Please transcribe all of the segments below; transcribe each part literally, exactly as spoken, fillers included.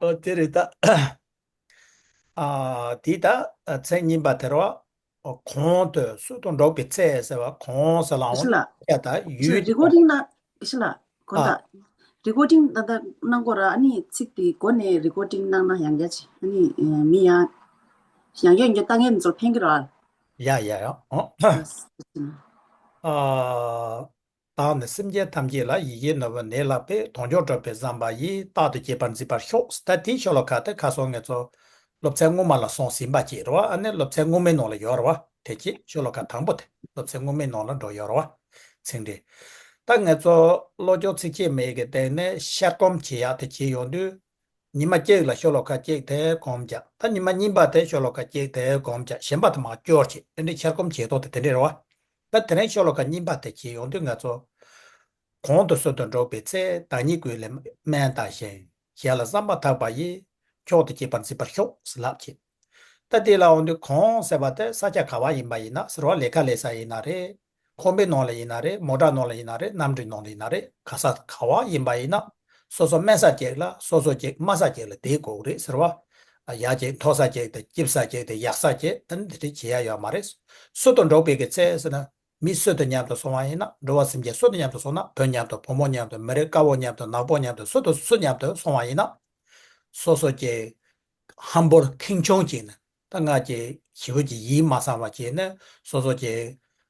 ཨོ་དེ་རེད་ད། ཨ་དེ་ད་ཚེ་གཉིས་པ་དེ་རེད་བ། གོང་དུ་སུ་དང་འགྲོགས་པའི་ཚེ་ཟེར་བ་གོང་ཟེར་ལའང་ཤི་ལ། ཡ་ད་ཤི་ཡུལ་རི་ཀོར་ཌིང་ན་ཤི་ལ་གོ་ད། ཨ། རི་ཀོར་ཌིང་ད་ལྟ་གནང་དགོས་ར། ཨ་ནི་ཚིག་དེ་གོ་ནས་རི་ཀོར་ཌིང་གནང་ན་ཡང་རྒྱ་ཆེ། ཨ་ནི་མི་ཡང་ཡང་རྒྱ་ཡོད་རྒྱ་ལྟ་མཁན་ཚོར་ཕན་གི་ར། ཡ་ཡ་ཡ། ཨོ། ཨ། བདག་ནི་སེམས་ཅན་ཐམས་ཅད་ལ། ཡི་གེ་ནོར་བུ་ནད་ལ་ཕོད། དོན་མཆོག་སྒྲུབ་པའི་བསམ་པ་ཡིས། རྟག་ཏུ་གཅེས་པར་མཛད་པར་ཤོག་ད་དེའི་ཤོ་ལོ་ཀ་དེ་ཁ་སང་ངེད་ཚོ་སློབ་ཚན་སྔོན་མ་ལ་སོང་ཟིན་པ་ཅིག་རེད་བ། ཨ་ནི་སློབ་ཚན་སྔོན་མའི་ནང་ལ་ཡོད་རེད་བ། དེ་ཅིག་ཤོ་ལོ་ཀ་དང་པོ་དེ་སློབ་ཚན་སྔོན་མའི་ནང་ལ་འགྲོ་ཡོད་རེད་བ། ཚིག་འགྲེལ། ད་ངེད་ཚོ་བློ་སྦྱོང་ཚིགས་བཅད་མའི་གི་སྟེང་ནས་ཤར་སྒོམ་བྱེད་ཡག་དེ་བྱེད་ཡོང་དུས། ཉི་མ་གཅིག་ལ་ཤོ་ལོ་ཀ་གཅིག་དེ་སྒོམ་རྒྱག་ད་ཉི་མ་གཉིས་པ་དེ་ཤོ་ལོ་ཀ་གཅིག་དེ་སྒོམ་རྒྱག་གཞན་པ་དེ་མར་སྐྱོར་བྱེད། དེ་འདྲའི་ཤར་སྒོམ་བྱེད་ཐོག་དེ་དེ་འདྲ་རེད་བ། ད་དེ་རིང་ཤོ་ལོ་ཀ་གཉིས་པ་དེ་བྱེད་ཡོང་དུས་ང་ཚོ། གོང་དུ་སུ་དང་འགྲོགས་པའི་ཚེ། བདག་ཉིད་ཀུན་ལས་དམན་བལྟ་ཞིང་། གཞན་ལ་བསམ་པ་ཐག་པ་ཡིས། མཆོག་ཏུ་གཅེས་པར་མཛད་པར་ཤོག་ཟེར་ལབ་བྱེད། ད་དེ་ལ་འོང་དུས་གོང་ཟེར་བ་དེ་ས་ཆ་ག་བ་ཡིན་པ་ཡིན་ན་ཟེར་བ། ལས་ཀ་ལས་ས་ཡིན་ན་རེད། ཁང་པའི་ནང་ལ་ཡིན་ན་རེད། མོ་ཊ་ནང་ལ་ཡིན་ན་རེད། གནམ་གྲུའི་ནང་ལ་ཡིན་ན་རེད། ག་ས་ག་བ་ཡིན་པ་ཡིན་ན། སོ་སོ་དམན་ས་ཅིག་ལ། སོ་སོ་ཅིག་དམའ་ས་ཅིག་ལ་བསྡད་དགོས་རེད་ཟེར་བ། ཡ་ཅིག་མཐོ་ས་ཅིག་དང་སྐྱིད་ས་ཅིག་དང་ཡག་ས་ཅིག་ཨ་ནི་དེ་འདྲ་བྱེད་ཡ་ཡོད་མ་རེད། སུ་དང་འགྲོགས་པའི་གི་ཚེ་ཟེར་ན། མི་སུ་དང་མཉམ་དུ་སོང་བ་ཡིན་ན། འགྲོ་བ་སེམས་ཅན་སུ་དང་མཉམ་དུ་སོང་ན། བུ་མཉམ་དུ་བུ་མོ་མཉམ་དུ། མི་རེ་དཀར་པོ་མཉམ་དུ་ནག་པོ་མཉམ་དུ། སུ་དང་སུ་མཉམ་དུ་སོང་བ་ཡིན་ན། སོ་སོ་གི་ཧམ་པོར་ཁེངས་སྐྱུང་བྱས་ནས། ད་ང་གི་ཞེ་པོ་ཅིག་ཡིད་མ་ཚིམ་པ་བྱས་ནས་སོ་སོ་གི་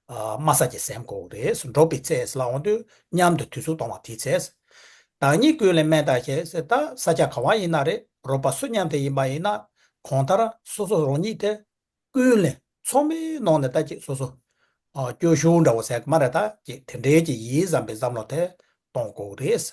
ཨ་དམའ་ས་ཅིག་སེམས་དགོས་རེད། འགྲོགས་པའི་ཚེ་ལ་འོང་དུས་མཉམ་དུ་དུས་ཚོད་གཏོང་བ་དེའི་ཚེ། བདག་ཉིད་ཀུན་ལས་དམན་བལྟ་ཞིང་ཟེར། ད་ས་ཆ་ག་བ་ཡིན་ན་རེད། རོགས་པ་སུ་མཉམ་དུ་ཡིན་པ་ཡིན་ན། གང་ལྟར་སོ་སོ་རང་ཉིད་དེ་ཀུན་ལས་ཚང་མའི་ནང་ནས་ད་ཅིག་སོ་སོ་ཨ་སྐྱོ་ཤོས་འདྲ་བོ་ཟེར་གི་མ་རེད། ད་ཅིག་དེ་འདྲའི་ཅིག་ཡིད་ཚིམ་པའི་བསམ་བློ་དེ་གཏོང་དགོས་རེད།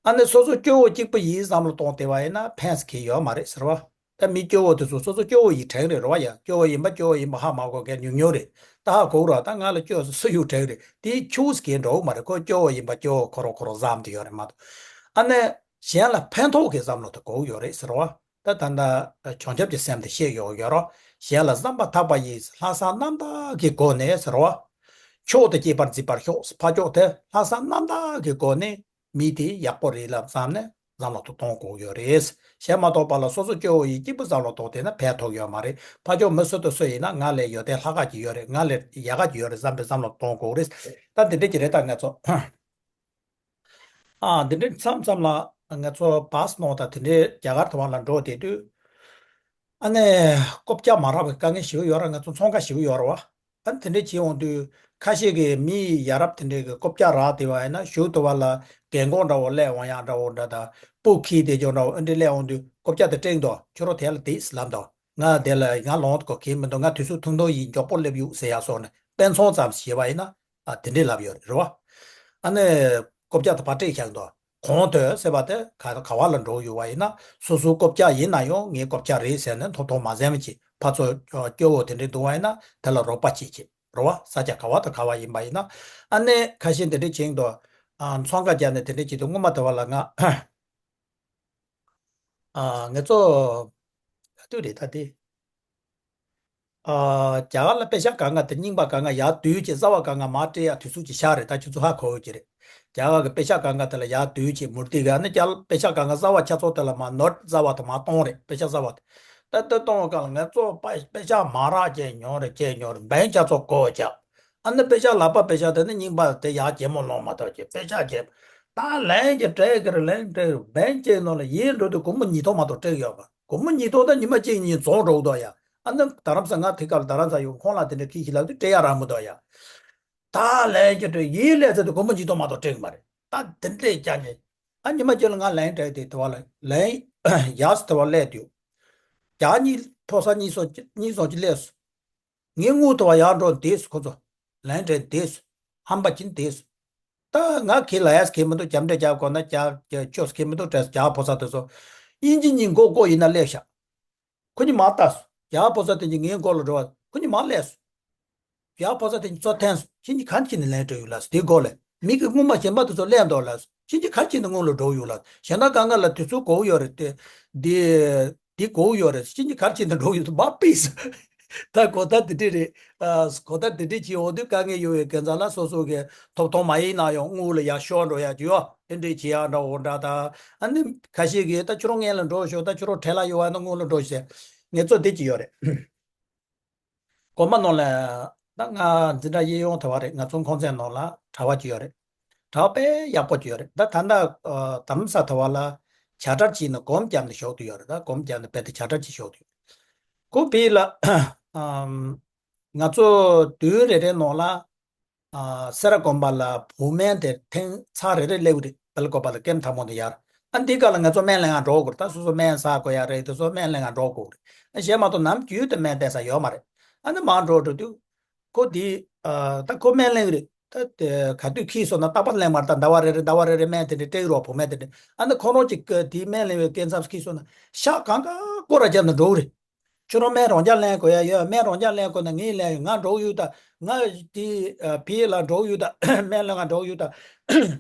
ཨ་ནི་སོ་སོ་སྐྱོ་བོ་གཅིག་པུ་ཡིད་བསམ་བློ་གཏོང་བསྡད་པ་ཡིན་ན་ཕན་གི་ཡོད་མ་རེད་ཟེར་བ། ད་མི་སྐྱོ་བོ་དེ་ཚོ་སོ་སོ་སྐྱོ་བོ་ཡི་གྲས་རེད་རོ་བ། ཡ་སྐྱོ་བོ་ཡིན་པ་སྐྱོ་བོ་ཡིན་པ་ཧ་མ་གོ་མཁན་ཉུང་ཉུང་རེད། ད་ཧ་གོ་རོགས། ད་ང་ལ་སྐྱོ་སུ་སུ་ཡོད་གྲས་རེད། དེ་ཁྱུག་ཟེར་གི་འགྲོ་གི་མ་རེད། ཁོ་སྐྱོ་བོ་ཡིན་པ་སྐྱོ་བོ་ཁོ་རང་ཁོ་རང་བསམ་དེ་ཡོད་རེད་མ་གཏོགས། ཨ་ནི་གཞན་ལ་ཕན་ཐོགས་ཀྱི་བསམ་བློ་དེ་གོ་གི་ཡོད་རེད་ཟེར་བ། ད་ད་ལྟ་བྱང་ཆུབ་ཀྱི་སེམས་དེ་བཤད་ཡོད་ཡོད་རོ། གཞན་ལ་བསམ་པ་ཐག་པ་ཡིས། ལྷག་བསམ་རྣམ་དག་གི་སྒོ་ནས་ཟེར་བ། མཆོག་ཏུ་གཅེས་པར་མཛད་པར་ཤོག་ཕ་མཆོག་དེ་ལྷག་བསམ་རྣམ་དག་གི་སྒོ་ནས། མི་དེ་ཡག་པོ་རེད་ལབ་བསམ་ནས་བསམ་བློ་དེ་གཏོང་དགོས་ཡོད་རེད། གཞན་མ་གཏོགས་པ་ལ་སོ་སོ་སྐྱོ་བོ་ཡིས་གཅིག་པུ་བསམ་བློ་གཏོང་བསྡད་ན་ཕན་ཐོགས་ཡོད་མ་རེད། ཕ་ཕྱོགས་མི་སུ་དང་སུ་ཡིན་ན་ང་ལས་ཡོན་ཏན་ལྷག་ག་ཅིག་ཡོད་རེད། ང་ལས་ཡག་ག་ཅིག་ཡོད་རེད་བསམ་པའི་བསམ་བློ་གཏོང་དགོས་རེད། ད་འདི་འདྲ་ཅིག་རེད། ད་ང་ཚོ་ཨ་འདི་འདྲ་མཚམས་མཚམས་ལ་ང་ཚོ་བཱས་ནང་དང་དེ་འདྲའི་རྒྱ་གར་དུ་བ་ལ་འགྲོ་བསྡད་དུས། ཨ་ནི་རྐུབ་བཀྱག་མ་རག་པའི་དཀའ་ངལ་ཞེ་པོ་ཡོད་ར། ང་ཚོ་ཚོང་ཁང་ཞེ་པོ་ཡོད་ར་བ། ཨ་ནི་དེ་འདྲས་བྱེད་འོང་དུས་ཁ་ཤས་ཀྱིས་མི་ཡ་རབས་དེ་འདྲས་ཀྱི་རྐུབ་བཀྱག་རག་བསྡད་པ་ཡིན་ན་གཞུག་ཏུ་བ་ལ་རྒན་གོག་འདྲ་བོ་སླེབས་འོང་ཡག་འདྲ་བོ་འདྲ་དང་སྤུ་གུ་དེ་ཅོག་འདྲ་བོ་ཨ་འདྲས་སླེབས་འོང་དུས་རྐུབ་བཀྱག་དེ་སྤྲད་འདུག་ཁྱོད་རང་དེ་ལ་བསྡད་ཟེར་ལབ་འདུག་ང་དེ་ལ་ང་ལོངས་དགོས་ཀྱི་མི་འདུག་ང་དུས་ཚོད་ཐུང་ཐུང་ཡིན། མགྱོགས་པོ་སླེབས་ཡོང་ཟེར་ཡག་སོགས་ནས་དཔེ་མཚོན་ཙམ་ཞིག་བྱས་པ་ཡིན་ན། ཨ་དེ་འདྲས་ལབ་ཡོད་རེད་རེད་བ། ཨ་ནི་རྐུབ་བཀྱག་དེ་ཕར་སྤྲད་བཞག་འདུག་གོང་དུ་ཟེར་བ་དེ་ག་ག་བ་ལ་འགྲོ་ཡོད་པ་ཡིན་ན་སོ་སོའི་རྐུབ་བཀྱག་ཡིན་ན་ཡང་ངའི་རྐུབ་བཀྱག་རེད་ཟེར་ནས་མཐོང་མཐོང་མ་ཟེར་མ་བྱེད། ཕར་ཚུར་སྐྱོ་བོ་དེ་འདྲས་འདུག་པ་ཡིན་ན་དེ་ལ་རོགས་པ་བྱེད་བྱེད་རེད་བ། ས་ཆ་ག་བ་དང་ག་བ་ཡིན་པ་ཡིན་ན། ཨ་ནི་ཁ་ཤས་དེ་འདྲས་བྱེད་འདུག་ཨ་ཚོང་ཁང་བརྒྱབ་ནས་དེ་འདྲས་བྱེད་དུས་སྔོན་མ་དེ་བ་ལ་ང་ཨ་ང་ཚོ་ག་དུས་རེད་ད་དེ། ཨ་རྒྱ་གར་ལ་པེ་ཤག་སྒང་ག་དེ་རྙིང་པ་སྒང་ག་ཡར་བསྡུས་བྱས་གསར་པ་སྒང་ག་མར་སྤྲད་ཡག་དུས་ཚོད་ཅིག་ཤར་རེད། ད་ཁྱོད་ཚོ་ཧ་གོ་ཡོད་ཀྱི་རེད། རྒྱ་གར་གྱི་པེ་ཤག་སྒང་ག་དེ་ལ་ཡར་བསྡུས་བྱས་མུར་ཏི་ག་ནི་རྒྱ་པེ་ཤག་སྒང་ག་གསར་པ་ཆ་ཚང་དེ་ལ་མར་ནོར་གསར་པ་དང་མར་གཏོང་རེད། པེ་ཤག་གསར་པ་དེ་ད་ལྟ་གཏོང་བའི་སྐབས་ལ་ང་ཚོ་པ་པེ་ཤག་མ་རག་བྱས་མྱོང་རེད། བྱས་མྱོང་རེད། འབེན་ཆ་ཚང་བགོ་བྱས། ཨ་ནི་པེ་ཤག་ལག་པ་པེ་ཤག་དེ་ནི་རྙིང་པ་དེ་ཡར་གྱེས་མོ་ལོང་མ་ཐག་གྱེས། པེ་ཤག་གྱེས། ད་ལན་གྱི་སྤྲད་གི་རེད། ལན་སྤྲད་གི་རེད། འབེན་བྱས་ནོ་ལ་ཡིན་འགྲོ་དུས་སྒོར་མོ་ཉིས་སྟོང་མ་གཏོགས་སྤྲད་གི་ཡོད་པ། སྒོར་མོ་ཉིས་སྟོང་ད་ཉི་མ་གཅིག་གཉིས་རྫོང་འགྲོ་གི་འདུག་ཡ། ཨ་ནི་རྡ་རམ་ས་ང་དེ་སྐབས་ལ་རྡ་རམ་ས་ཡོད། ཁོང་ལ་དེ་འདྲ་ཁྱི་ཞིག་ལབ་དུས་སྤྲད་ཡ་རག་མི་འདུག་ཡ། ད་ལན་གྱི་སྤྲད་ཡིན་ལས་ཚེ་དུ་སྒོར་མོ་ཉིས་སྟོང་མ་གཏོགས་སྤྲད་གི་མ་རེད། ད་དེ་འདྲས་རྒྱ་ཉེ། ཨ་ཉི་མ་གཅིག་ལ་ང་ལན་སྤྲད་དེ་དེ་བ་ལ་ལན་ཡག་སུ་དེ་བ་སླེབས་དུས། རྒྱ་གཉིས་ཕོ་གསར་གཉིས་སོ་གཉིས་སོ་གཅིག་སླེབས་སོང་། ངའི་དངུལ་དེ་བ་ཡར་འགྲོ་བསྡད་སོང་། ཁོ་ཚོ་ལན་སྤྲད་བསྡད་སོང་། ཧམ་པ་ཅིག་བསྡད་སོང་། ད་ང་ཁྱེད་ལ་ཡ་ཁྱེད་མི་འདུག་རྒྱབ་འདྲེ་རྒྱབ་དགོས་ན་རྒྱ་རྒྱ་ཆོས་ཁྱེད་མི་འདུག་དྲན་སོང་། རྒྱ་ཕོ་གསར་དེ་ཚོ་དབྱིན་ཇི་གཉིས་མགོ་བསྐོར་ཡིན་ན་སླེབས་ཤག་ཁོ་གཉིས་མར་ལྟ་སོང་། རྒྱ་ཕོ་གསར་དེ་གཉིས་ངའི་མགོ་ལ་འགྲོ་བ་ཁོ་གཉིས་མར་སླེབས་སོང་། རྒྱ་ཕོ་གསར་དེ་གཉིས་ཚུར་འཐེན་སོང་། ཁྱེད་གཉིས་ག་རེ་བྱས་ནས་ལན་སྤྲད་ཡོད་ལབ་སོང་། དེའི་མགོ་ལ་མི་གི་སྔོན་མ་གཞན་པ་དེ་ཚོ་སླེབས་འདུག་ལབ་སོང་། ཁྱེད་གཉིས་ག་རེ་བྱས་ནས་སྔོན་ལ་འགྲོ་ཡོད་ལབ་སོང་། གཞན་དག་གང་ག་ལ་དུས་ཚོད་འགོར་ཡོད་རེད་དེ། འདི་འདི་འགོར་ཡོད་རེད། ཁྱེད་གཉིས་ག་རེ་བྱས་ནས་འགྲོ་ཡོད་མ་ཕེབས་སོང་། ད་གོ་ད་དེ་འདྲས་རེད། ཨ་གོ་ད་དེ་འདྲས་བྱེད་འོང་དུས་དཀའ་ངལ་ཡོད་པའི་གན་ས་ལ་སོ་སོ་གི་ཐོབ་ཐང་མ་ཡིན་ན་ཡང་དངུལ་ལ་ཡར་ཤོར་འགྲོ་ཡ་ཅིག་ཡོད། དེ་འདྲས་བྱེད་ཡ་འདྲ་འོ་འདྲ་ད། ཨ་ནི་ཁ་ཤས་ཀྱིས་ད་ཁྱོད་རང་སྔོན་ལ་འགྲོ་ཤོག་ད་ཁྱོད་རང་གྲལ་ལ་ཡོད་པ་ན་སྔོན་ལ་འགྲོ་ཤོག་ངལ་རྩོལ་དེ་ཅིག་ཡོད་རེད། དགོན་པ་ནང་ལ་ད་ང་འཛིན་གྲྭ་གཡས་གཡོན་དེ་བ་རེད། ང་ཚོ་ཁང་ཚན་ནང་ལ་གྲྭ་པ་ཅིག་ཡོད་རེད། གྲྭ་པ་དཔེ་ཡག་པོ་ཅིག་ཡོད་རེད། ད་ད་ལྟ་ཨ་དྷ་རམ་ས་དེ་བ་ལ་བྱ་བྲལ་བྱས་ནས་སྒོམ་བརྒྱབ་ནས་བཞུགས་བསྡད་ཡོད་རེད། ད་སྒོམ་བརྒྱབ་ནས་རྦད་དེ་བྱ་བྲལ་བྱས་བཞུགས་བསྡད་ཡོད་རེད། ཁོ་བོད་ལ་ཨམ་ང་ཚོ་དུས་རེ་རེ་ནང་ལ་ཨ་སེ་ར་དགོན་པ་ལ་བུ་སྨན་དེ་ཐེངས་ཚར་རེ་རེ་སླེབས་རེད། དཔལ་འཁོར་པ་ལ་ཀེམ་ཐང་མོ་དེ་ཡར། ཨ་འདི་ག་ལ་ང་ཚོ་སྨན་ལེན་ཡང་འགྲོ་དགོས་རེད། ད་སོ་སོ་སྨན་ཟ་དགོས་ཡ་རེད། དེ་ཚོ་སྨན་ལེན་ཡང་འགྲོ་དགོས་རེད། ཨ་གཞན་མ་གཏོགས་ནམ་རྒྱུན་དུ་སྨན་བསྟེན་ས་ཡོད་མ་རེད། ཨ་ནི་མར་འགྲོ་འགྲོ་དུས་ཁོ་དེ་ཨ་ད་ཁོ་སྨན་ལེན་རེད། ད་དེ་ག་དུས་ཁྱེར་སོང་ན་རྟག་པར་ལེན་མ་རེད། ད་ཟླ་བ་རེ་རེ་ཟླ་བ་རེ་རེ་སྨན་དེ་འདྲ་སྤྲད་རོགས་བུ་སྨན་དེ་འདྲ། ཨ་ནི་ཁོ་རང་གཅིག་གི་དེ་སྨན་ལེན་པའི་སྐབས་མཚམས་ཁྱེར་སོང་ན་ཤག་གང་ག་སྐོར་ར་བརྒྱབ་ནས་འགྲོ་གི་རེད། ཁྱོད་རང་སྨན་རང་འཇགས་ལེན་དགོས་ཡ་ཡོད། སྨན་རང་འཇགས་ལེན་དགོས་ན་ངས་ལེན་ཡོད། ང་འགྲོ་གི་ཡོད་ད། ང་དེ་ཕི་ལ་འགྲོ་གི་ཡོད་ད། སྨན་ལེན་ང་འགྲོ་གི་ཡོད་ད།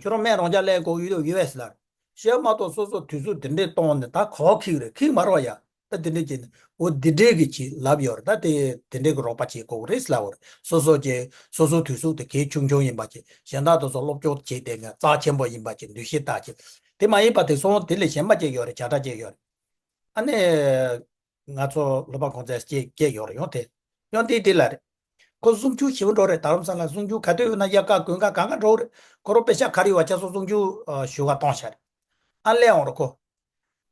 ཁྱོད་རང་སྨན་རང་འཇགས་ལེན་དགོས་ཡོད་ཡོད་ཟེར་ལ། བཤད་མ་གཏོགས་སོ་སོ་དུས་ཚོད་དེ་འདྲས་གཏོང་ནས་ད་ག་པར་འཁྱེར་རེད། འཁྱེར་མ་རོགས་ཡ། ད་དེ་འདྲས་བྱས་ནས་འོ་དེ་འདྲས་ཀྱི་ཅིག་ལབ་ཡོད་རེད། ད་དེ་དེ་འདྲས་ཀྱི་རོགས་པ་བྱེད་དགོས་རེད་ཟེར་ལབ་ཡོད་རེད། སོ་སོ་ཀྱི་སོ་སོ་དུས་ཚོད་དེ་གལ་ཆུང་ཆུང་ཡིན་པ་ཅིག་གཞན་དག་དེ་ཚོ་སློབ་སྦྱོང་བྱེད་དེ་ངས་རྩ་ཆེན་པོ་ཡིན་པ་ཅིག་འདུ་ཤེས་བཏགས་ཅིག་དེ་མ་ཡིན་པ་དེ་སོང་དེ་ལས་གཞན་པ་ཅིག་ཡོད་རེད། བྱ་བྲལ་ཅིག་ཡོད་རེད། ཨ་ནི། ང་ཚོ་སློབ་པ་གོང་ཚད་སྐྱེས་སྐྱེས་ཡོད་རེད། ཡོང་དེ། ཡོང་དེ་དེ་ལ་རེད། ཁོ་གསུང་ཆོས་ཞུ་འགྲོ་རེད། རྡ་རམ་ས་ལ་གསུང་ཆོས་ག་དུས་ཡོད་ན་དབྱར་ཁ་དགུན་ཁ་གང་ག་འགྲོ་རེད། ཁོ་རང་དཔེ་ཤག་ག་རེ་ཡོད་པ་ཆ་ཚང་གསུང་ཆོས་ཨ་ཞུ་ག་གཏོང་བྱ་རེད། ཨ་སླེབས་འོང་རེད་ཁོ།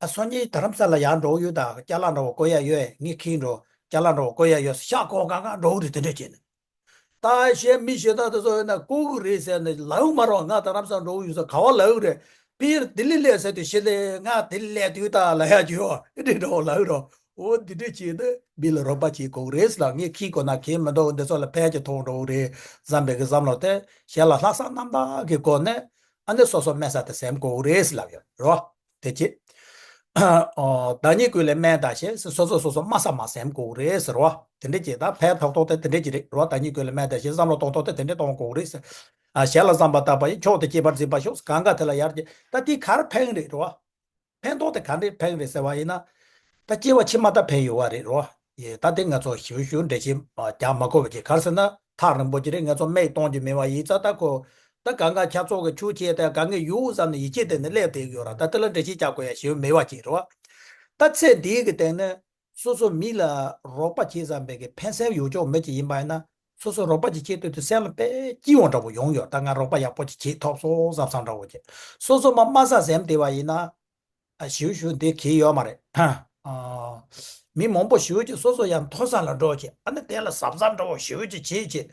ཨ་སང་ཉིན་རྡ་རམ་ས་ལ་ཡར་འགྲོ་ཡོད་ད། ཅ་ལག་འདྲ་བོ་བསྐོ་ཡ་ཡོད། ངས་ཁྱེར་འགྲོ། ཅ་ལག་འདྲ་བོ་བསྐོ་ཡ་ཡོད། ཤག་ཁོ་གང་ག་འགྲོ་རེད། དེ་འདྲ་བྱས་ནས། ད་གཞན་མི་གཞན་དག་དེ་ཚོ་ཡིན་ན་བསྐུར་གི་རེད་ཟེར་ནས་ལབ་མ་རོགས། ང་རྡ་རམ་ས་འགྲོ་གི་ཡོད་ཟེར་ག་པར་ལབ་གི་རེད། ཕར་ལྡི་ལི་སླེབས་ཟེར་དུས་ཕྱི་ལ་ང་ལྡི་ལི་སླེབས་དུས་ད་ལབ་ཡ་ཅིག་ཡོད་རེད་འགྲོ་ལབ་གི་རོགས། འོ་འདི་འདྲས་བྱས་ནས་མི་ལ་རོགས་པ་བྱེད་དགོས་རེད་ལབ། ངས་ཁྱེར་དགོས་ན་ཁྱེར་མི་འདུག་འདི་ཚོ་ལ་ཕན་གྱི་ཐོགས་འགྲོ་གི་རེད་བསམ་པའི་གི་བསམ་བློ་དེ་གཞན་ལ་ལྷག་བསམ་རྣམ་དག་གི་སྒོ་ནས་ཨ་ནི་སོ་སོ་སྨན་ས་དེ་ཟིན་དགོས་རེད་ལབ་ཡོད་རོ། དེ་བྱས། ཨོ། བདག་ཉིད་ཀུན་ལས་སྨན་དང་ཞེས་སོ་སོ་སོ་སོ་སྨ་ས་མ་ཟིན་དགོས་རེད་ཟེར་བ། དེ་འདྲ་བྱས་ད་ཕན་ཐོགས་ཐོགས་དེ་དེ་འདྲ་ཅིག་རེད་རོ། བདག་ཉིད་ཀུན་ལས་སྨན་དང་ཞེས་བསམ་བློ་གཏོང་ཐོགས་དེ་དེ་འདྲ་གཏོང་དགོས་རེད་ཟེར། ཨ་གཞན་ལ་བསམ་པ་བཏགས་པ་ཡིས། མཆོག་ཏུ་གཅེས་པར་འཛིན་པར་ཤོག་གང་ག་དེ་ལ་ཡར་གྱི་ད་དེ་ག་རེ་ཕན་རེད་རོ། ཕན་ཐོགས་དེ་ག་འདྲས་ཕན་རེད་ཟེར་བ་ཡིན་ན། ད་སྐྱེ་བ་ཕྱི་མ་ད་ཕན་ཡོད་བ་རེད་རོ། ཡེ་ད་དེ་ང་ཚོ་ཞིབ་ཞིབ་འགྲེལ་བཤད་རྒྱག་མ་དགོས་པ་ཅིག་ག་རེ་ཟེར་ན་ཐག་རིང་པོ་ཅིག་རེད། ང་ཚོ་མིག་གཏོང་རྒྱུ་མེད་བ་ཡིན་ཙང་ད་ཁོ། ད་གང་ག་ཁྱེད་ཚོ་གི་ཆོས་བྱས་ཏེ་གང་ག་ཡོད་བསམ་ནས་ཡིད་ཆེས་དེ་ནས་སླེབས་བསྡད་ཡོད་ར། ད་དེ་ལ་འགྲེལ་བཤད་རྒྱག་དགོས་ཡ་ཞིབ་མེད་བ་ཅིག་རེད་བ། ད་ཚེ་འདིའི་གི་སྟེང་ནས། སོ་སོ་མི་ལ་རོགས་པ་བྱེད་བསམ་པའི་གི་ཕན་སེམས་ཡོད་ཆོག་མི་ཅིག་ཡིན་པ་ཡིན་ན། སོ་སོ་རོགས་པ་ཅིག་བྱེད་དུས་དུས་སེམས་ལ་དཔེ་སྐྱིད་པོ་འདྲ་པོ་ཡོང་ཡོད། ད་ང་རོགས་པ་ཡག་པོ་ཅིག་བྱེད་ཐུབ་སོང་བསམ་བསམ་འདྲ་པོ་ཅིག་སོ་སོ་མ་སྨ་ས་ཟིན་བསྡད་པ་ཡིན་ན། ཨ་ཞིབ་ཞིབ་འདི་གལ་ཡོད་མ་རེད། ཨ་མི་མང་པོ་ཞིབ་ཅིག་སོ་སོ་ཡང་མཐོ་ས་ལ་འགྲོ་ཅིག་ཨ་ནི་དེ་ལ་གཟབ་གཟབ་འདྲ་པོ་ཞིབ་ཅིག་བྱེད་ཅིག་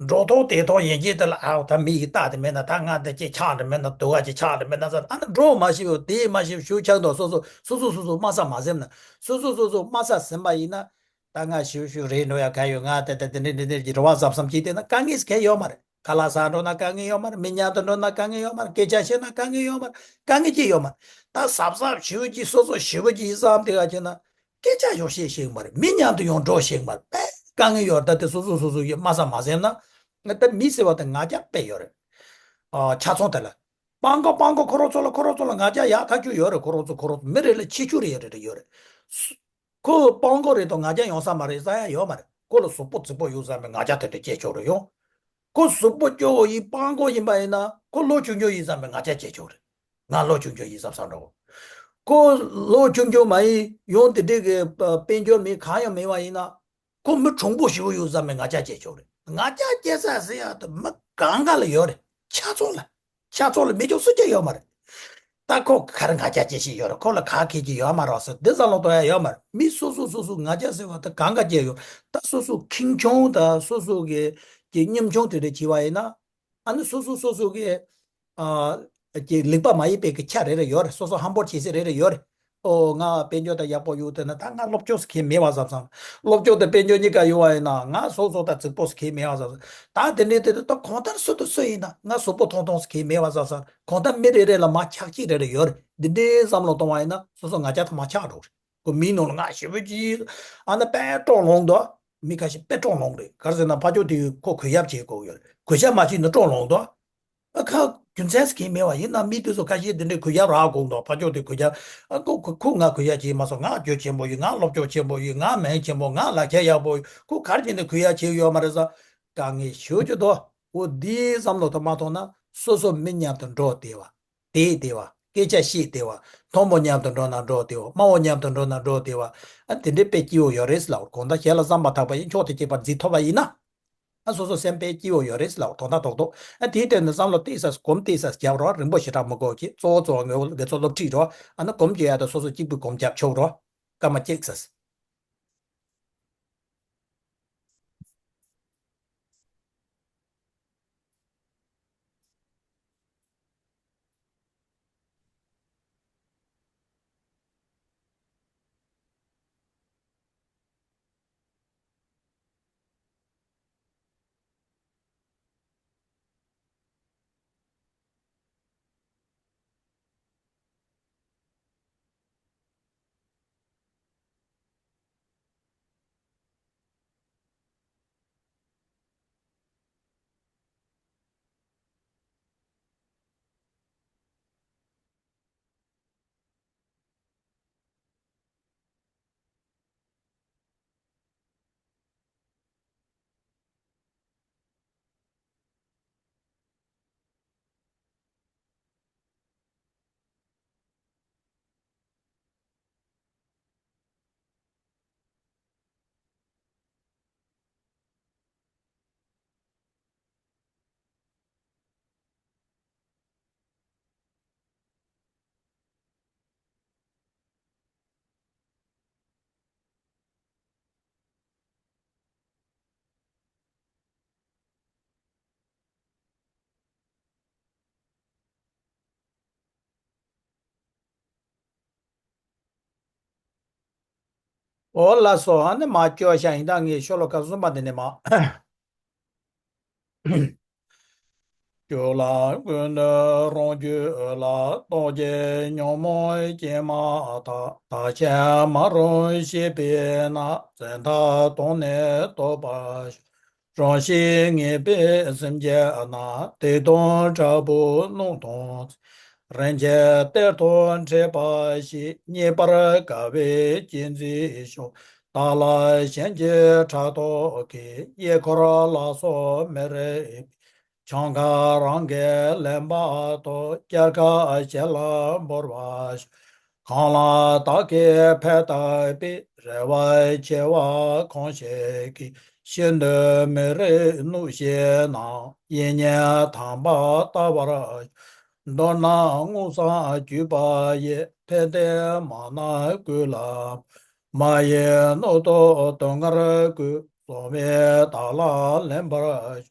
འགྲོ་ཐོག་དེ་ཐོག་ཡན་ཆད་དེ་ལ་ཨའོ་ད་མི་ཡི་རྟགས་དེ་མེད་ན། ད་ང་འདི་ཅིག་ཆགས་འདྲ་མེད་ན། དུ་བ་ཅིག་ཆགས་འདྲ་མེད་ན་ཟེར། ཨ་ནི་འགྲོ་མ་ཤེས་པ་དེ་མ་ཤེས་ཞུ་ཆགས་འདུག་སོ་སོ་སོ་སོ་སོ་སོ་སྨ་ས་མ་ཟིན་ན། སོ་སོ་སོ་སོ་སྨ་ས་ཟིན་པ་ཡིན་ན། ད་ང་ཞུ་ཞུ་རེད་འགྲོ་ཡ་ག་ཡོད། ང་དེ་དེ་དེ་འདྲ་འདི་འདྲ་གི་རེ་བ་གཟབ་གཟབ་བྱས་བསྡད་ན་དཀའ་ངལ་གང་ཡང་ཡོད་མ་རེད། ཁ་ལག་ཟ་འགྲོ་ན་དཀའ་ངལ་ཡོད་མ་རེད། མི་མཉམ་དུ་འགྲོ་ན་དཀའ་ངལ་ཡོད་མ་རེད། སྐད་ཆ་བཤད་ན་དཀའ་ངལ་ཡོད་མ་རེད། དཀའ་ངལ་ཅི་ཡོད་མ་རེད། ད་གཟབ་གཟབ་ཞུ་གི་སོ་སོ་ཞུ་གི་ཡིན་བསམ་དེ་ག་བྱས་ན། སྐད་ཆ་ཡོང་ཤེས་ཤེས་མ་རེད། མི་མཉམ་དུ་ཡོང་འགྲོ་ཤེས་མ་རེད། དཔེ་དཀའ་ངལ་ཡོད་རེད། ད་དེ་སོ་སོ་སོ་སོ་ཡི་སྨ་ས་མ་ཟིན་ན། ད་མི་ཟེར་བ་དེ་ང་རྒྱལ་དཔེ་ཡོད་རེད། ཨ་ཆ་ཚང་དེ་ལ། སྤང་གོ་སྤང་གོ་ཁོ་རང་ཚོ་ལ་ཁོ་རང་ཚོ་ལ་ང་རྒྱལ་ཡག་ཐག་ཆོད་ཡོད་རེད། ཁོ་རང་ཚོ་ཁོ་རང་ཚོ་མི་རེ་ལ་ཁྱད་ཆོས་རེ་ཡོད་རེད་ཡོད་རེད། སུ་ཁོ་སྤང་གོ་རེད་དང་ང་རྒྱལ་ཡོང་ས་མ་རེད་བསམ་ཡ་ཡོད་མ་རེད། ཁོ་ལ་གཟུགས་པོ་རྫིག་པོ་ཡོད་བསམ་པའི་ང་རྒྱལ་དེ་འདྲ་སྐྱེ་ཆོག་རེད་ཡོང་། ཁོ་གཟུགས་པོ་སྐྱོ་བོ་ཡིན། སྤང་གོ་ཡིན་པ་ཡིན་ན་ཁོ་ལོ་ཆུང་ཆུང་ཡིན་བསམ་པའི་ང་རྒྱལ་སྐྱེ་ཆོག་རེད། ང་ལོ་ཆུང་ཆུང་ཡིན་བསམ་བསམ་འདྲ་བོ། ཁོ་ལོ་ཆུང་ཆུང་མ་ཡིན་ཡང་དེ་འདྲའི་གི་དཔལ་འབྱོར་མེད་གང་ཡང་མེད་པ་ཡིན་ན། ཁོ་མི་གྲུང་པོ་ཞིག་ཡོད་བསམ་པའི་ང་རྒྱལ་སྐྱེ་ཆོག་རེད། ང་རྒྱལ་སྐྱེ་ས་ཟེར་ཡ་དེ་མི་གང་ག་ལ་ཡོད་རེད། ཆ་ཚང་ལ། ཆ་ཚང་ལ་མེད་ཆོག་སུ་སྐྱེ་ཡོད་མ་རེད། ད་ཁོ་ག་རེ་ང་རྒྱལ་སྐྱེ་བཞིན་ཡོད་རེད། ཁོ་ལ་ག་གེ་གི་ཡོད་མ་རེད་ཟེར་འདི་བསམ་བློ་གཏོང་ཡ་ཡོད་མ་རེད། མི་སོ་སོ་སོ་སོ་ང་རྒྱལ་ཟེར་བ་དེ་གང་ག་སྐྱེ་ཡོད། ད་སོ་སོ་ཁེངས་སྐྱུང་དང་སོ་སོ་གི་གི་གཉོམ་ཆུང་དེ་འདྲ་བྱས་པ་ཡིན་ན། ཨ་ནི་སོ་སོ་སོ་སོ་གི་ཨ་ཀྱི་ལེགས་པ་མ་ཡིན་པའི་གི་ཆ་རེ་རེ་ཡོད་རེད། སོ་སོ་ཧམ་པོ་བྱེད་ས་རེ་རེ་ཡོད་རེད། ཨོ་ང་དཔལ་འབྱོར་དང་ཡག་པོ་ཡོད་དེ་ན་ད་ང་སློབ་སྦྱོང་ཟེར་མཁན་མེད་པ་བསམ་བསམ། སློབ་སྦྱོང་དང་དཔལ་འབྱོར་གཉིས་ཀ་ཡོད་པ་ཡིན་ན་ང་སོ་སོ་ད་རྫིག་པོ་ཟེར་མཁན་མེད་པ་བསམ་བསམ། ད་དེ་འདྲའི་དེ་ད་གང་ལྟར་སུ་དང་སུ་ཡིན་ན་ང་གཟུགས་པོ་ཐོང་ཐོང་ཟེར་མཁན་མེད་པ་བསམ་བསམ། གང་ལྟར་མི་རེ་རེ་ལ་མ་ཆག་ཅིག་རེ་རེ་ཡོད་རེད། འདི་འདྲའི་བསམ་བློ་གཏོང་བ་ཡིན་ན་སོ་སོ་ང་རྒྱལ་དང་མ་ཆག་འགྲོ་རེད། ཁོ་མིའི་ནང་ལ་ང་ཞེ་པོ་ཅིག་ཨ་ན་དཔེ་སྤྲོ་ལོང་དོ། མི་ཁ་ཤས་དཔེ་སྤྲོ་ལོང་རེད། ག་རེ་ཟེར་ན་ཕ་ཆོས་དེ་ཁོ་གུས་ཞབས་བྱེད་དགོས་ཡོད་རེད། གུས་ཞབས་མ་བྱས་ན་སྤྲོ་ལོང་དོ། ཨ་ཁ་རྒྱུ་མཚན་ཟེར་མཁན་མེད་པ་ཡིན་ན། མི་དེ་ཚོ་ཁ་ཤས་དེ་འདྲའི་གུས་ཞབས་རག་དགོས་འདུག་ཕ་ཕྱོགས་དེ་གུས་ཞབས། ཨ་ཁོ་ཁོ་ཁོ་ང་གུས་ཞབས་བྱེད་མ་སོང་། ང་རྒྱུ་ཆེན་པོ་ཡོད། ང་སློབ་སྦྱོང་ཆེན་པོ་ཡོད། ང་མིང་ཆེན་པོ། ང་ལག་ཁྱེར་ཡག་པོ་ཡོད། ཁོ་ག་རེ་བྱས་ནས་གུས་ཞབས་བྱེད་ཡོད་མ་རེད་ཟེར། དཀའ་ངལ་ཞེ་པོ་ཅིག་འདུག་འོ་འདིའི་བསམ་བློ་དེ་མ་ཐོངས་ན། སོ་སོ་མི་མཉམ་དུ་འགྲོགས་བསྡད་པ། བསྡད་བསྡད་པ། སྐད་ཆ་བཤད་བསྡད་པ། མཐོན་པོ་མཉམ་དུ་འགྲོ་ན་འགྲོགས་བསྡད་པ། དམའ་བོ་མཉམ་དུ་འགྲོ་ན་འགྲོགས་བསྡད་པ། ཨ་དེ་འདྲའི་དཔེ་སྐྱིད་པོ་ཡོད་རེད་ཟེར་ལབ། གང་ལྟར་གཞན་ལ་བསམ་པ་ཐག་པ་ཡིས་མཆོག་ཏུ་གཅེས་པར་བརྩི་ཐུབ་པ་ཡིན་ན། ཨ་སོ་སོ་སེམས་དཔེ་སྐྱིད་པོ་ཡོད་རེད་ཟེར་ལབ། དོན་དག་རྡོག་རྡོག་ཨ་དེའི་སྟེང་ནས་བསམ་བློ་ཏོག་ཙམ་གོམ་ཏོག་ཙམ་རྒྱབ་རོགས། རིང་པོ་ཞེ་དྲག་མི་དགོས་ཀྱི། གཙོ་བོ་གཙོ་བོ་ངོས་པོ་དགེ་ཚོགས་སློབ་ཁྲིད་རོགས། ཨ་ནི་གོམ་རྒྱག་ཡག་དེ་སོ་སོ་གཅིག་པུས་གོམ་རྒྱབ་ཆོག་རོགས། སྐར་མ་གཅིག་ཙམ། འོ་ལགས་སོ། ཨ་ནི་མ་སྐྱོ་ཤ་ཡིན་ད། ངས་ཤོ་ལོ་ཀ་གསུམ་པ་འདི་ནས་མ། སྐྱོ་ལ་ཀུན་ཏུ་རང་རྒྱུད་ལ། རྟོག་བཅས་ཉོན་མོངས་སྐྱེས་མ་ཐག །བདག་ཅག་མ་རུངས་བྱས་པས་ན། འཛིན་མཐའ་དོན་ནི་རྟོགས་པར་ཤོག །རང་བཞིན་ངེས་པའི་སེམས་ཀྱིས་ན། སྡིག་ལྟུང་དྲག་པོའི་རླུང་དང་། རིམ་གྱིས་གཏེར་དང་འཕྲད་པ་ཞིག །རྙེད་པར་དཀའ་བའི་གཅེས་འཛིན་ཤོག །བདག་ལ་གཞན་གྱིས་ཕྲག་དོག་གིས། གཡས་འཁོར་ལ་སོགས་མི་རིགས་པའི། ཆང་ཁ་རང་གིས་ལེན་པ་དང་། སྐྱེར་ཁ་གཞན་ལ་འབུལ་བར་ཤོག །གང་ལ་བདག་གིས་ཕན་བཏགས་པའི། རེ་བ་ཆེ་བ་གང་ཞིག་གིས། ཤིན་ཏུ་མི་རིགས་གནོད་བྱེད་ན། ཡིད་གཉིས་དམ་པ་བལྟ་བར་ཤོག །མདོར་ན་མངོན་སུམ་གུས་པ་ཡིས། ཕན་བདེ་མ་ན་ཀུན་ལ། མ་ཡིས་གནོད་དོ་སྡུག་བསྔལ་ཀུན། བཟུང་བས་བདག་ལ་ལེན་པར་ཤོག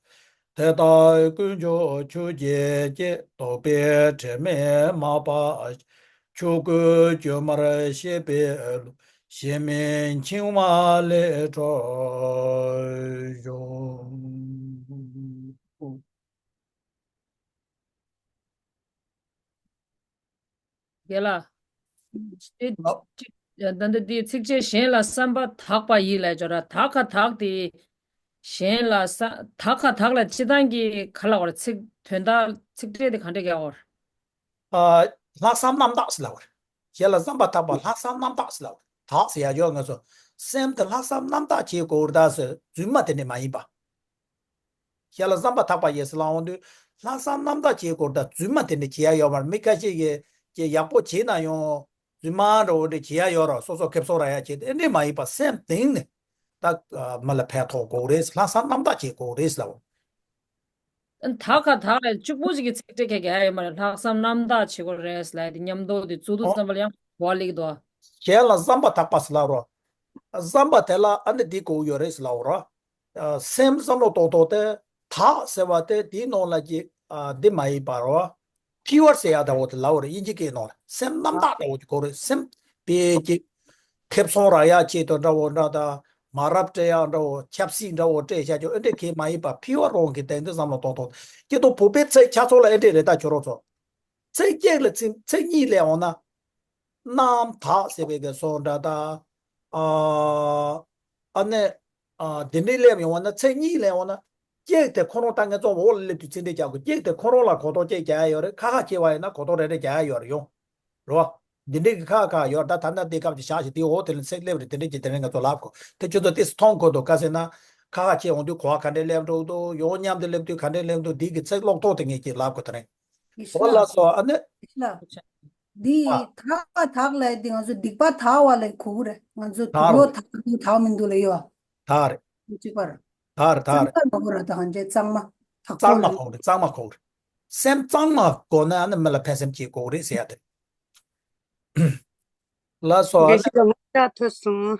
།དེ་དག་ཀུན་ཀྱང་ཆོས་བརྒྱད་ཀྱིས། བདོག་པའི་དྲི་མས་མ་སྦགས་ཤིང་། ཆོས་ཀུན་བཅོས་མར་ཤེས་པའི་བློས། གཞན་མིན་འཆིང་བ་ལས་གྲོལ་ཤོག་རྒན་ལགས། ཨོ། ད་ལྟ་འདི་ཚིགས་བཅད་གཞན་ལ་བསམ་པ་དག་པ་ཡིས་ལབ་ཅོག་ར། དག་ཁ་དག་དེ། གཞན་ལ་ས། དག་ཁ་དག་ལ་སྤྱིར་བཏང་གི་ག་ལ་བར་ཚིག་དོན་དག་ཚིག་ཕྲད་དེ་ག་འདྲ་རྒྱག་བར། ཨ། ལྷག་བསམ་རྣམ་དག་ཟེར་ལབ་པ་རེད། གཞན་ལ་བསམ་པ་ཐག་པ་ལྷག་བསམ་རྣམ་དག་ཟེར་ལབ་པ་རེད། དག་ཟེར་ཡ་ཡོད་ང་ཚོ། སེམས་དེ་ལྷག་བསམ་རྣམ་དག་བྱེད་དགོས་རེད་ད་ཟེར་རྫུན་མ་དེ་ནི་མ་ཡིན་པ། གཞན་ལ་བསམ་པ་ཐག་པ་ཡིས་ཟེར་ལབ་འོང་དུས་ལྷག་བསམ་རྣམ་དག་བྱེད་དགོས་རེད་ད། རྫུན་མ་དེ་ནི་བྱེད་ཡ་ཡོད་མ་རེད། མི་ཁ་ཤས་ཀྱིས་ཀྱི་ཡག་པོ་བྱེད་ན་ཡང་རྫུན་མ་འདྲ་བོ་འདྲ་བྱེད་ཡ་ཡོད་རེད། སོ་སོ་ཁེ་བཟང་རག་ཡ་བྱེད་དེ་འདྲ་མ་ཡིན་པ། སེམས་གཏིང་ནས་ད་མི་ལ་ཕན་ཐོགས་དགོས་རེད། ལྷག་བསམ་རྣམ་དག་བྱེད་དགོས་རེད་ཟེར་ལབ་འོང་། དག་ཁ་དག་ལ་གཅིག་པོ་ཅིག་གི་ཚིག་ཕྲད་ཁ་ག་ཡོད་མ་རེད། ལྷག་བསམ་རྣམ་དག་བྱེད་དགོས་རེད་ལབ་དེ་མཉམ་དུ་དེ་གཙུག་ཏོར་ཨོ། བསམ་པ་ལ་ཡང་གོ་བ་ལེགས་འདུག་གཞན་ལ་བསམ་པ་ཐག་པ་ཟེར་ལབ་རོགས། བསམ་པ་དེ་ལ་ཨ་ནི་འདི་དགོས་ཡོད་རེད་ཟེར་ལབ་རོགས། སེམས་བསམ་བློ་ཏོག་ཏོག་དེ་དག་ཟེར་བ་དེ་དེའི་ནང་ལ་ཀྱི་འདི་མ་ཡིན་པ་རོ། ཕི་ཡོར་ཟེར་ཡ་འདྲ་བོ་དེ་ལབ་རེད། དབྱིན་ཇི་སྐད་ནང་ལ་སེམས་རྣམ་དག་འདྲ་བོ་ཅིག་དགོས་རེད། སེམས་དཔེ་ཅིག་ཁེ་བཟང་རག་ཡ་ཆེད་དུ་འདྲ་བོ་འདྲ་དང་། མ་རབས་སྤྲད་ཡག་འདྲ་བོ། ཆབ་སྲིད་འདྲ་བོ་སྤྲད་བཞག་ཆོག་ཨེ་འདྲས་གས་མ་ཡིན་པ། ཕི་ཡོར་རང་གི་སྟེང་དུ་བསམ་བློ་གཏོང་གཏོང་། ཀྱེ་དོ་བོད་པའི་ཚིག་ཆ་ཚང་ལ་ཨེ་འདྲས་རེད་ད་ཁྱོད་རང་ཚོ། ཚིག་གཅིག་ལ་ཚིག་ཚིག་གཉིས་ལས་འོང་ན། རྣམ་དག་ཟེར་བའི་གི་སོགས་འདྲ་ད། ཨ་ཨ་ནི་ཨ་དེ་འདྲས་ལས་ཡོང་བ་ན། ཚིག་གཉིས་ལས་འོང་ན། སྐྱེག་དེ་ཁོ་རང་ད་ངས་ཚོ་འོག་ལ་སླེབས་དུས་ཚིག་འདི་རྒྱག་དགོས། སྐྱེག་དེ་ཁོ་རང་ལ་གོ་རྟོགས་སྐྱེག་རྒྱག་ཡ་ཡོད་རེད། ཁ་ཁ་ཁྱེར་བ་ཡིན་ན་གོ་རྟོགས་རེ་རེ་རྒྱག་ཡ་ཡོད་རེད་ཡོང་། རེད་བ། འདི་འདྲའི་གི་ཁ་ཁ་ཡོད་ད། ད་ལྟ་འདི་སྐབས་ཀྱི་བཞག་ཞིག་དེའི་འོག་དེ་ལ་ཚིག་སླེབས་རེད། དེ་འདྲའི་གི་དེ་རིང་ང་ཚོ་ལབ་དགོས། དེ་ཁྱོད་ཚོ་ཏིས་མཐོང་དགོས་འདུག་ག་ཟེར་ན། ཁ་ཁ་ཁྱེར་འོང་དུས་གོ་བ་ག་འདྲའི་སླེབས་འགྲོ་འདུག་ཡོང་མཉམ་དུ་སླེབས་དུས་ག་འདྲའི་སླེབས་འདུག་འདི་གི་ཚིག་ཀློག་ཐོག་དེ་ངས་ཀྱིས་ལབ་དགོས། དེ་རིང་འོ་ལགས་སོ། ཨ་ནི། ལ། འདི་ཨ། དག་པ་དག་ལས་འདི་ང་ཚོ་སྡིག་པ་དག་པ་ལས་གོ་གི་རེད། ང་ཚོ་དག་རེད། དག་དག་མི་འདུག་ལ་ཡོད། དག་རེད། གཅིག་པར། དག་རེད། དག་རེད། ཙམ་པ་གོ་གི་རེད། ད་གང་ཅི་གཙང་མ། དག་གཙང་མ་གོ་གི་རེད། གཙང་མ་གོ་གི་རེད། སེམས་གཙང་མ་གོ་ན་ཨ་ནི་མི་ལ་ཕན་སེམས་སྐྱེ་གོ་གི་རེད་ཟེར་ཡ་དེ་རེད། ལགས་སོ། ཨ་དགེ་ནི། བཤེས་ལགས་ང་ལྕགས་ཐོས་སོང་།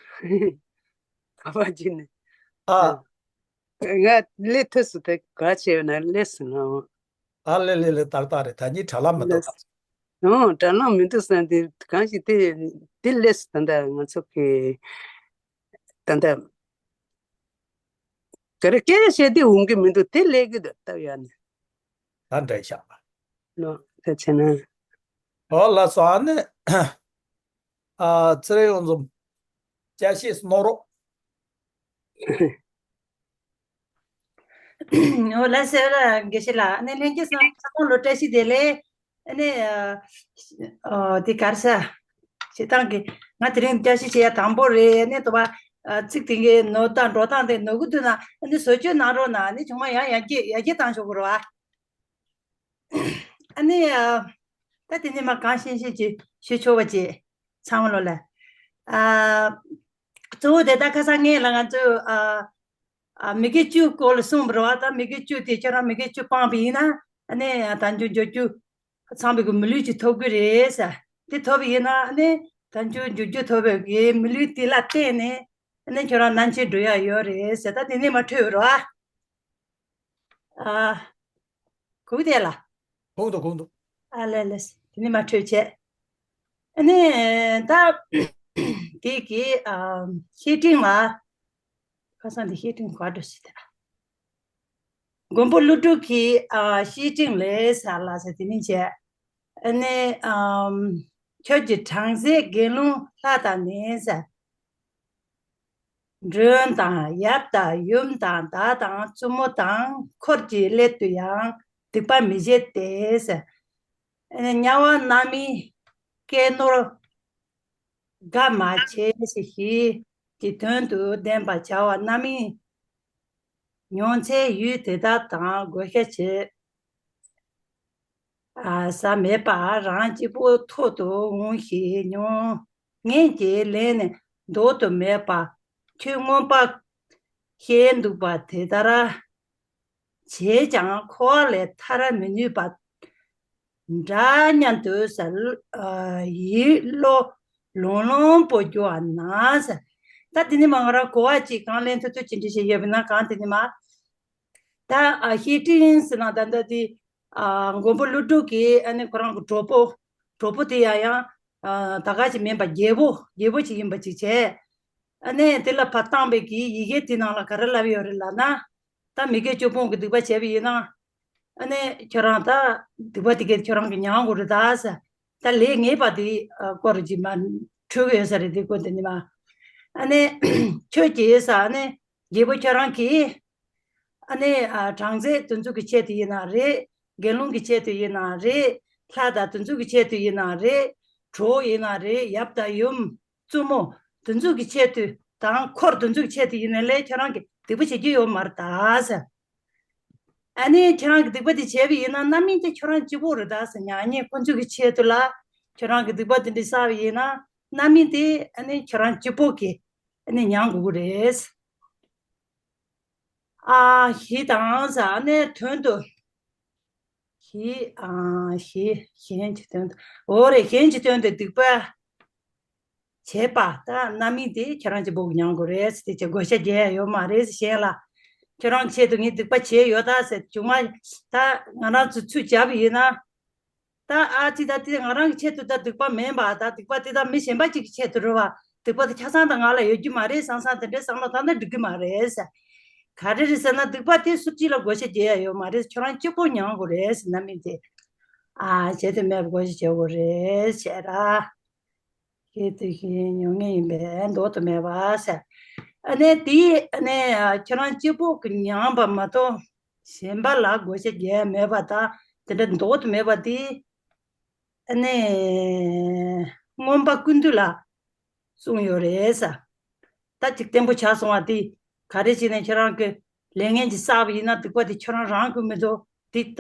ག་པར་ཅིག་ནས། ཨ། ང་སླེབས་ཐུབ་སོང་། དེ་ག་བྱས་ཡོད་ན་སླེབས་སོང་ང་། ཨ་ལེ་ལེ་ལེ། ཏག་ཏག་རེད། ད་ནི་དྲ་ལམ་མི་འདུག་ད། ཨོ་དྲ་ལམ་མི་འདུག་བསམ་དེ་གང་ཞིག་དེ་དེ་སླེབས་སོང་། ད་ལྟ་ང་ཚོ་གི་ད་ལྟ་ག་རེ་སྐད་ཆ་བཤད་དེ་འོང་གི་མི་འདུག་དེ་སླེབས་ཀྱི་འདུག་ལྟ་ཡ་ནི། ད་འདྲ་ཤག་པ། ནོ། ད་བྱས་ན། ཨོ་ལགས་སོ། ཨ་ནི། ཨ་ཚེ་རིང་ཡོངས་འཛོམས། བཅར་ཤེས་གནང་རོགས། ཨོ་ལགས་སོ། དགེ་བཤེས་ལགས། ཨ་ནི་ལྷན་རྒྱས་ཚང་མ་ལ་བཀྲ་ཤིས་བདེ་ལེགས། ཨ་ནི་ཨ་ཨ་དེ་ག་རེ་ཟེར། བྱེད་སྟངས་ཀྱི་ང་དེ་རིང་བསྐྱར་ཞིབ་བྱེད་ཡ་དང་པོ་རེད། ཨ་ནི་དུ་བ་ཨ་ཚིག་དེ་གའི་ནོར་དང་འགྲོ་སྟངས་དེ་ནོར་གི་འདུག་ན་ཨ་ནི་བཟོ་བཅོས་གནང་རོགས་གནང་། ཨ་ནི་བྱུང་མ་ཡང་ཡར་རྒྱས་ཡར་རྒྱས་བཏང་ཆོག་གི་རེད་བ། ཨ་ནི་ཨ་ད་དེ་ནས་མར་གང་ཤེས་ཤེས་ཀྱི་ཞུ་ཆོག་པ་བྱེད། ཚང་མ་ལོ་ལ། ཨ་གཙོ་བོ་དེ་ད་ཁ་སང་ངས་ལ་ང་ཚོས་ཨ་ཨ་མི་དགེ་བཅུ་སྐོར་ལ་གསུངས་པ་རེད་བ། ད་མི་དགེ་བཅུ་དེ་ཁྱོད་རང་མི་དགེ་བཅུ་སྤངས་པ་ཡིན་ན་ཨ་ནི་དལ་འབྱོར་འབྱོར་རྒྱུ། ཚངས་པའི་གི་མི་ལུས་ཅིག་ཐོབ་གི་རེད་ཟེར། དེ་ཐོབ་ཡིན་ན་ཨ་ནི་དལ་འབྱོར་འབྱོར་རྒྱུ་ཐོབ་པའི་གི་མི་ལུས་དེ་ལ་བརྟེན་ནས་ཨ་ནི་ཁྱོད་རང་ནང་ཆེན་འགྲོ་ཡ་ཡོད་རེད་ཟེར། ད་དེ་ནས་མར་འཕྲོས་རོགས། ཨ། གུག་དེ་ལ། གུག་འདུག་གུག་འདུག་ཨ་ལེ་ལེ། དེ་ནས་མར་འཕྲོས་བྱས། ཨ་ནི་ད་དེ་གི་ཨ་བཤེས་སྤྲིང་ལ། ཁ་སང་དེ་བཤེས་སྤྲིང་ག་འགྲོ་ཞིག་དེ་ལ། མགོན་པོ་ཀླུ་སྒྲུབ་ཀྱི་ཨ་བཤེས་སྤྲིང་ལས་ཟེར་ལ་ཟེར་དེ་ནས་བྱས། ཨ་ནི་ཨམ། ཁྱོད་ཀྱི་གྲངས་ཚད་དགེ་སློང་ལྷ་དང་ནི་ཟེར། མགྲོན་དང་ཡབ་དང་ཡུམ་དང་བདག་དང་བཙུན་མོ་དང་འཁོར་གྱི་སླད་དུ་ཡང་སྡིག་པ་མི་བྱེད་དེ་ཟེར། ཨ་ནི་དམྱལ་བ་མནར་མེད་སྐྱེས་ནོར་དགའ་མ་བྱེད་ཞེས་ཀྱི་དོན་དུ་བདེན་པར་བྱ་བ་རྣམ་སྨིན་མྱོང་ཚེ་ཡུལ་དེ་དག་དང་བགོ་བཤའ་བྱེད། ཨ་ས་མེད་པར་རང་གཅིག་པུ་ཐོག་ཏུ་འོང་ཞིང་མྱོང་ངན་གྱིས་བརླན་ནས་ལྡོག་ཏུ་མེད་པ་ཆོས་མངོན་པ་ཞེས་འདུག་པ་དེ་ལྟར་བྱས་ཀྱང་འཁོར་བ་ལས་ཐར་མི་ནུས་པ་འདྲ་སྙམ་དུ་ཟེར། ཡིད་བློ་ལོང་ལོང་པོ་རྒྱུ་བ་ན་ཟེར། ད་དེ་ནི་མ་ང་རང་གོ་བ་ཅིག་གང་ལེན་ཐུབ་ཐུབ་ཅི་འདྲ་ཞིག་ཡོད་པ་ན་གང་དེ་ནི་མ། ད་ཨ་བཤེས་སྤྲིང་ཟེར་ན་ད་ལྟ་དེ་ཨ་མགོན་པོ་ཀླུ་སྒྲུབ་ཀྱིས་ཨ་ནི་ཁོ་རང་གི་གྲོགས་པོ་གྲོགས་པོ་དེ་ཡང་ཡང་ཨ་ད་ག་ཅིག་མིན་པ་རྒྱལ་པོ་རྒྱལ་པོ་ཅིག་ཡིན་པ་ཅིག་བྱས། ཨ་ནི་དེ་ལ་ཕར་བཏང་བའི་གི་ཡི་གེ་དེ་ནང་ལ་ག་རེ་ལབ་ཡོད་རེད་ལབ་ན། ད་མི་དགེ་བཅུ་སྤོང་གི་སྡིག་པ་བྱས་པ་ཡིན་ན། ཨ་ནི་ཁྱོད་རང་ད་སྡིག་པ་དེ་གས་ཁྱོད་རང་གི་མྱང་དགོས་རེད་ད་ཟེར། ད་ལས་ངན་པ་དེ་ཨ་སྐོར་ཅིག་མ་འཕྲོད་གི་ཡོད་ས་རེད། དེ་སྐོར་དེ་ནི་མ། ཨ་ནི་ཁྱོད་ཀྱིས་ཟེར་ཨ་ནི་རྒྱལ་པོ་ཁྱོད་རང་གིས། ཨ་ནི་ཨ་གྲངས་ཚད་དེ་ཚོ་གི་ཆེད་དུ་ཡིན་ན་རེད། དགེ་སློང་གི་ཆེད་དུ་ཡིན་ན་རེད། ལྷ་དང་དེ་ཚོ་གི་ཆེད་དུ་ཡིན་ན་རེད། གྲོགས་ཡིན་ན་རེད། ཡབ་དང་ཡུམ། བཙུན་མོ་དེ་ཚོ་གི་ཆེད་དུ་དང་འཁོར་དེ་ཚོ་གི་ཆེད་དུ་ཡིན་ན་ལས་ཁྱོད་རང་གི་སྡིག་པ་བྱེད་རྒྱུ་ཡོད་མ་རེད་ད་ཟེར། ཨ་ནི་ཁྱོད་རང་གི་སྡིག་པ་དེ་བྱས་པ་ཡིན་ན་རྣམ་སྨིན་དེ་ཁྱོད་རང་གཅིག་པོ་རེད་ད་ཟེར། མྱ་ངན་ཁོ་ཚོ་གི་ཆེད་དུ་ལ་ཁྱོད་རང་གི་སྡིག་པ་དེ་འདྲ་བསགས་པ་ཡིན་ན་རྣམ་སྨིན་དེ་ཨ་ནི་ཁྱོད་རང་གཅིག་པོ་གི་ཨ་ནི་མྱང་དགོས་ཀྱི་རེད། ཨ་ཞེས་དང་ཟེར་ཨ་ནི་དོན་དུ། ཞེས་ཨ་ཞེས་གཞན་གྱི་དོན་དུ། འོ་རེད། གཞན་གྱི་དོན་དུ་སྡིག་པ་བྱས་པ་ད་རྣམ་སྨིན་དེ་ཁྱེད་རང་གཅིག་པོ་གིས་མྱང་དགོས་རེད་ཟེར། དེ་ཅི་བགོ་བཤའ་རྒྱག་ཡ་ཡོད་མ་རེད་ཟེར། གཞན་ལ་ཁྱོད་རང་ཆེད་དུ་ངས་སྡིག་པ་བྱས་ཡོད་ད་ཟེར། བྱུང་མ་ད་ང་རང་ཚོ་ཚུར་བྱས་པ་ཡིན་ན། ད་ཨ་ཙི་ད་དེ་ང་རང་གི་ཆེད་དུ་ད་སྡིག་པ་མིན་པ། ད་སྡིག་པ་དེ་ད་མི་གཞན་པ་ཅིག་གི་ཆེད་དུ་རེད་བ། སྡིག་པ་དེ་ཆ་ཚང་ད་ང་ལ་ཡོད་རྒྱུ་མ་རེད་བསམ་བསམ་དེ་འདྲའི་བསམ་བློ་བཏང་ན་འགྲིག་གི་མ་རེད་ཟེར། ག་རེ་རེད་ཟེར་ན་སྡིག་པ་དེ་སུ་གཅིག་ལ་བགོ་བཤའ་རྒྱག་ཡ་ཡོད་མ་རེད། ཁྱོད་རང་གཅིག་པོ་མྱང་དགོས་རེད་ཟེར། རྣམ་སྨིན་དེ་ཨ་བྱེད་དུ་མེད་པ་བགོ་བཤའ་རྒྱག་དགོས་རེད་ཟེར་ར། ཁྱེད་དུ་ཞིག་མྱོང་ངེས་ཡིན་པས་ལྡོག་ཏུ་མེད་པ་ཟེར། ཨ་ནི་དེ་ཨ་ནི་ཁྱོད་རང་གཅིག་པོ་གིས་མྱངས་པ་མ་གཏོགས། གཞན་པ་ལ་བགོ་བཤའ་རྒྱག་ཡ་མེད་པ་དང་དེ་འདྲ་མདོག་ཏུ་མེད་པ་དེ། ཨ་ནི་མངོན་པ་ཀུན་བཏུས་ལ་གསུངས་ཡོད་རེད་ཟེར། ད་ཅིག་བརྟན་པོ་ཆགས་སོང་བ་དེ། ག་རེ་བྱས་ནས་ཁྱོད་རང་གི་ལས་ངན་ཅིག་བསགས་པ་ཡིན་ན་སྡིག་པ་དེ་ཁྱོད་རང་རང་གི་མི་འདུག་དེ་ད་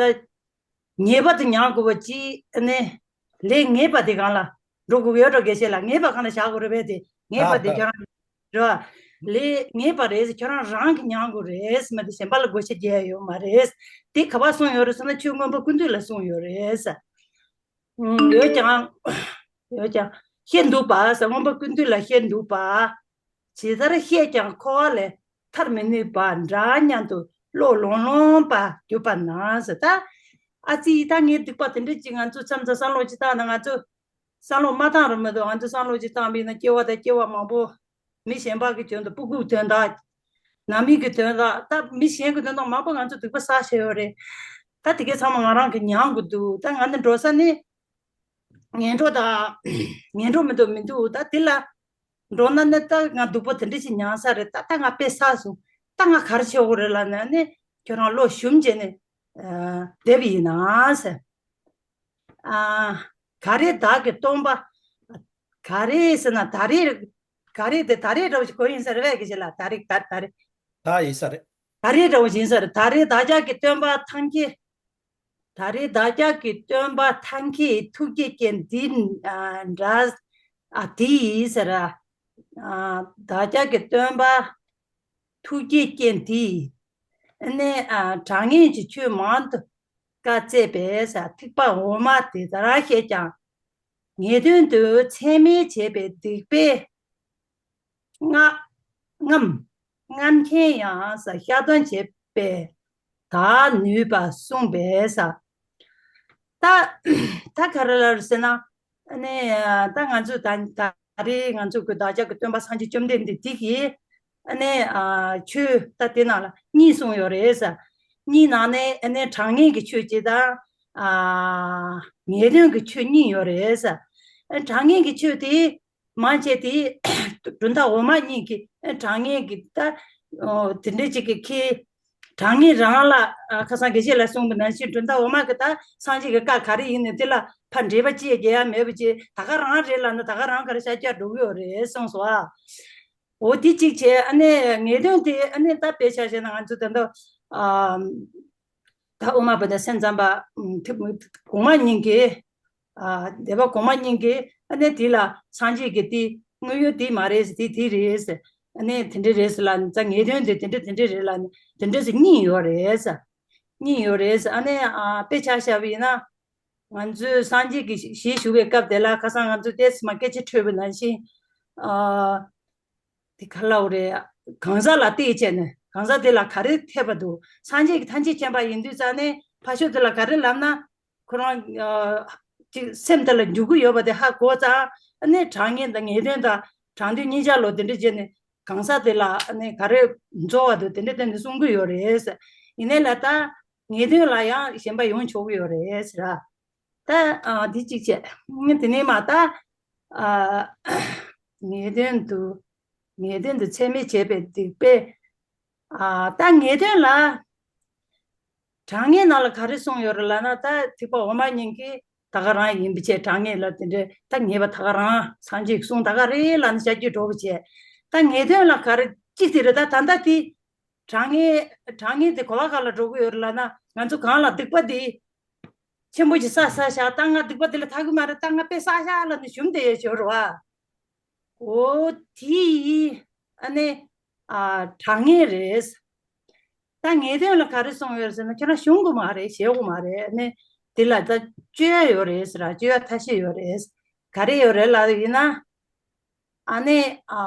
ངེས་པར་དུ་མྱང་དགོས་པ་ཅིག་ཨ་ནི་ལས་ངེས་པ་དེ་སྒང་ལ་འགྲོ་དགོས་ཡོད་འགྲོ། དགེ་བཤེས་ལགས། ངེས་པ་སྒང་ལ་བཞག་དགོས་རེད་པས། དེ་ངེས་པ་དེ་ཁྱོད་རང་རེད་བ། ལས་ངེས་པ་རེད་ཟེར། ཁྱོད་རང་རང་གིས་མྱང་དགོས་རེད་ཟེར། མ་དེ་གཞན་པ་ལ་བགོ་བཤའ་རྒྱག་ཡ་ཡོད་མ་རེད། དེ་ག་པར་གསུངས་ཡོད་རེད་ཟེར་ན་ཆོས་མངོན་པ་ཀུན་བཏུས་ལ་གསུངས་ཡོད་རེད་ཟེར། ཡོད་ཀྱང་། ཡོད་ཀྱང་། བཤད་འདུག་པ་ཟེར། མངོན་པ་ཀུན་བཏུས་ལ་བཤད་འདུག་པ། ཇི་ལྟར་བཤད་ཀྱང་འཁོར་བ་ལས་ཐར་མི་ནུས་པ་འདྲ་སྙམ་དུ་བློ་ལོང་ལོང་པར་གྱུར་པ་ན་ཟེར། ད་ཨ་ཙི་ད་ངའི་སྡིག་པ་དེ་འདྲ་ཅིག་ང་ཚོ་མཚམས་མཚམས་བསམ་བློ་ཅིག་བཏང་ན། ང་ཚོ་བསམ་བློ་མ་བཏང་རུང་མི་འདུག་ང་ཚོ་བསམ་བློ་ཅིག་བཏང་པ་ཡིན་ན་སྐྱེ་བ་དང་སྐྱེ་བ་མང་པོ། མི་གཞན་པ་གི་དོན་དག་སྤུ་གུའི་དོན་དག་ནང་མི་གི་དོན་དག་ད་མི་གཞན་གྱི་དོན་དག་མང་པོ་ང་ཚོ་སྡིག་པ་བསགས་བཞག་ཡོད་རེད། ད་དེ་གའི་ཚང་མ་ང་རང་གིས་མྱང་དགོས་འདུག་ད་ང་འདི་འགྲོ་ས་ནི། ངན་འགྲོ་དང་། ངན་འགྲོ་མི་འདུག་མི་འདུག་ད་དེ་ལ་འགྲོ་ན་ནི་ད་ང་སྡུག་པོ་དེ་འདྲ་ཞིག་མྱངས་ས་རེད། ད་ད་ང་དཔེ་བསགས་སོང་། ད་ང་ག་རེ་བྱེད་དགོས་རེད་ལབ་ན་ནི་ཁྱོད་རང་བློ་ཞུམ་བྱས་ནས་བསྡད་པ་ཡིན་ན་ཟེར། ཨ། ག་རེ་བདག་གི་སྟོན་པ། ག་རེ་ཟེར་ན་ད་རེས། ག་རེ་དེ་ད་རེས་འདྲ་བོ་ཞིག་གོ་ཡིན་ས་རེད་པས། དགེ་བཤེས་ལགས། ད་རེས་ད་ད་རེས། ད་ཡིན་ས་རེད། ད་རེས་འདྲ་བོ་ཞིག་ཡིན་ས་རེད། ད་རེས་བདག་ཅག་གི་སྟོན་པ་ཐང་ཁྱེད། ད་རེས་བདག་ཅག་གི་སྟོན་པ་ཐང་ཁྱེད་ཐུགས་བསྐྱེད་ཅན་འདི་འདྲ། ཨ་དེ་ཡིན་ས་རེད། ཨ་བདག་ཅག་གི་སྟོན་པ་ཐུགས་བསྐྱེད་ཅན་དེས། ཨ་ནི་ཨ་དྲང་ངེས་ཀྱི་ཆོས་མང་དུ་བཀའ་སྩལ་པས་ཟེར། ཐེག་པ་འོག་མ་དེ་ལྟར་བཤད་ཀྱང་། ངེས་དོན་དུ་ཚད་མས་བྱས་པའི་སྡིག་པའི་རྔམ། རྔམ་མཁན་ཡང་ཟེར། བཤགས་སྡོམ་བྱས་པས་དག་ནུས་པར་གསུངས་པས་ཟེར། ད་ད་ག་རེ་ལབ་ཟེར་ན། ཨ་ནི་ད་ང་ཚོས་ད་ད་རེས་ང་ཚོ་གི་བདག་ཅག་གི་སྟོན་པ་སངས་རྒྱས་བཅོམ་ལྡན་འདས་འདི་གིས་ཨ་ནི་ཨ་ཆོས་ད་དེ་ནང་ལ་གཉིས་གསུངས་ཡོད་རེད་ཟེར། གཉིས་ནང་ནས་ཨ་ནི་དྲང་ངེས་ཀྱི་ཆོས་གཅིག་དང་། ཨ་ངེས་དོན་གྱི་ཆོས་གཉིས་ཡོད་རེད་ཟེར། ཨ་དྲང་ངེས་ཀྱི་ཆོས་དེ་མང་ཆེ་དེ་གྲུབ་མཐའ་འོག་མ་གཉིས་ཀྱི་ཨ་དྲང་ངེས་ཀྱི་ད་ཨོ་དེ་འདྲ་ཅིག་གི་ཁྱེད། དྲང་ངེས་རང་ལ་ཨ་ཁ་སང་དགེ་བཤེས་ལ་གསུངས་པ་ནང་བཞིན་གྲུབ་མཐའ་འོག་མ་གི་ད་སངས་རྒྱས་ཀྱི་བཀའ་ག་རེ་ཡིན་ནའི་དེ་ལ་ཕར་འགྲེལ་པ་ཅིག་རྒྱག་ཡ་མེད་པ་ཅིག་ད་ག་རང་རེད་ལབ་ན་ད་ག་རང་ག་རེ་ཤར་རྒྱག་འགྲོ་གི་ཡོད་རེད་གསུངས་སོང་ཨ། འོ་དེ་གཅིག་བྱས། ཨ་ནི་ངེས་དོན་དེ་ཨ་ནི་ད་དཔེ་ཆ་བཞག་ན་ང་ཚོ་ད་ལྟ་ཨ་ད་དབུ་མ་པ་དང་སེམས་ཙམ་པ་ཐེག་གོང་མ་གཉིས་ཀྱིས། ཨ་སྡེ་པ་གོང་མ་གཉིས་ཀྱིས་ཨ་ནི་དེ་ལ་སངས་རྒྱས་ཀྱི་དེ་དངོས་ཡོད་དེ་མ་རེད་ཟེར། དེ་དེ་རེད་ཟེར། ཨ་ནི་དེ་འདྲ་རེད་ཟེར་ལབ་ནས། ད་ངེས་དོན་དེ་དེ་འདྲ་དེ་འདྲ་རེད་ལབ་ནས་དེ་འདྲ་ཟེར་གཉིས་ཡོད་རེད་ཟེར། གཉིས་ཡོད་རེད་ཟེར། ཨ་ནི་ཨ་དཔེ་ཆ་བཞག་པ་ཡིན་ན། ང་ཚོས་སངས་རྒྱས་ཀྱི་ཞལ་བཞུགས་པའི་སྐབས་དེ་ལ་ཁ་སང་ང་ཚོས་ཏོག་ཙམ་སྐད་ཆ་འཕྲོས་པ་ནང་བཞིན། ཨ་དེ་ག་ལབ་དགོས་རེད། གང་ཟག་ལ་བལྟས་བྱས་ནས་གང་ཟག་དེ་ལ་ག་རེ་འཐད་པ་འདུག་སངས་རྒྱས་ཀྱི་ཐམས་ཅད་མཁྱེན་པ་ཡིན་དུས་ཙང་ནས་ཕར་ཕྱོགས་དེ་ལ་ག་རེ་ལབ་ན། ཁོ་རང་ཨ་ཅིག་སེམས་དེ་ལ་འཇུག་གི་ཡོད་པ་དེ་ཧ་གོ་ཙང་། ཨ་ནི་དྲང་ངེས་དང་ངེས་དོན་དང་དྲང་དོན་གཉིས་ཆ་ལོ་དེ་འདྲ་བྱས་ནས་གང་ཟག་དེ་ལ་ཨ་ནི་ག་རེ་འཚོ་བ་འདུག་དེ་འདྲ་བསྟན་ནས་གསུང་གི་ཡོད་རེད། ཡིན་ནའི་ལ་ད་ངེས་དོན་ལ་ཡང་ཞེན་པ་ཡོང་ཆོག་གི་ཡོད་རེད་ཟེར། ད་ཨ་འདི་གཅིག་བྱས། དེ་ནས་མ་ད་ཨ་ངེས་དོན་དུ་ངེས་དོན་དུ་ཚད་མས་བྱས་པའི་སྡིག་པས། ཨ་ད་ངེས་དོན་ལ་དྲང་ངེས་ནང་ལ་ག་རེ་གསུངས་ཡོད་རེད་ལབ་ན། ད་ཐེག་པ་འོག་མ་གཉིས་ཀྱིས་ད་ག་རང་ཡིན་པ་བྱས། དྲང་ངེས་ལ་དེ་འདྲའི་ད་ངེས་པ་ད་ག་རང་སངས་རྒྱས་ཀྱི་གསུང་ད་ག་རེད་ལབ་ནས་བཤད་རྒྱུ་འགྲོ་བ་བྱས། ད་ངེས་དོན་ལ་ག་རེ་གཅིག་དེ་རེད། ད་ད་ལྟ་དེ་དྲང་ངེས་དྲང་ངེས་དེ་གོ་བ་ག་ལ་འགྲོ་གི་ཡོད་རེད་ལབ་ན། ང་ཚོ་གང་ལ་སྡིག་པ་དེ་ཆེན་པོ་ཞིག་བསགས་བསགས་བཞག་ད་ང་སྡིག་པ་དེ་ལས་ཐར་གི་མ་རེད། ད་ང་དཔེ་བསགས་བཞག་ལབ་ནས་ཞུམ་བསྡད་ཡས་ཞོར་བ། འོ་དེ་ཡིས་ཨ་ནི་ཨ་དྲང་ངེས་རེད། ད་ངེས་དོན་ལ་ག་རེ་གསུངས་ཡོད་ཟེར་ན། ཁྱོད་རང་ཞུམ་དགོས་མ་རེད། ཞེད་དགོས་མ་རེད། ཨ་ནི་དེ་ལ་ད་བཅོས་ཡ་ཡོད་རེད་ཟེར། བཅོས་ཡ་ཐབས་ཤེས་ཡོད་རེད། ག་རེ་ཡོད་རེད་ལབ་ཡིན་ན། ཨ་ནི་ཨ་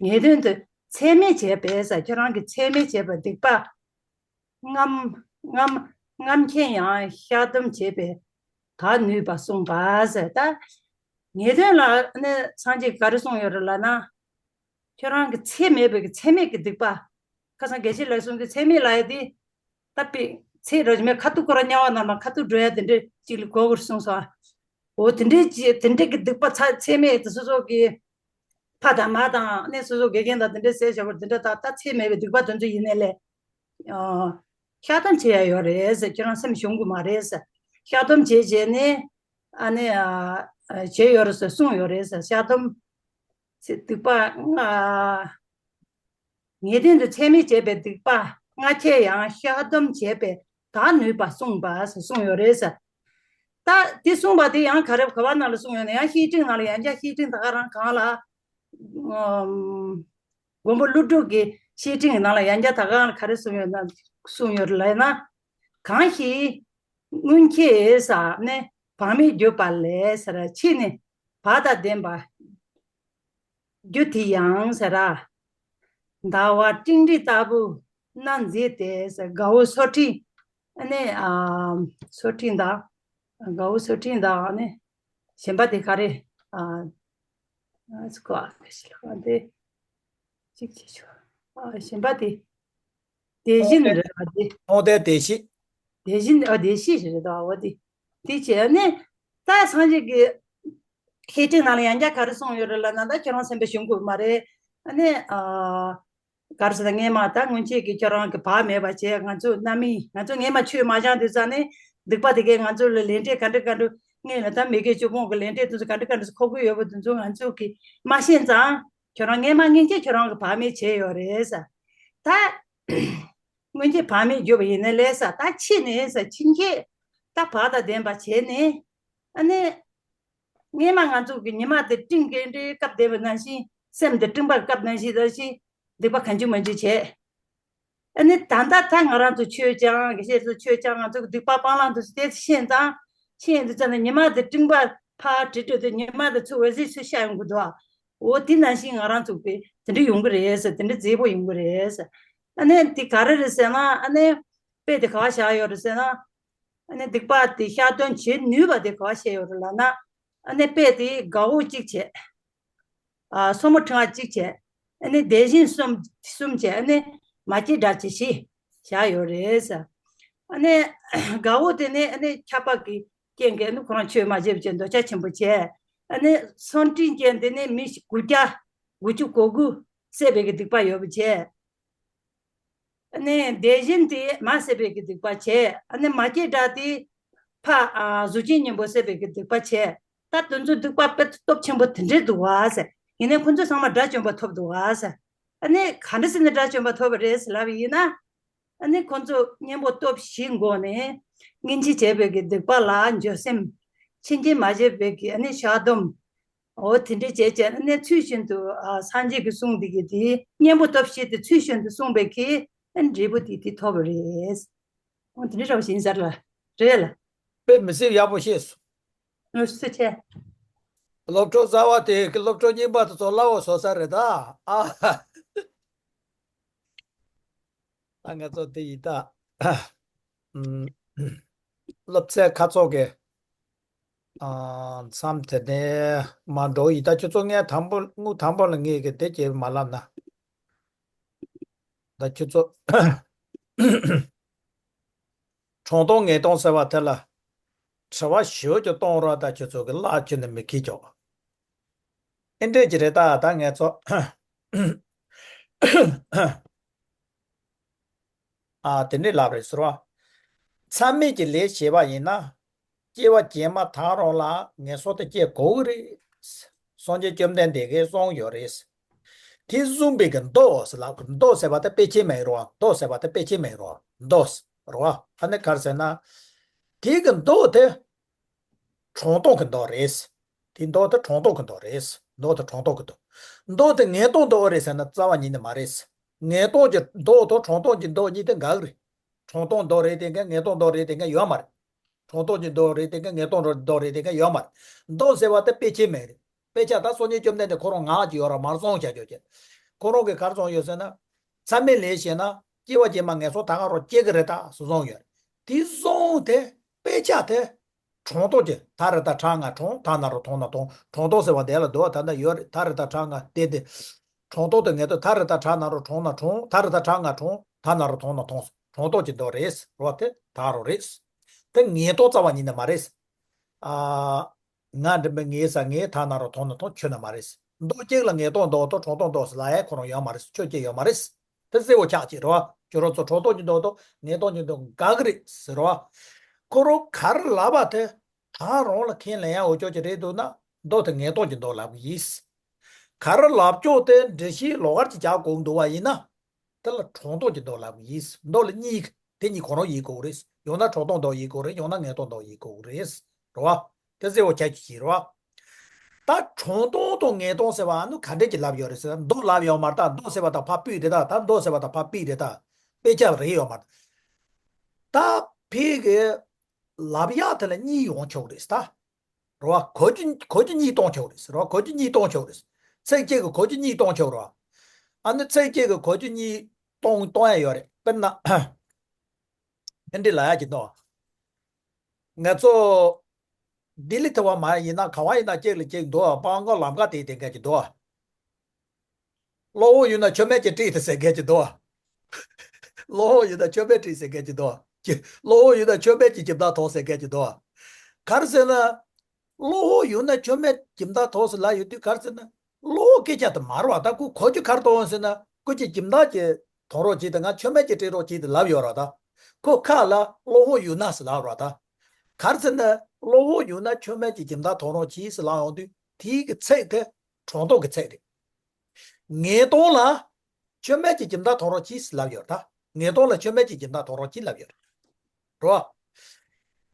ངེས་དོན་དུ་ཚད་མས་བྱས་པས་ཟེར། ཁྱོད་རང་གི་ཚད་མས་བྱས་པ་སྡིག་པ། རྔམ་རྔམ་རྔམ་མཁན་ཡང་བཤགས་སྡོམ་བྱས་པས་དག་ནུས་པ་གསུངས་པ་ཟེར། ད་ངེས་དོན་ལ་ནི་སངས་རྒྱས་ཀྱིས་ག་རེ་གསུངས་ཡོད་རེད་ལབ་ན། ཁྱོད་རང་གི་ཚད་མེད་པའི་གི་ཚད་མེད་ཀྱི་སྡིག་པ། ཁ་སང་དགེ་བཤེས་ལགས་གསུངས་ཀྱི་ཚད་མེད་ལབ་ཡ་དེ། ད་དཔེ་ཚད་རོ་མེད་ཁ་ཐུག་ཁོ་རང་དམྱལ་བ་ནང་ལ་ཁ་ཐུག་འགྲོ་ཡ་དེ་འདྲ་ཅིག་ལ་གོ་དགོས་གསུངས་སོང་ཨ། འོ་དེ་འདྲའི་ཅི་དེ་འདྲའི་གི་སྡིག་པ་ཚ་ཚད་མེད་དེ་སོ་སོ་གི་ཕ་དང་མ་དང་ནི་སོ་སོ་དགེ་རྒན་དང་དེ་འདྲ་ཟེར་བྱ་བར་དེ་འདྲ་ད་ད་ཚད་མེད་པའི་སྡིག་པ་དེ་ཚོ་ཡིན་ནའི་ལས། ཨ། བཤགས་སྡོམ་བྱེད་ཡ་ཡོད་རེད་ཟེར། ཁྱེད་རང་སེམས་ཞུམ་གི་མ་རེད་ཟེར། བཤགས་སྡོམ་བྱེད་བྱས་ནས་ཨ་ནི་ཨ་ཨ་བྱས་ཡོད་རེད་ཟེར་གསུངས་ཡོད་རེད་ཟེར། བཤགས་སྡོམ་ཚེ་སྡིག་པ་ལྔ། ངེས་དོན་དུ་ཚད་མས་བྱས་པའི་སྡིག་པ་ལྔ་ཆད་ཡང་བཤགས་སྡོམ་བྱས་པས་དག་ནུས་པ་གསུངས་པ་ཟེར་གསུངས་ཡོད་རེད་ཟེར། ད་དེ་གསུངས་པ་དེ་ཡང་ག་རེ་ག་བ་ནང་ལ་གསུངས་ཡོད་ན། ཡང་བཤེས་སྤྲིང་ནང་ལ་ཡང་བསྐྱར། བཤེས་སྤྲིང་ད་ག་རང་གང་ལ། ཨམ། མགོན་པོ་ཀླུ་སྒྲུབ་ཀྱི་བཤེས་སྤྲིང་གི་ནང་ལ་ཡང་བསྐྱར་ད་ག་རང་ག་རེ་གསུངས་ཡོད་ན། གསུངས་ཡོད་ལབ་ན། གང་ཞིག་སྔོན་ཆད་ཟེར་ནས་བག་མེད་གྱུར་པ་ལས་ཟེར། ཕྱིས་ནས་བག་དང་ལྡན་པ་རྒྱུ་དེ་ཡང་ཟེར། ཟླ་བ་སྤྲིང་རི་ལྟ་བུ་ན་མཛེས་ཏེ་ཟེར། དགའ་བོ་སོ་སྤྲིང་། ཨ་ནི་ཨ་སོ་སྤྲིང་དང་། དགའ་བོ་སོ་སྤྲིང་དང་ཨ་ནི་གཞན་པ་དེ་ག་རེ། ཨ་ཨ་སྐོ་ཨ་ཁ་ཤི་ལ་ཨ་དེ་གཅིག་བྱེད་ཆོག་ཨ་གཞན་པ་དེ་དེ་བཞིན་རེད་པ་དེ། མཐོང་ལྡན་བདེ་གཤེགས། དེ་བཞིན་ཨ་བདེ་གཤེགས་ཞིག་རེད་དོ། འོ་དེ་དེ་བྱས་ནས་ད་སངས་རྒྱས་ཀྱི་བཤེས་སྤྲིང་ནང་ལ་ཡང་བསྐྱར་ག་རེ་གསུངས་ཡོད་རེད་ལབ་ན། ད་ཁྱེད་རང་སེམས་པ་ཞུམ་དགོས་མ་རེད། ཨ་ནི་ཨ་ག་རེ་ཟེར་ན། སྔས་མ་ད་སྔོན་ཆད་ཀྱི་ཁྱོད་རང་གི་བག་མེད་པ་བྱས། ང་ཚོ་རྣམ་སྨིན། ང་ཚོ་སྔས་མ་ཆོས་མ་སྦྱངས་དུས་ཙ་ནས་སྡིག་པ་དེ་གས་ང་ཚོ་ལ་ལས་འབྲས་ག་འདྲ་ག་འདྲ། སྔས་ལ་ད་མི་དགེ་བཅུ་སྤོང་གི་ལས་འབྲས་དེ་ཚོ་ག་འདྲ་ག་འདྲ་འཁོར་གྱི་ཡོད་པ་དེ་ཚོ་ང་ཚོ་གིས་མ་ཤེས་ཙང་། ཁྱོད་རང་སྔས་མ་སྔོན་ཆད་ཁྱོད་རང་གི་བག་མེད་བྱས་ཡོད་རེད་ཟེར། ད་སྔོན་ཆད་བག་མེད་གྱུར་པ་ཡིན་ནའི་ལས་ཟེར། ད་ཕྱིས་ནས་ཟེར། ཕྱིན་ཆད་ད་བག་དང་ལྡན་པ་བྱས་ནས། ཨ་ནི་སྔས་མ་ང་ཚོ་གི་ཉི་མ་དེ་སྤྲིན་གྱི་འདྲའི་སྐབས་བསྡད་པ་ནང་བཞིན། སེམས་དེ་སྤྲིན་པ་སྐབས་ནང་བཞིན་ད་ཞིག་སྡིག་པ་གང་བྱུང་མང་བྱུང་བྱས། ཨ་ནི་ད་ལྟ་ད་ང་རང་ཚོ་ཆོས་སྦྱང་། དགེ་བཤེས་ཚོ་ཆོས་སྦྱང་། ང་ཚོ་གི་སྡིག་པ་སྤང་བླང་དུ་དེ་ཤེས་ཙང་། ཤེས་དུས་ཙ་ན་ཉི་མ་དེ་སྤྲིན་པ་ཕར་བྲིས་འགྲོ་དུས་ཉི་མ་དེ་ཚུར་འོད་ཟེར་ཚུར་ཤར་ཡོང་གི་འདུག་འོ་དེ་ནང་བཞིན་ང་རང་ཚོ་གི་དེ་འདྲ་ཡོང་གི་རེད་ཟེར། དེ་འདྲ་མཛེས་པོ་ཡོང་གི་རེད་ཟེར། ཨ་ནི་དེ་ག་རེ་རེད་ཟེར་ན། ཨ་ནི་དཔེ་དེ་ག་བ་བཞག་ཡོད་རེད་ཟེར་ན། ཨ་ནི་སྡིག་པ་དེ་བཤགས་སྡོམ་བྱེད་ནུས་པ་དེ་ག་བ་བཤད་ཡོད་རེད་ལབ་ན། ཨ་ནི་དཔེ་དེ་དགའ་བོ་གཅིག་བྱས། ཨ་སོར་མོ་ཕྲེང་བ་གཅིག་བྱས། ཨ་ནི་དེ་བཞིན་གསུམ་གསུམ་བྱས། ཨ་ནི་མ་སྐྱེས་དགྲ་བྱེད་བཞི་བཞག་ཡོད་རེད་ཟེར། ཨ་ནི་དགའ་བོ་དེ་ནི་ཨ་ནི་ཁྱབ་པ་གི་རྐྱེན་གྱིས་ཨ་ནི་ཁོ་རང་ཆོས་མ་བྱས་པ་བྱས། འདོད་ཆགས་ཆེན་པོ་བྱས། ཨ་ནི་སོར་མོ་ཕྲེང་རྐྱེན་དེ་ནི་མི་དགུ་བརྒྱ་དགུ་བཅུ་གོ་དགུ་བསད་པའི་གི་སྡིག་པ་ཡོད་པ་བྱས། ཨ་ནི་དེ་བཞིན་དེ་མ་བསད་པའི་གི་སྡིག་པ་བྱས། ཨ་ནི་མ་སྐྱེས་དགྲ་དེ་ཕ་ཨ་གཟུགས་ཅན་གཉེན་པོ་བསད་པའི་གི་སྡིག་པ་བྱས། ད་དེ་ཚོ་སྡིག་པ་དཔེ་སྟོབས་ཆེན་པོ་དེ་འདྲས་འདུག་བ་ཟེར། ཡིན་ནའི་ཁོ་ཚོ་ཚང་མ་དགྲ་བཅོམ་པ་ཐོབ་འདུག་བ་ཟེར། ཨ་ནི་ག་འདྲ་ཟེར་ནས་དགྲ་བཅོམ་པ་ཐོབ་པ་རེད་ཟེར་ལབ་པ་ཡིན་ན། ཨ་ནི་ཁོ་ཚོ་གཉེན་པོ་སྟོབས་བཞིའི་སྒོ་ནས་སྔོན་ཆད་བྱས་པའི་གི་སྡིག་པ་ལ་འགྱོད་སེམས། ཕྱིན་ཆད་མ་བྱས་པའི་གི་ཨ་ནི་བཤགས་སྡོམ། འོ་དེ་འདྲ་བྱས་བྱས་ནས་ཚུལ་བཞིན་དུ་ཨ་སངས་རྒྱས་ཀྱི་གསུང་འདི་གི་དེ་གཉེན་པོ་སྟོབས་བཞི་དེ་ཚུལ་བཞིན་དུ་བསྲུངས་པའི་གི་ཨ་འབྲས་བུ་དེ་དེ་ཐོབ་པ་རེད། འོ་དེ་འདྲ་རེད་པ་ཡིན་ས་རེད་ལ། རེད་ལ། དཔེ་མི་སྲིད་ཡག་པོ་ཤེས་སོང་། འོ་སུ་ཆེ། སློབ་གྲོགས་གསར་པ་དེ་གི་སློབ་གྲོགས་རྙིང་པ་དེ་ཚོ་སླ་བོ་བཟོ་ས་རེད་ད། ཨ། ད་ང་ཚོ་དེ་ཡིན་ད། ཨམ། སློབ་ཚན་ཁ་ཚོགས་ཀྱི་ཨ་མཚམས་དེ་ནས་མར་འགྲོ་ཡི། ད་ཁྱོད་ཚོ་ངས་དང་པོ་དངུལ་དང་པོ་ལ་ངས་ཀྱི་དེ་ཀྱེ་མ་ལབ་ན། ད་ཁྱོད་ཚོ་གྲོང་སྟོང་ངེས་སྟོང་ཟེར་བ་དེ་ལ་དྲི་བ་ཞེ་པོ་ཅིག་གཏོང་རོགས། ད་ཁྱོད་ཚོ་གི་བརླག་ཁྱོན་ནས་མི་ཁེལ་ཀྱོག་ཨེ་འདྲས་ཀྱི་རེད་ད། ད་ངས་ཚོ་ཨ་དེ་འདྲས་ལབ་རེད་ཟེར་བ། མཚམས་མེད་ཀྱི་ལས་བྱས་པ་ཡིན་ན། སྐྱེ་བ་རྗེས་མ་དག་རོགས་ལ་ངན་སོང་དུ་སྐྱེ་དགོས་ཀྱི་རེད། སངས་རྒྱས་བཅོམ་ལྡན་འདས་ཀྱིས་གསུངས་ཡོད་རེད། དེ་བཟུང་བའི་གི་མདོ་ཟེར་ལབ། མདོ་ཟེར་བ་དེ་དཔེ་ཆ་མིན་རོ། མདོ་ཟེར་བ་དེ་དཔེ་ཆ་མིན་རོ། མདོ་རོ། ཨ་ནི་ག་རེ་ཟེར་ན། དེ་གི་མདོ་དེ་གྲོང་སྟོང་གི་མདོ་རེད། དེ་མདོ་དེ་གྲོང་སྟོང་གི་མདོ་རེད། མདོ་དེ་གྲོང་སྟོང་གི་མདོ། མདོ་དེ་ངན་སྟོང་མདོ་རེད་ཟེར་ན་རྩ་བ་ཉིད་ནས་མ་རེད། ངན་སྟོང་གི་མདོ་དང་གྲོང་སྟོང་གི་མདོ་གཉིས་དེ་འགལ་གི་རེད། གྲོང་སྟོང་མདོ་རེད་དེ་ག་ངན་སྟོང་མདོ་རེད་དེ་ག་ཡོད་མ་རེད། གྲོང་སྟོང་གི་མདོ་རེད་དེ་ག་ངན་སྟོང་མདོ་རེད་དེ་ག་ཡོད་མ་རེད། མདོ་ཟེར་བ་དེ་དཔེ་ཆ་མིན་རེད། དཔེ་ཆ་ད་སངས་རྒྱས་བཅོམ་ལྡན་འདས་ཁོ་རང་ངག་ཅིག་ཡོད་ར་མར་གསུངས་བཞག་ཡོད་ཀྱི། ཁོ་རང་གིས་ག་རེ་གསུངས་ཡོད་ཟེར་ན། མཚམས་མེད་ལས་བྱས་ན་སྐྱེ་བ་རྗེས་མ་ངན་སོང་དག་རོགས་སྐྱེ་གི་རེད་ད་གསུངས་ཡོད། དེ་གསུངས་དེ་དཔེ་ཆ་དེ་གྲོང་སྟོང་གི་ད་རེ་ད་གྲངས་ལྔ་གྲོང་། ད་ན་རོ་གྲོང་ན་གྲོང་། གྲོང་སྟོང་ཟེར་བ་དེ་ལ་འདུག་བ། ད་ན་ཡོད་རེད། ད་རེ་ད་གྲངས་ལྔ་དེ་དེ། གྲོང་སྟོང་དེ་ངན་སྟོང་། ད་རེ་ད་གྲངས་ན་རོ་གྲོང་ན་གྲོང་། ད་རེ་ད་གྲངས་ལྔ་གྲོང་། ད་ན་རོ་གྲོང་ན་གྲོང་། གྲོང་སྟོང་གི་མདོ་རེད་རོ། དེ་དག་རོགས་རེད། དེ་ངན་སྟོང་རྩ་བ་ཉིད་ནས་མ་རེད། ཨ། ང་འདྲ་མི་ངའི་ས་ངའི་ཐ་ན་རོ་མཐོང་ན་མཐོང་ཆོད་ན་མ་རེད། མདོ་གཅིག་ལ་ངན་སྟོང་མདོ་དང་གྲོང་སྟོང་མདོ་ཟེར་ལབ་ཡ་ཁོ་རང་ཡོད་མ་རེད། ཆོས་ཅན་ཡོད་མ་རེད། དེ་གསལ་བོ་ཆགས་ཅིག་རེད་བ། ཁྱོད་རང་ཚོ་ཕྲང་སྟོང་གི་མདོ་དང་ངེས་སྟོང་གི་མདོ་འགལ་གྱི་རེད་ཟེར་བ། ཁོ་རང་ག་རེ་ལབ་པ་དེ་ད་རང་ལ་ཁས་ལེན་ཡག་འོས་ཅོག་ཅིག་རེད་འདུག་ན་མདོ་དེ་ངེས་སྟོང་གི་མདོ་ལབ་གི་ཡིན། ག་རེ་ལབ་ཀྱང་དེ་འགྲེལ་བཤད་ལོགས་ཀ་ཅིག་རྒྱག་དགོས་འདུག་པ་ཡིན་ན། དེ་ལ་ཕྲང་སྟོང་གི་མདོ་ལབ་གི་ཡིན། མདོ་ལ་གཉིས། དེ་གཉིས་གང་རུང་ཡིན་དགོས་རེད། ཡང་ན་ཕྲང་སྟོང་མདོ་ཡིན་དགོས་རེད། ཡང་ན་ངེས་སྟོང་མདོ་ཡིན་དགོས་རེད། རེད་བ། དེ་གསལ་པོ་ཁྱེད་ཀྱིས་ཤེས་རེད་བ། ད་ཕྲང་སྟོང་དང་ངེས་སྟོང་ཟེར་བ་ཨ་ནི་ག་འདྲས་ཀྱི་ལབ་ཡོད་རེད་ཟེར་ན། མདོ་ལབ་ཡོད་མ་རེད་ད། མདོ་ཟེར་བ་ད་ཕར་པིག་རེད་ད། ད་མདོ་ཟེར་བ་ད་ཕར་པིག་རེད་ད། དཔེ་ཆ་རེད་ཡོད་མ་རེད། ད་ཕ་གི་ལབ་ཡག་དེ་ལ་གཉིས་ཡོང་ཆོག་རེད་ད། རེད་བ། གོ་རྒྱུ་གོ་རྒྱུ་གཉིས་གཏོང་ཆོག་རེད་ཟེར་བ། གོ་རྒྱུ་གཉིས་གཏོང་ཆོག་རེད། ཚིག་གཅིག་གི་གོ་རྒྱུ་གཉིས་གཏོང་ཆོག་རེད་བ། ཨ་ནི་ཚིག་གཅིག་གི་གོ་རྒྱུ་གཉིས་གཏོང་གཏོང་ཡ་ཡོད་རེད། དཔེར་ན། ཨེ་འདྲི་ལབ་ཡག་གི་འདུག་ང་ཚོ་ལྡི་ལི་ཐེ་བ་མ་ཡིན་ན་ག་བ་ཡིན་ན་གཅིག་ལ་གཅིག་འདུག་སྤང་གོ་ལམ་ཁ་དེ་དེ་འགལ་གྱི་འདུག་གློ་བོ་ཡོད་ན་མཆོད་མེ་གཅིག་སྤྲད་དེ་ཟེར་མཁན་ཅིག་འདུག་གློ་བོ་ཡོད་ན་མཆོད་མེ་སྤྲད་ཟེར་མཁན་ཅིག་འདུག་གློ་བོ་ཡོད་ན་མཆོད་མེ་གཅིག་ཁྱིམ་བདག་ཐོངས་ཟེར་མཁན་ཅིག་འདུག་ག་རེ་ཟེར་ན། གློ་བོ་ཡོད་ན་མཆོད་མེ་ཁྱིམ་བདག་ཐོངས་ཟེར་ལབ་ཡོང་དུས་ག་རེ་ཟེར་ན། གློ་བོ་སྐད་ཆ་དེ་མ་རེད་བ། ད་ཁོ་གོ་རྒྱུ་ག་རེ་གཏོང་ཡོང་ཟེར་ན། ཁོ་གཅིག་ཁྱིམ་བདག་གཅིག་ཐོངས་རོགས་གྱིས་དང་ང་མཆོད་མེ་གཅིག་སྤྲད་རོགས་གྱིས་དེ་ལབ་ཡོད་རེད་ད། ཁོ་ཁ་ལ་གློ་བོ་ཡོད་ན་ཟེར་ལབ་རེད་ད། ག་རེ་ཟེར་ན། གློ་བོ་ཡོད་ན་མཆོད་མེ་གཅིག་ཁྱིམ་བདག་ཐོངས་རོགས་གྱིས་ཟེར་ལབ་ཡོང་དུས་དེའི་གི་ཚིག་དེ་ཕྲང་སྟོང་གི་ཚིག་རེད། ངེས་སྟོང་ལ། མཆོད་མེ་གཅིག་ཁྱིམ་བདག་ཐོངས་རོགས་གྱིས་ལབ་ཡོད་ད། ངེས་སྟོང་ལ་མཆོད་མེ་གཅིག་ཁྱིམ་བདག་ཐོངས་རོགས་གྱིས་ལབ་ཡོད་རེད། རོ།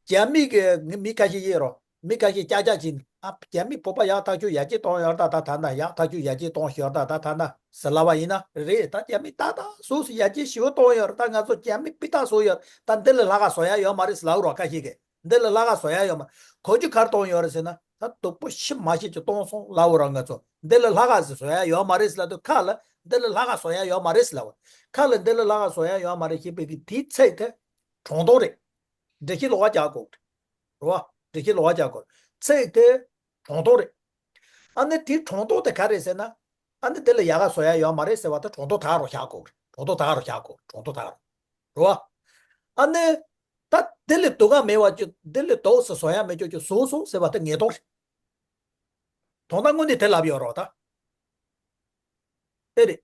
རྒྱ་མི་གི་ངི་མི་ཁ་ཤས་ཡོད་རོ། མི་ཁ་ཤས་ཀྱག་ཀྱག་བྱས་ནས་ཨ་རྒྱ་མི་བོད་པ་ཡག་ཐག་ཆོད་ཡར་རྒྱས་གཏོང་ཡོད་ད། ད་ཐ་ན་ཡག་ཐག་ཆོད་ཡར་རྒྱས་གཏོང་ཤོར་ད། ད་ཐ་ན་ཟེར་ལབ་པ་ཡིན་ན་རེད། ད་རྒྱ་མི་ཏག་ཏག་སོ་སོ་ཡར་རྒྱས་ཞེ་པོ་གཏོང་ཡོད་རེད། ད་ང་ཚོ་རྒྱ་མི་སྤུས་དག་བཟོ་ཡོད་ད། འདི་ལས་ལྷག་ག་བཟོ་ཡ་ཡོད་མ་རེད་ཟེར་ལབ་རོ་ཁ་ཤས་ཀྱིས། འདི་ལས་ལྷག་ག་བཟོ་ཡ་ཡོད་མ། གོ་རྒྱུ་ག་རེ་གཏོང་ཡོད་རེད་ཟེར་ན། ད་སྡུག་པོ་ཤི་མ་ཤི་ཅིག་གཏོང་སོང་ལབ་ར། ང་ཚོ་འདི་ལས་ལྷག་ག་ཟེར་བཟོ་ཡ་ཡོད་མ་རེད་ཟེར་ལབ་དུས་ཁ་ལ་འདི་ལས་ལྷག་ག་བཟོ་ཡ་ཡོད་མ་རེད་ཟེར་ལབ་པ། ཁ་ལ་འདི་ལས་ལྷག་ག་བཟོ་ཡ་ཡོད་མ་རེད་ཞེས་པའི་གི་དེའི་ཚིག་དེ་ཕྲང་སྟོང་རེད། འགྲེལ་བཤད་ལོགས་ཀ་རྒྱག་དགོས་རེད་བ། འགྲེལ་བཤད་ལོགས་ཀ་རྒྱག་དགོས་རེད། ཚིག་དེ་ཕྲང་སྟོང་རེད། ཨ་ནི་དེ་ཕྲང་སྟོང་དེ་ག་རེད་ཟེར་ན། ཨ་ནི་དེ་ལས་ཡག་ག་བཟོ་ཡ་ཡོད་མ་རེད་ཟེར་བ་དེ་ཕྲང་སྟོང་དག་རུ་བཞག་དགོས་རེད། ཕྲང་སྟོང་དག་རུ་བཞག་དགོས་རེད། ཕྲང་སྟོང་དག་རུ། རེད་བ། ཨ་ནི། ད་དེ་ལས་སྡུག་ག་མེད་པ་ཅིག་དེ་ལས་སྡུག་ས་བཟོ་ཡ་མེད་ཅོག་ཅིག་བཟོས་སོང་ཟེར་བ་དེ་ངེས་སྟོང་རེད། དོན་དག་དངོས་གནས་དེ་ལབ་ཡོད་རོགས་ད། དེ་རེད།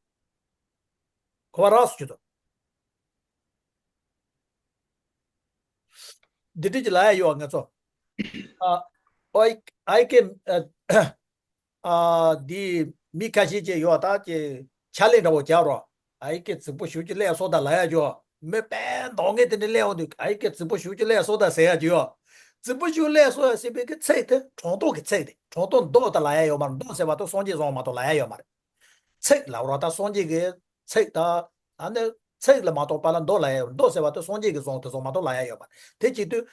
གོ་བ་རག་སོང་ཆུ་ཚོད། འདི་འདྲ་ཅིག་ལབ་ཡ་ཡོད་ང་ཚོ། ཨ། ཨའི་ཨའི་ཀེ། ཨ། ཨ། འདི་མི་ཁ་ཤས་ཅིག་ཡོད་ད་ཅེ་ཕྱག་ལས་འདྲ་བོ་རྒྱག་རོགས། ཨའི་ཀེ་རྫིག་པོ་ཞེ་པོ་ཅིག་ལས་སོ་ད་ལབ་ཡ་ཅིག་ཡོད། མི་དཔེ་མདོག་ངན་དེ་འདྲ་ལས་འོང་དུས་ཨའི་ཀེ་རྫིག་པོ་ཞེ་པོ་ཅིག་ལས་སོ་ད་ཟེར་ཡ་ཅིག་ཡོད། རྫིག་པོ་ཞེ་པོ་ལས་སོ་ཡ་ཟེར་བའི་གི་ཚིག་དེ་ཕྲང་སྟོང་གི་ཚིག་རེད། ཕྲང་སྟོང་མདོ་ད་ལབ་ཡ་ཡོད་མ་རེད། མདོ་ཟེར་བ་དེ་སངས་རྒྱས་བཟང་མ་གཏོགས་ལབ་ཡ་ཡོད་མ་རེད། ཚིག་ལབ་རོགས་ད། སངས་རྒྱས་ཀྱི་ཚིག་ད། ཨ་ནི་ཚིག་ལ་མ་གཏོགས་པ་ལ་མདོ་ལབ་ཡ་ཡོད། མདོ་ཟེར་བ་དེ་སངས་རྒྱས་ཀྱི་གསུང་དེ་ཚོ་མ་གཏོགས་ལབ་ཡ་ཡོད་མ་རེད། དེ་བྱེད་དུས་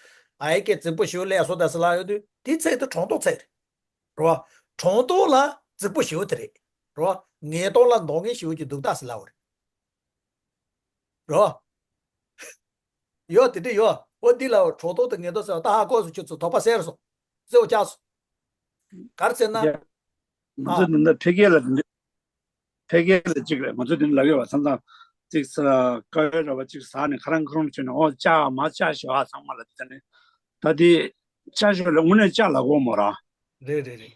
ཨའི་ཀེ་རྫིག་པོ་ཞེ་པོ་ལས་སོ་ད་ཟེར་ལབ་ཡོང་དུས་དེའི་ཚིག་དེ་ཕྲང་སྟོང་ཚིག་རེད། རེད་བ། ཕྲང་སྟོང་ལ་རྫིག་པོ་ཞེ་པོ་དེ་རེད། རེད་བ། ངེས་སྟོང་ལ་མདོག་ངན་ཞེ་པོ་ཅིག་འདུག་ད་ཟེར་ལབ་པ་རེད། རེད་བ། ཡོད་དེ་འདྲ་ཡོད། འོ་འདི་ལ་ཕྲང་སྟོང་དང་ངེས་སྟོང་ཟེར་བ་ད་ཧ་གོ་སོང་ཆུ་ཚོད་དོགས་པ་སེལ་སོང་། གསལ་པོ་ཆགས་སོང་། ག་རེ་ཟེར་ན། ཡ། ང་ཨ། ཚོ་འདི་འདྲ་ཕལ་སྐད་ལ་འདི་འདྲ། ཕལ་སྐད་ལ་གཅིག་རེད། ང་ཚོ་འདི་འདྲ་ལབ་ཡོད་པ་མཚམས་མཚམས་ཅིག་ས་དཀར་ཡོལ་ར་བ་གཅིག་ཟག་ནས་ཁ་རང་ཁ་རང་བྱས་ནས་ཨོ་ལྕགས་མ་ལྕགས་ཞེས་པ་ཚང་མ་ལ་འདི་ནས་ད་འདི་ལྕགས་ཞོ་ལ་དངོས་གནས་ལྕགས་ལབ་དགོས་མོ་ར། རེད་རེད་རེད།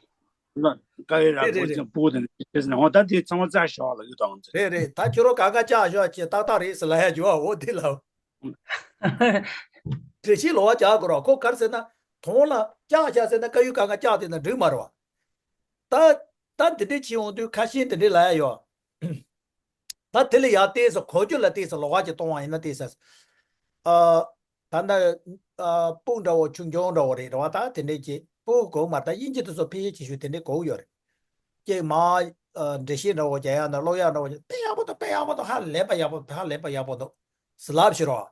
ལ་དཀར་ཡོལ་ར་རེད་རེད་བ་རེད། ཅིག་སྤུ་གུ་དེ་འདྲ་བྱས་ནས་ཨོ་ད་འདི་ཚང་མ་ལྕགས་ཞོ་ལབ་ཡོད་དང་ཟེར། རེད་རེད། ད་ཁྱོད་རང་གང་ག་ལྕགས་ཞོ་ཅེས་ཏག་ཏག་རེད་ཟེར་ལབ་ཡ་ཅིག་ཡོད་པ། འོ་འདི་ལ། འགྲེལ་བཤད་ལོགས་ཀ་རྒྱག་དགོས་ར། ཁོ་ག་རེ་ཟེར་ན། དོན་ལ་ལྕགས་བཞག་ཟེར་ན་དཀར་ཡོལ་གང་ག་ལྕགས་དེ་ན་འགྲིག་མ་རེད་བ། ད། ད་འདི་འདྲས་བྱེད་ཡོང་དུས་ཁ་ཤས་འདི་འདྲས་ལབ་ཡ་ཡོད། ད་དེ་ལ་ཡར་བལྟས་སོ་གོ་རྒྱུ་ལ་བལྟས་སོ་ལོགས་ཀ་ཅིག་གཏོང་བ་ཡིན་ན་བལྟས་ས། ཨ། ད་ལྟ། ཨ། སྤུ་འདྲ་བོ་ཆུང་ཆུང་འདྲ་བོ་རེད་རེད་བ། ད་དེ་འདྲས་ཀྱི་སྤུ་གོ་མ་ད་དབྱིན་ཇི་དེ་ཚོ་ཕལ་ཆེ་ཤོས་དེ་འདྲས་གོ་ཡོད་རེད། ཀྱེ་མ། ཨ། འགྲེལ་བཤད་འདྲ་བོ་རྒྱག་ཡ་ན་ཀློག་ཡ་འདྲ་བོ་དཔེ་ཡག་པོ་འདུག་དཔེ་ཡག་པོ་འདུག་ཧ་ལས་པ་ཡག་པོ་ཧ་ལས་པ་ཡག་པོ་འདུག་ཟེར་ལབ་ཤི་རོགས།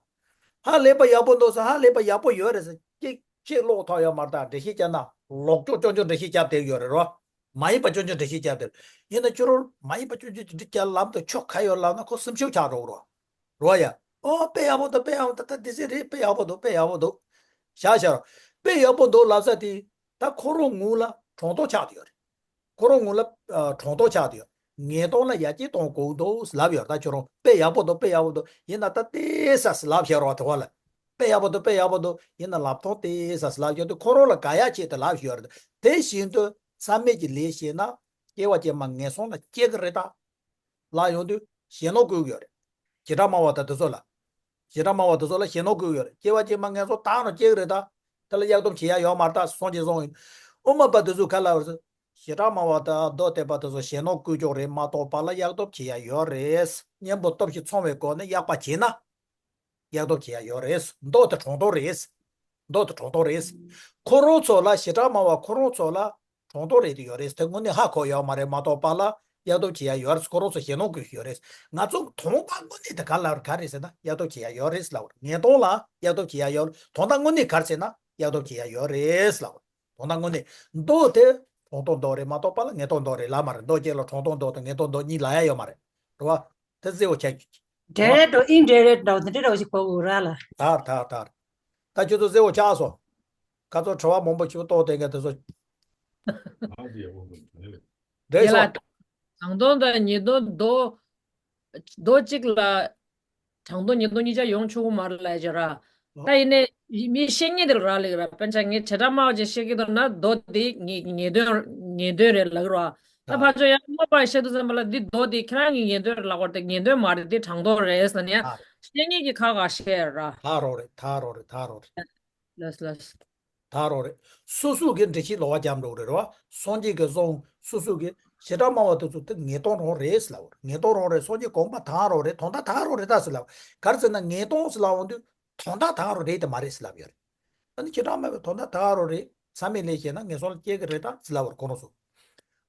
ཧ་ལས་པ་ཡག་པོ་འདུག་ཟེར་ཧ་ལས་པ་ཡག་པོ་ཡོད་རེད་ཟེར་ཀྱེ་ཁྱེད་ཀློག་ཐག་ཡོད་མ་རེད། ད་འགྲེལ་བཤད་རྒྱག་ན་ལོག་ཅོག་ཅོག་ཅོག་འགྲེལ་བཤད་རྒྱབ་བསྡད་ཡོད་རེད་རོ། མ་ཡིན་པ་ཅོག་ཅོག་འགྲེལ་བཤད་རྒྱབ་བསྡད། ཡིན་ན་ཁྱོད་རང་མ་ཡིན་པ་ཅོག་ཅོག་འགྲེལ་བཤད་རྒྱག་ལམ་དུ་ཁྱོད་ག་ཡོད་ལབ་ན་ཁོ་སེམས་ཤུགས་ཆག་འགྲོ་རོ། རོ་ཡ། ཨོ་དཔེ་ཡག་པོ་འདུག་དཔེ་ཡག་པོ་འདུག་ད་དེ་ཟེར་རེད། དཔེ་ཡག་པོ་འདུག་དཔེ་ཡག་པོ་འདུག་ཤ་ཤ་རོ། དཔེ་ཡག་པོ་འདུག་ལབ་ས་དེ་ད་ཁོ་རང་ངུ་ལ་གྲོང་ཐོག་ཆགས་བསྡད་ཡོད་རེད། ཁོ་རང་ངོས་ལ་ཨ་གྲོང་ཐོག་ཆགས་དུས་ངེས་སྟོང་ལ་ཡར་རྒྱས་གཏོང་དགོས་འདུག་ལབ་ཡོད། ད་ཁྱོད་རང་དཔེ་ཡག་པོ་འདུག་དཔེ་ཡག་པོ་འདུག་ཡིན་ན་ད་ལྟའི་ས་ལབ་བཞག་རོགས་དེ་བ་ལ། དཔེ་ཡག་པོ་འདུག་དཔེ་ཡག་པོ་འདུག་ཡིན་ན་ལབ་ཐོང་ལྟའི་ས་ལབ་ཡོད་དུས་ཁོ་རང་ལ་དགའ་ཡག་ཆེད་དུ་ལབ་ཡོད་རེད། དེ་བཞིན་དུ་བསམ་མེད་ཀྱི་ལས་བྱས་ན་སྐྱེ་བ་ཅན་མ་ངན་སོང་ལ་སྐྱེ་གི་རེད་ད། ལབ་ཡོང་དུས་ཞེད་སྣང་སྐུལ་གི་ཡོད་རེད། བྱེ་བྲག་སྨྲ་བ་དང་དེ་ཚོ་ལ། བྱེ་བྲག་སྨྲ་བ་དེ་ཚོ་ལ་ཞེ་སྣང་སྐུལ་ཡོད་རེད། སྐྱེ་བ་ཕྱི་མ་ངན་སོང་དག་རུ་སྐྱེ་གི་རེད་ད། དེ་ལ་གཡག་གཏོརམ་བྱེད་ཡ་ཡོད་མ་རེད་ད་སོང་ཅི་སོང་ཡིན། དབུ་མ་པ་དེ་ཚོས་ག་ལབ་རེད། བྱེ་བྲག་སྨྲ་བ་དང་མདོ་སྡེ་པ་དེ་ཚོ་ཞེ་སྣང་སྐུལ་ཕྱོགས་རེད་མ་གཏོགས་པ་ལ་གཡག་གཏོརམ་བྱེད་ཡ་ཡོད་རེད། གཉེན་པོ་སྟོབས་ཤིག་ཚང་བའི་སྒོ་ནས་གཡག་པ་བྱེད་ན། གཡག་གཏོརམ་བྱེད་ཡ་ཡོད་རེད། མདོ་དེ་གྲོང་དོན་རེད། མདོ་དེ་གྲོང་དོན་རེད། ཁོ་རང་ཚོ་ལ་བྱེ་བྲག་སྨྲ་བ་ཁོ་རང་ཚོ་ལ་གྲོང་དོན་རེད་དེ་ཡོད་རེད་དེ་དངོས་གནས་ཧ་གོ་ཡོད་མ་རེད་མ་གཏོགས་པ་ལ་གཡག་གཏོརམ་བྱེད་ཡ་ཡོད་རེད། ཁོ་རང་ཚོ་ཞེ་སྣང་སྐུལ་ཡོད་རེད། ང་ཚོ་དོན་དག་དངོས་གནས་དེ་ག་ལ་ག་རེད་ཟེར་ན་གཡག་གཏོརམ་བྱེད་ཡ་ཡོད་རེད་ལབ་པ་རེད། ངན་སྟོང་ལ་གཡག་གཏོརམ་བྱེད་ཡ་ཡོད་རེད། དོན་དག་དངོས་གནས་ག་རེ་ཟེར་ན་གཡག་གཏོརམ་བྱེད་ཡ་ཡོད་རེད་ལབ་པ་རེད། དོན་དག་དངོས་གནས་མདོ་དེ་གྲོང་དོན་མདོ་རེད་མ་གཏོགས་པ་ལ་ངན་སྟོང་མདོ་རེད་ལབ་མ་རེད། མདོ་གཅིག་ལ་གྲོང་དོན་མདོ་དང་ངན་སྟོང་མདོ་གཉིས་ལབ་ཡ་ཡོད་མ་རེད། རེད་བ། དེ་གསལ་བོ་ཆགས་ཀྱི། འདྲེ་རེད་འགྲོ་ཨིན་འདྲེ་རེད་འགྲོ་དེ་འདྲེ་འདྲ་བོ་ཞིག་གོ་དགོས་ར་ལ། དར་དར་དར། ད་ཁྱོད་ཚོ་གསལ་བོ་ཆགས་སོང་། ཁ་ཚོ་དྲི་བ་མང་པོ་ཞིག་གཏོགས་དེ་ག་དེ་ཚོ། འདྲེ་དེ་ལ་སོང་། དྲང་དོན་དང་ཉེས་དོན་མདོ། མདོ་གཅིག་ལ། དྲང་དོན་ཉེས་དོན་གཉིས་ཆ་ཡོང་ཆོག་གི་མ་རེད་ལབ་ཡ་ཅིག་ར། ད་ཡིན་ནའི་མི་བཤད་མཁན་དེ་ལ་རག་ལས་ཀྱི་ར། དཔེར་ན་ངས་བྱེ་བྲག་སྨྲ་བ་ཅིག་བཤད་ཀྱི་འདུག་ན་མདོ་དེ་ངེས་ངེས་དོན་ངེས་དོན་རེད་ལབ་ཀྱི་ར། ད་ཕར་ཕྱོགས་ཡང་སྨྲ་བ་བཤད་དུས་ཙམ་པ་ལ་འདི་མདོ་དེ་ཁྱེད་རང་གི་ངེས་དོན་རེད་ལབ་པ་དེ་ངེས་དོན་མ་རེད། འདི་དྲང་དོན་རེད་ཟེར་ནས་ཡང་བཤད་མཁན་གྱི་ཁ་ཁ་བཤད་ར། ད་རོགས་རེད། ད་རོགས་རེད། ད་རོགས་རེད། ལགས་ལགས། ད་རོགས་རེད། སོ་སོ་གི་འགྲེལ་བཤད་ལོག་པ་རྒྱབ་འགྲོ་གི་རེད་རེད་བ། སངས་རྒྱས་ཀྱི་གསུང་སོ་སོ་གི་བྱེ་བྲག་སྨྲ་བ་དེ་ཚོ་དེ་ངེས་དོན་རང་རེད་ཟེར་ལབ་པ་རེད། ངེས་དོན་རང་རེད། སངས་རྒྱས་དགོངས་པ་དག་རང་རེད། དོན་དག་དག་རང་རེད་ད་ཟེར་ལབ། ག་རེ་ཟེར་ན་ངེས་དོན་ཟེར་ལབ་འོང་དུས་དོན་དག་དག་རང་རེད་དེ་མ་རེད་ཟེར་ལབ་ཡོད་རེད། ཨ་ནི་བྱེ་བྲག་སྨྲ་བས་དོན་དག་དག་རང་རེད། མཚམས་མེད་ལས་བྱས་ན་ངན་སོང་ལ་སྐྱེ་གི་རེད་ད་ཟེར་ལབ་པ་རེད་ཁོ་རང་ཚོ།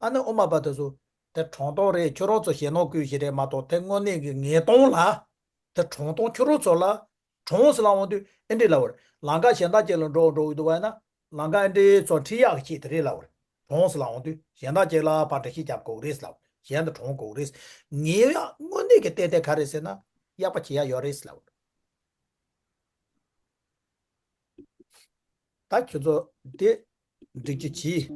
ཨ་ནི་དབུ་མ་པ་དེ་ཚོ་དེ་དྲང་དོན་རེད། ཁྱོད་རང་ཚོ་ཞེད་སྣང་སྐུལ་ཞིག་རེད་མ་གཏོགས་དེ་དངོས་གནས་ཀྱི་ངེས་དོན་ལ། དེ་དྲང་དོན་ཁྱོད་རང་ཚོ་ལ། དྲང་ཟེར་ལབ་འོང་དུས་ཨེ་འདྲི་ལབ་པ་རེད། ལམ་ཁ་གཞན་དག་ཅིག་ལ་འགྲོ་འགྲོ་གི་འདུག་བ་ན། ལམ་ཁ་ཨེ་འདྲི་ཚོ་ཁྲིད་ཡག་གི་ཆེད་དུ་རེད་ལབ་པ་རེད། དྲང་ཟེར་ལབ་འོང་དུས་གཞན་དག་ཅིག་ལ་ཕར་འགྲེལ་བཤད་རྒྱབ་དགོས་རེད་ལབ། གཞན་དུ་དྲང་དགོས་རེད། ངེས་ཡག་དངོས་གནས་ཀྱི་གཏན་གཏན་ག་རེད་ཟེར་ན་གཡག་པ་བྱེད་ཡག་ཡོད་རེད་ལབ་པ་རེད། ད་ཁྱོད་ཚོ་དེ་འགྲིག་རྒྱུ་གྱིས།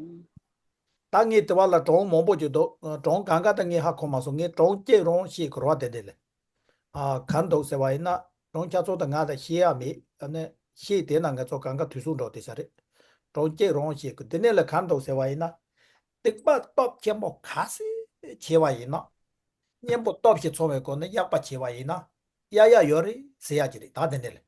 ད་ངས་དེ་བ་ལ་གྲངས་མང་པོ་ཅིག་འདུག་གྲངས་གང་ག་ད་ངས་ཧ་གོ་མ་སོང་། ངས་གྲངས་གཅིག་རང་བཤད་དགོས་རེད་བ། དེ་འདྲ་ལས། ཨ་ག་འདུག་ཟེར་བ་ཡིན་ན། གྲངས་ཁྱ་ཚོ་དང་ང་ད་ཤེས་ཡ་མེད། ཨ་ནི་ཤེས་དེ་ན་ང་ཚོ་གང་ག་དུས་སུ་འགྲོ་དེ་ས་རེད། གྲངས་གཅིག་རང་བཤད་དགོས། དེ་ནས་ལ་ག་འདུག་ཟེར་བ་ཡིན་ན། སྡིག་པ་སྟོབས་ཆེན་པོ་ག་ཚོད་བྱས་པ་ཡིན་ན། གཉེན་པོ་སྟོབས་ཤིག་ཚང་བའི་སྒོ་ནས་གཡག་པ་བྱས་པ་ཡིན་ན། གཡག་གཡག་ཡོད་རེད་ཟེར་ཡག་ཅིག་རེད། ད་དེ་འདྲ་ལས།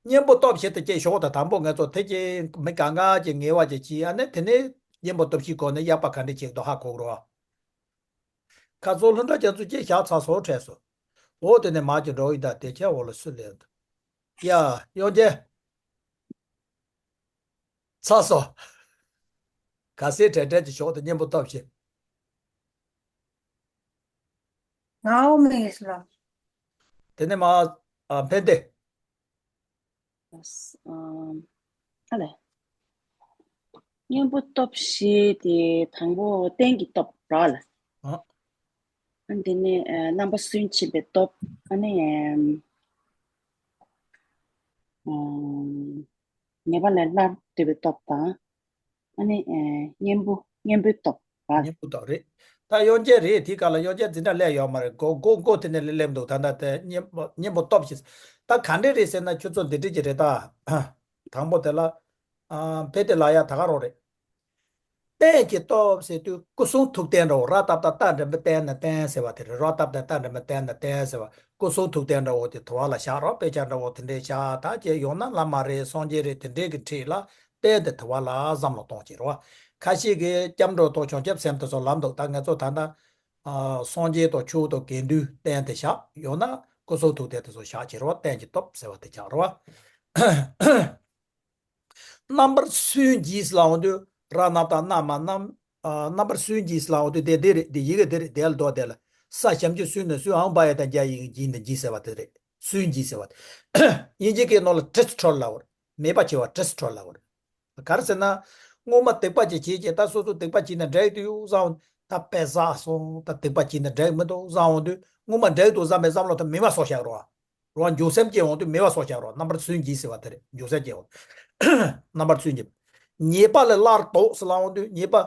གཉེན་པོ་སྟོབས་ཤིག་ཏུ་སྐྱེས་ཞོག་ད་དང་པོ་ང་ཚོ་དེ་ཀྱི་མི་གང་ག་ཀྱི་ངེས་པ་ཅིག་བྱས། ཨ་ནི་དེ་ནས་གཉེན་པོ་སྟོབས་ཤིག་སྒོ་ནས་གཡག་པ་ག་འདྲ་བྱེད་ཀྱི་འདུག་ཧ་གོ་གི་རེད་བ། ཁ་ཚོ་ལྷུན་གྲུབ་རྒྱ་མཚོ་སྐྱེས་ཞག་ཚ་སོ་བྲལ་སོ། འོ་དེ་ནས་མ་ཅིག་འགྲོ་ཡི་ད་དེ་ཁྱེད་འོ་ལ་སུ་ལས་འདུག་ཡ་གཡོན་ཅན། ཚ་སོ། ག་སེ་བྲལ་བྲལ་གྱི་ཞོག་ཏུ་གཉེན་པོ་སྟོབས་ཤིག་ང་འོ་མེད་ལ། དེ་ནས་མ། ཨ་ཕན་བདེ། ཨ་ལས། གཉེན་པོ་སྟོབས་ཤིག་དེ་དང་པོ་རྟེན་གྱི་སྟོབས་ར་ལ། ཨ། ཨ་དེ་ནས་ཨ་རྣམ་པ་སུན་འབྱིན་པའི་སྟོབས། ཨ་ནི་ཨ་ཉེས་པ་ལས་སླར་འདོད་པའི་སྟོབས་དང་། ཨ་ནི་ཨེ་གཉེན་པོ་གཉེན་པོའི་སྟོབས་ར། གཉེན་པོ་སྟོབས་རེད། ད་གཡོན་ཅན་རེད། དེའི་སྐབས་ལ་གཡོན་ཅན་འཛིན་གྲྭ་སླེབས་ཡོད་མ་རེད། མགོ་མགོ་མགོ་དེ་ནས་སླེབས་འདུག་ད་ལྟ་དེ་གཉེན་པོ་གཉེན་པོ་སྟོབས་ཤིག་ད་ག་འདྲས་རེད་ཟེར་ན་ཁྱོད་ཚོ་འདི་འདྲས་ཀྱི་རེད་ད། དང་པོ་དེ་ལ། ཨ་ཕེ་དེ་ལ་ཡ་ད་ག་རོགས་རེད། རྟེན་གྱི་སྟོབས་ཟེར་དུས་སྐུ་གསུང་ཐུགས་རྟེན་འདྲ་བོ། ར་བཏབ་ད་རྟ་འདྲེན་པའི་རྟེན་ན་རྟེན་ཟེར་བ་དེ་རེད། ར་བཏབ་ད་རྟ་འདྲེན་པའི་རྟེན་ན་རྟེན་ཟེར་བ། སྐུ་གསུང་ཐུགས་རྟེན་འདྲ་བོ་དེ་དུ་བ་ལ་བཞག་རོགས། དཔེ་ཆ་འདྲ་བོ་དེ་འདྲས་བཞག་ད་ཅེས་ཡོང་ན་བླ་མ་རེད། སངས་རྒྱས་རེད། དེ་འདྲས་ཀྱི་ཁྲིད་ལ་རྟེན་དེ་དུ་བ་ལ་བསམ་བློ་གཏོང་བྱེད་རོགས། ཁ་ཤས་ཀྱིས་སྐྱབས་འགྲོ་དང་བྱང་ཆུབ་སེམས་དེ་ཚོ་ལམ་འདུག་ད་ང་ཚོ་ད་ལྟ་ཨ་སངས་རྒྱས་དང་ཆོས་དང་དགེ་འདུན་རྟེན་དེ་བཞག་ཡོང་ན་སྐུ་གསུང་ཐུགས་རྟེན་དེ་ཚོ་བཞག་བྱེད་རོགས། རྟེན་གྱི་སྟོབས་ཟེར་བ་དེ་ཆགས་རོགས། རྣམ་པར་སུན་འབྱིན་ལབ་འོང་དུས་ར་ན་བཏགས་རྣ་མ་རྣམ། ཨ་རྣམ་པར་སུན་འབྱིན་ལབ་འོང་དུས་དེ་དེ་རེད། དེ་ཡི་གེ་དེ་རེད། དེ་ལ་འདོགས་དེ་ལ་ས་ཞབས་ཀྱུ་སུན་ནི་སུན་འང་བ་ཡ་དང་རྒྱ་ཡི་གི་འབྱིན་དང་འབྱིན་ཟེར་བ་དེ་རེད། སུན་འབྱིན་ཟེར་བ་དེ། དབྱིན་ཇི་སྐད་ནང་ལ་ཌི་སི་ཊྲོ་ཡ་ལབ་པ་རེད། མེད་པ་བྱེད་པ་ཌི་སི་ཊྲོ་ཡ་ལབ་པ་རེད། ག་རེ་ཟེར་ན། སྔོན་མ་སྡིག་པ་ཅིག་བྱས་རྗེས་ད་སོ་སོ་སྡིག་པ་བྱས་ན་འགྲིག་འདུག་བསམ། ད་དཔེ་བསགས་སོང་། ད་སྡིག་པ་བྱས་ན་འགྲིག་མི་འདུག་བསམ་འོང་དུས་སྔོན་མ་འགྲིག་འདུག་བསམ་པའི་བསམ་བློ་དེ་མེད་པ་བཟོ་བཞག་རོགས། རང་འཇུག་སེམས་སྐྱེ་འོང་དུས་མེད་པ་བཟོ་བཞག་རོགས། རྣམ་པར་སུན་འབྱིན་ཟེར་བ་དེ་རེད། འཇུག་སེམས་སྐྱེ་འོང་། རྣམ་པར་སུན་འབྱིན། ཉེས་པ་ལས་སླར་ལྡོག་ཟེར་ལབ་འོང་དུས་ཉེས་པ།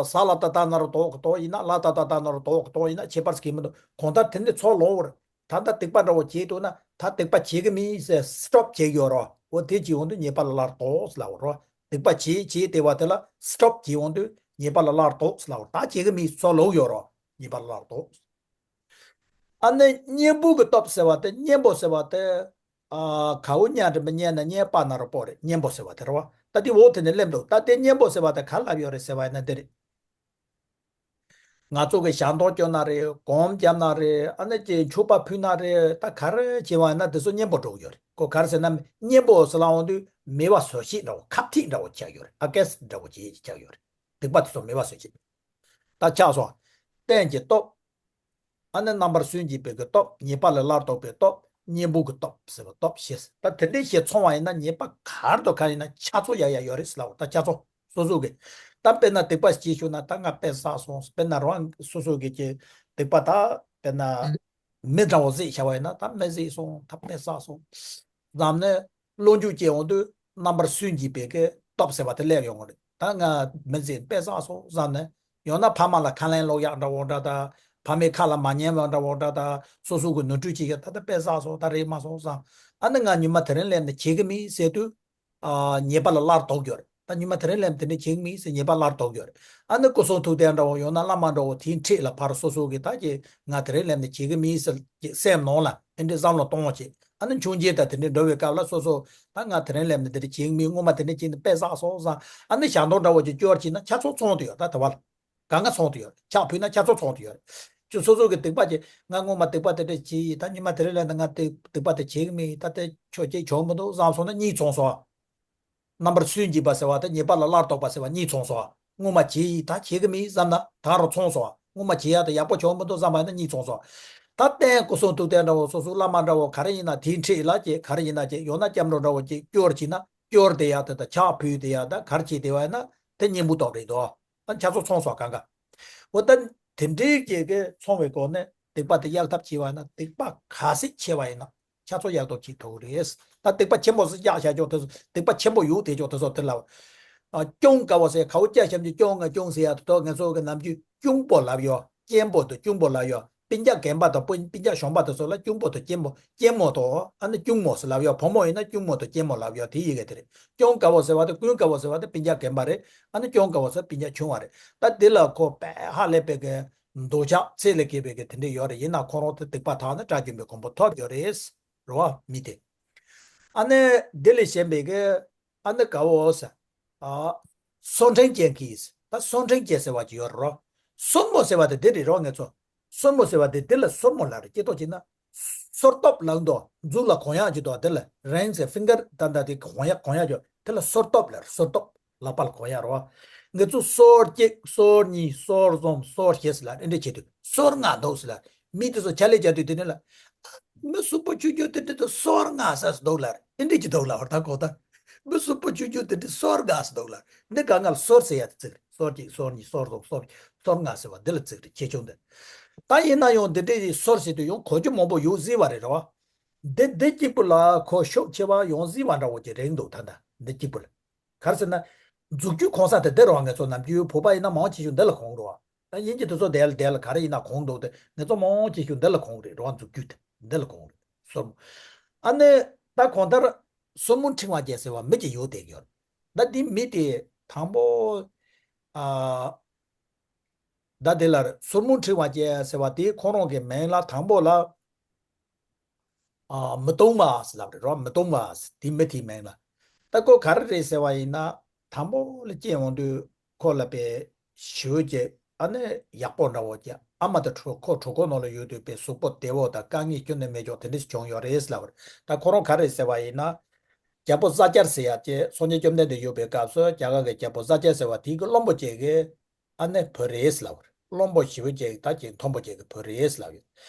ས་ལ་ད་ལྟ་ན་རུ་ལྡོག་གི་ལྡོག་ཡིན་ན། ལ་ད་ལྟ་ད་ན་རུ་ལྡོག་གི་ལྡོག་ཡིན་ན་ཁྱད་པར་ཟེར་གྱི་མི་འདུག་གང་ལྟར་དེ་ནི་ཚོ་ལོག་བར། ད་ལྟ་སྡིག་པ་འདྲ་བོ་བྱས་འདུག་ན་ད་སྡིག་པ་བྱེད་ཀྱི་མིན་ཟེར་སི་ཊོབ་བྱེད་ཀྱི་ཡོད་རོགས། འོ་དེ་བྱེད་འོང་དུས་ཉེས་པ་ལས་སླར་ལྡོག་ཟེར་ལབ་རོགས། སྡིག་པ་བྱེད་བྱེད་བསྡད་པ་དེ་ལ་སི་ཊོབ་བྱེད་འོང་དུས་ཉེས་པ་ལས་སླར་ལྡོག་ཟེར་ལབ་རོགས། ད་བྱེད་ཀྱི་མིན་ཚོ་ལོག་ཡོད་རོགས། ཉེས་པ་ལས་སླར་ལྡོག་ཨ་ནི་གཉེན་པོ་གི་སྟོབས་ཟེར་བ་དེ། གཉེན་པོ་ཟེར་བ་དེ། ཨ། ག་འོག་གཉའ་འགྲེང་བུ་གཉེ་ན་གཉེ། པ་ན་རོ་པོ་རེད། གཉེན་པོ་ཟེར་བ་དེ་རེད་བ། ད་དེ་འོག་དེ་ནས་སླེབས་འདུག་ད་དེ་གཉེན་པོ་ཟེར་བ་དེ་ག་ལབ་ཡོད་རེད་ཟེར་བ་ཡིན་ན་འདི་རེད། ང་ཚོ་གི་ཞལ་འདོན་སྐྱོན་ན་རེད། སྒོམ་བརྒྱབ་ན་རེད། ཨ་ནི་ཅིག་མཆོད་པ་ཕུལ་ན་རེད། ད་ག་རེ་བྱས་པ་ཡིན་ན་དེ་ཚོ་གཉེན་པོ་འགྲོ་གི་ཡོད་རེད། ཁོ་ག་རེ་ཟེར་ན། གཉེན་པོ་ཟེར་ལབ་འོང་དུས་མོས་པ་བཟོ་བྱེད་འདྲ་བོ། ཁ་ཐིག་འདྲ་བོ་ཆགས་ཡོད་རེད། ཨ་ཀེ་སི་འདྲ་བོ་བྱེད་ཆགས་ཡོད་རེད། སྡིག་པ་དེ་ཚོ་མོས་པ་བཟོ་བྱེད། ད་ཆགས་སོང་། རྟེན་གྱི་སྟོབས། ཨ་ནི་རྣམ་པར་སུན་འབྱིན་པའི་གི་སྟོབས། ཉེས་པ་ལས་སླར་ལྡོག་པའི་སྟོབས། གཉེན་པོ་གི་སྟོབས་ཟེར་བ་སྟོབས་བཞི། ད་དེ་འདྲའི་བཞི་ཚང་བ་ཡིན་ན་ཉེས་པ་ག་རེ་དང་ག་རེ་ཡིན་ན་ཆགས་ཚོགས་ཡ་ཡ་ཡོད་རེད་ཟེར་ལབ་པ། ད་ཆགས་ཚོགས་སོ་སོ་གི། ད་དཔེར་ན་སྡིག་པ་ཅིག་བྱུང་ན། ད་ང་དཔེ་བསགས་སོང་། དཔེར་ན་རང་སོ་སོ་གི་ཅིག་སྡིག་པ། ད་དཔེར་ན་མི་འདྲ་བོ་བསད་བཞག་པ་ཡིན་ན། ད་མི་བསད་སོང་། ད་དཔེ་བསགས་སོང་བསམ་ནས། སློབ་སྦྱོང་བྱེད་འོང་དུས་རྣམ་པར་སུན་འབྱིན་པའི་གི་སྟོབས་ཟེར་བ་དེ་སླེབས་ཡོང་གི་རེད། ད་ང་མི་ཚེ་དཔེ་བསགས་སོང་བསམ་ནས། ཡང་ན་ཕ་མ་ལ་ཁ་ལན་སློག་ཡག་འདྲ་བོ་འདྲ་དང་། ཕ་མའི་ཁ་ལ་མ་ཉན་པ་འདྲ་བོ་འདྲ་དང་། སོ་སོ་གི་ནོར་འཁྲུལ་བྱེད་ཡག་ད་ལྟ་དཔེ་བསགས་སོང་། ད་རེད་མ་སོང་བསམ། ཨ་ནི་ང་ཉི་མ་དེ་རིང་ལས་ནས་བྱེད་གི་མིན་ཟེར་དུས། ཨ། ཉེས་པ་ལས་སླར་ལྡོག་གི་ཡོད་རེད། ད་ཉི་མ་དེ་རིང་ལས་ནས་དེ་འདྲ་བྱེད་གི་མིན་ཟེར་ཉེས་པ་སླར་ལྡོག་གི་ཡོད་རེད། ཨ་ནི་སྐུ་གསུང་ཐུགས་རྟེན་འདྲ་བོ། ཡང་ན་བླ་མ་འདྲ་བོ། དེའི་འཁྲིས་ལ་ཕར་སོ་སོ་གི་ད་ཀྱི་ང་དེ་རིང་ལས་ནས་བྱེད་གི་མིན་ཟེར་ཀྱི་སེམས་ནང་ལ་དེ་འདྲའི་བསམ་བློ་གཏོང་བྱེད། ཨ་ནི་མཆོད་མཇལ་དང་དེ་འདྲའི་འགྲོ་བའི་སྐབས་ལ་སོ་སོ། ད་ང་དེ་རིང་ལས་ནས་དེ་འདྲ་བྱེད་གི་མིན། སྔོན་མ་དེ་འདྲ་བྱས་ནས་དཔེ་བསགས་སོང་བསམ། ཨ་ནི་ཞལ་འདོན་འདྲ་བོ་ཅིག་སྐྱོར་བྱས་ན་ཆགས་ཚོགས་ཚང་དུ་ཡོད། ད་དེ་བ་ལ་གང་ག་ཚང་དུ་ཡོད། ཕྱག་ཕུལ་ན་ཆགས་ཚོགས་ཚང་དུ་ཡོད། ཁྱོད་སོ་སོ་གི་སྡིག་པ་ཅིག་ང་སྔོན་མ་སྡིག་པ་དེ་འདྲ་བྱས་ཡིན། ད་ཉི་མ་དེ་རིང་ལས་ནས་ང་དེ་སྡིག་པ་དེ་བྱེད་གི་མིན། ད་དེ་ཆོག་ཅིག་ཆོག་མི་འདུག་བསམ་སོང་ན་གཉིས་ཚང་སོང་། རྣམ་པར་སུན་འབྱིན་པ་ཟེར་བ་དང་ཉེས་པ་ལས་སླར་ལྡོག་པ་ཟེར་བ་གཉིས་ཚང་སོང་། སྔོན་མ་བྱས་ཡིན། ད་བྱེད་གི་མིན་བསམ་ན་ད་རུ་ཚང་སོང་། སྔོན་མ་བྱས་ཡག་དེ་ཡག་པོ་བྱུང་མི་འདུག་བསམ་པ་ཡིན་ན་གཉིས་ཚང་སོང་། ད་རྟེན་སྐུ་གསུང་ཐུགས་རྟེན་འདྲ་བོ། སོ་སོའི་བླ་མ་འདྲ་བོ། ག་རེ་ཡིན་ན་དེའི་འཁྲིས་ལ་ཅིག་ག་རེ་ཡིན་ན་ཅིག་ཡང་ན་སྐྱབས་འགྲོ་འདྲ་བོ་ཅིག་སྐྱོར་བྱས་ན། སྐྱོར་བསྡད་ཡག་དེ་དང་ཕྱག་ཕུལ་བསྡད་ཡག་དང་ག་རེ་བྱས་བསྡད་པ་ཡིན་ན་དེ་གཉེན་པོའི་སྟོབས་རེད་དོ། ད་ཆགས་ཚོགས་ཚང་སོང་གང་ག། འོ་ད་དེ་འདྲའི་གི་གི་ཚང་བའི་སྒོ་ནས་སྡིག་པ་དེ་གཡོལ་ཐབས་བྱས་པ་ཡིན་ན། སྡིག་པ་ག་ཚད་ཆེ་བ་ཡིན་ན། ཆགས་ཚོགས་ཡག་ཏོག་ཅིག་ཐུག་རེད། ད་སྡིག་པ་ཆེན་པོ་ཟེར་བཞག་བཞག་ཀྱོག་དེ་ཚོ། སྡིག་པ་ཆེན་པོ་ཡོད་དེ་ཀྱོག་དེ་ཚོ་དེ་ལ། ཨ། སྐྱོན་དཀར་པོ་ཟེར། ག་འོག་ཅ་ཞབས་ཀྱུ་སྐྱོང་ང་སྐྱོང་ཟེར་ཡག་དེ་དག་ང་ཚོ་གི་ནམ་རྒྱུན་སྐྱོང་པོ་ལབ་ཡོད། སྐྱེན་པོ་དང་སྐྱོང་པོ་ལབ་ཡོད། སྤུན་ཀྱག་རྒན་པ་དང་སྤུན་སྤུན་ཀྱག་གཞོན་པ་དེ་ཚོ་ལ་སྐྱོང་པོ་དང་སྐྱེན་པོ། སྐྱེན་མོ་དང་། ཨ་ནི་སྐྱོང་མོ་ཟེར་ལབ་ཡོད། བུ་མོ་ཡིན་ན་སྐྱོང་མོ་དང་སྐྱེན་མོ་ལབ་ཡོད། དེ་ཡི་གེ་དེ་རེད། སྐྱོང་དཀར་པོ་ཟེར་བ་དང་སྐྱོན་དཀར་པོ་ཟེར་བ་དེ་སྤུན་ཀྱག་རྒན་པ་རེད། ཨ་ནི་སྐྱོང་དཀར་པོ་ཟེར་སྤུན་ཀྱག་ཆུང་བ་རེད། ད་དེ་ལ་ཁོ་དཔེ་ཧ་ལས་པའི་གི་འདོད་ཆགས་ཚད་ལས་བརྒལ་བའི་གི་དེ་འདྲ་ཡོད་རེད། ཡིན་ན་ཁོ་རང་དེ་སྡིག་པ་དག་ནི་དགྲ་བཅོམ་པའི་གོ་འཕང་ཐོབ་ཡོད་རེད། རེད་བ། མི་དེ། ཨ་ནི་དེ་ལས་གཞན་པའི་གི། ཨ་ནི་དགའ་བོ་ཟེར། ཨ། སོར་ཕྲེང་ཅན་གྱིས། ད་སོར་ཕྲེང་ཅན་ཟེར་བ་ཅིག་ཡོད་རེད། སོར་མོ་ཟེར་བ་དེ་དེ་རེད་རོ། ངེད་ཚོ་སོར་མོ་ཟེར་བ་དེ་དེ་ལ་སོར་མོ་ལབ་རེད། སྐྱེ་ཐོག་ཅིག་ན་སོར་སྟོབས་ལབ་འདུག་མཛུབ་ལ་གོན་ཡག་ཅིག་འདུག་དེ་ལ་རིང་ཟེར། ཕིང་གར་ད་ད་དེ་གོན་ཡག་གོན་ཡག་ཅིག་དེ་ལ་སོར་སྟོབས་ལབ་རེད། སོར་སྟོབས། ལག་པ་ལ་གོན་ཡག་རེད་བ། ངེད་ཚོ་སོར་གཅིག་སོར་གཉིས་སོར་གསུམ་སོར་བཞི་ཟེར་ལབ་རེད། འདི་བྱེད་དུས་སོར་ལྔ་འདུག་ཟེར་ལབ་རེད། མི་དེ་ཚོ་ཕྱག་ལས་བྱ་དུས་དེ་ནི་ལ། མི་གསུམ་པོ་ཆུང་ཆུང་དེ་འདྲ་དུ་སོར་ལྔ་ཟེར་འདུག་ལབ་རེད། འདི་འདྲ་ཅིག་འདུག་ལབ་རེད། ད་གོ་ད། མི་གསུམ་པོ་ཆུང་ཆུང་དེ་འདྲ་སོར་ལྔ་ཟེར་འདུག་ལབ་རེད། འདི་ག་ང་ལ་སོར་ཟེར་ཡག་དེ་ཚིག་རེད། སོར་གཅིག་སོར་གཉིས་སོར་གསུམ་སོར་སོར་ལྔ་ཟེར་བ་འདི་ལ་ཚིག་རེད། ཆེ་ཆུང་འདི། ད་ཡིན་ན་ཡང་འདི་འདྲའི་སོར་ཟེར་དུས་ཡང་གོ་རྒྱུ་མང་པོ་ཡོད་སྲིད་པ་རེད། རེད་བ། འདི་འདི་གཅིག་པུ་ལ་ཁོ་ཤུགས་ཆེ་བ་ཡོང་སྲིད་པ་འདྲ་བོ་ཅིག་རེད་འདུག་ད་ལྟ་འདི་གཅིག་པུ་ལ། ག་རེ་ཟེར་ན། འཛུགས་རྒྱུའི་གོང་ས་དེ་འདི་རེད་བ། ང་ཚོ་ནམ་རྒྱུན་བོད་པ་ཡིན་ན་མང་ཆེ་ཤོས་འདི་ལ་གོང་རེད་བ། ད་དབྱིན་ཇི་དེ་ཚོ་དེ་ལ་དེ་ལ་ག་རེ་ཡིན་ན་གོང་འདུག་སྟེ། ང་ཚོ་མང་ཆེ་ཤོས་འདི་ལ་གོང་རེད། རེད་བ། འཛུགས་རྒྱུ་དེ་འདི་ལ་གོང་རེད། སོར་མོ། ཨ་ནི་ད་གང་ལྟར་སོར་མོ་འཕྲེང་བ་ཅན་ཟེར་བ་མི་ཅིག་ཡོད་བསྡད་ཀྱི་ཡོད་རེད། ད་འདི་མི་དེ་དང་པོ། ཨ། ད་དེ་ལ་སོར་མོ་འཕྲེང་བ་ཅན་ཟེར་བ་དེ་ཁོ་རང་གི་མིང་ལ་དང་པོ་ལ། ཨ། མི་གཏོང་བ་ཟེར་ལབ་རེད་རོ། མི་གཏོང་བ་ཟེར་དེ་མི་དེའི་མིང་ལ། ད་ཁོ་ག་རེ་རེད་ཟེར་བ་ཡིན་ན། དང་པོ་ལ་སྐྱེས་འོང་དུས་ཁོ་ལ་དཔེ་ཞེ་པོ་ཅིག་ཨ་ནི་ཡག་པོ་འདྲ་བོ་ཅིག་ཨ་མ་དང་གྲོད་ཁོ་གྲོད་ཁོག་ནང་ལ་ཡོད་དུས་དཔེ་གཟུགས་པོ་བདེ་བོ་དང་དཀའ་ངལ་ཁྱོན་ནས་མེད་ཅོག་དེ་འདྲ་ཞིག་བྱུང་ཡོད་རེད་ཟེར་ལབ་རེད། ད་ཁོ་རང་ག་རེ་ཟེར་བ་ཡིན་ན། རྒྱལ་པོ་ས་སྐྱར་ཟེར་ཡག་ཅིག་སངས་རྒྱས་བཅོམ་ལྡན་འདས་ཡོད་པའི་སྐབས་སུ་རྒྱ་གར་གྱི་རྒྱལ་པོ་ས་སྐྱར་ཟེར་བ་དེའི་གི་བློན་པོ་ཅིག་གི་ཨ་ནི་བུ་རེད་ལབ་པ་རེད། བློན་པོ་ཞེ་པོ་ཅིག་ད་ཅིག་མཐོན་པོ་ཅིག་གི་བུ་རེད་ལབ་ཡོད།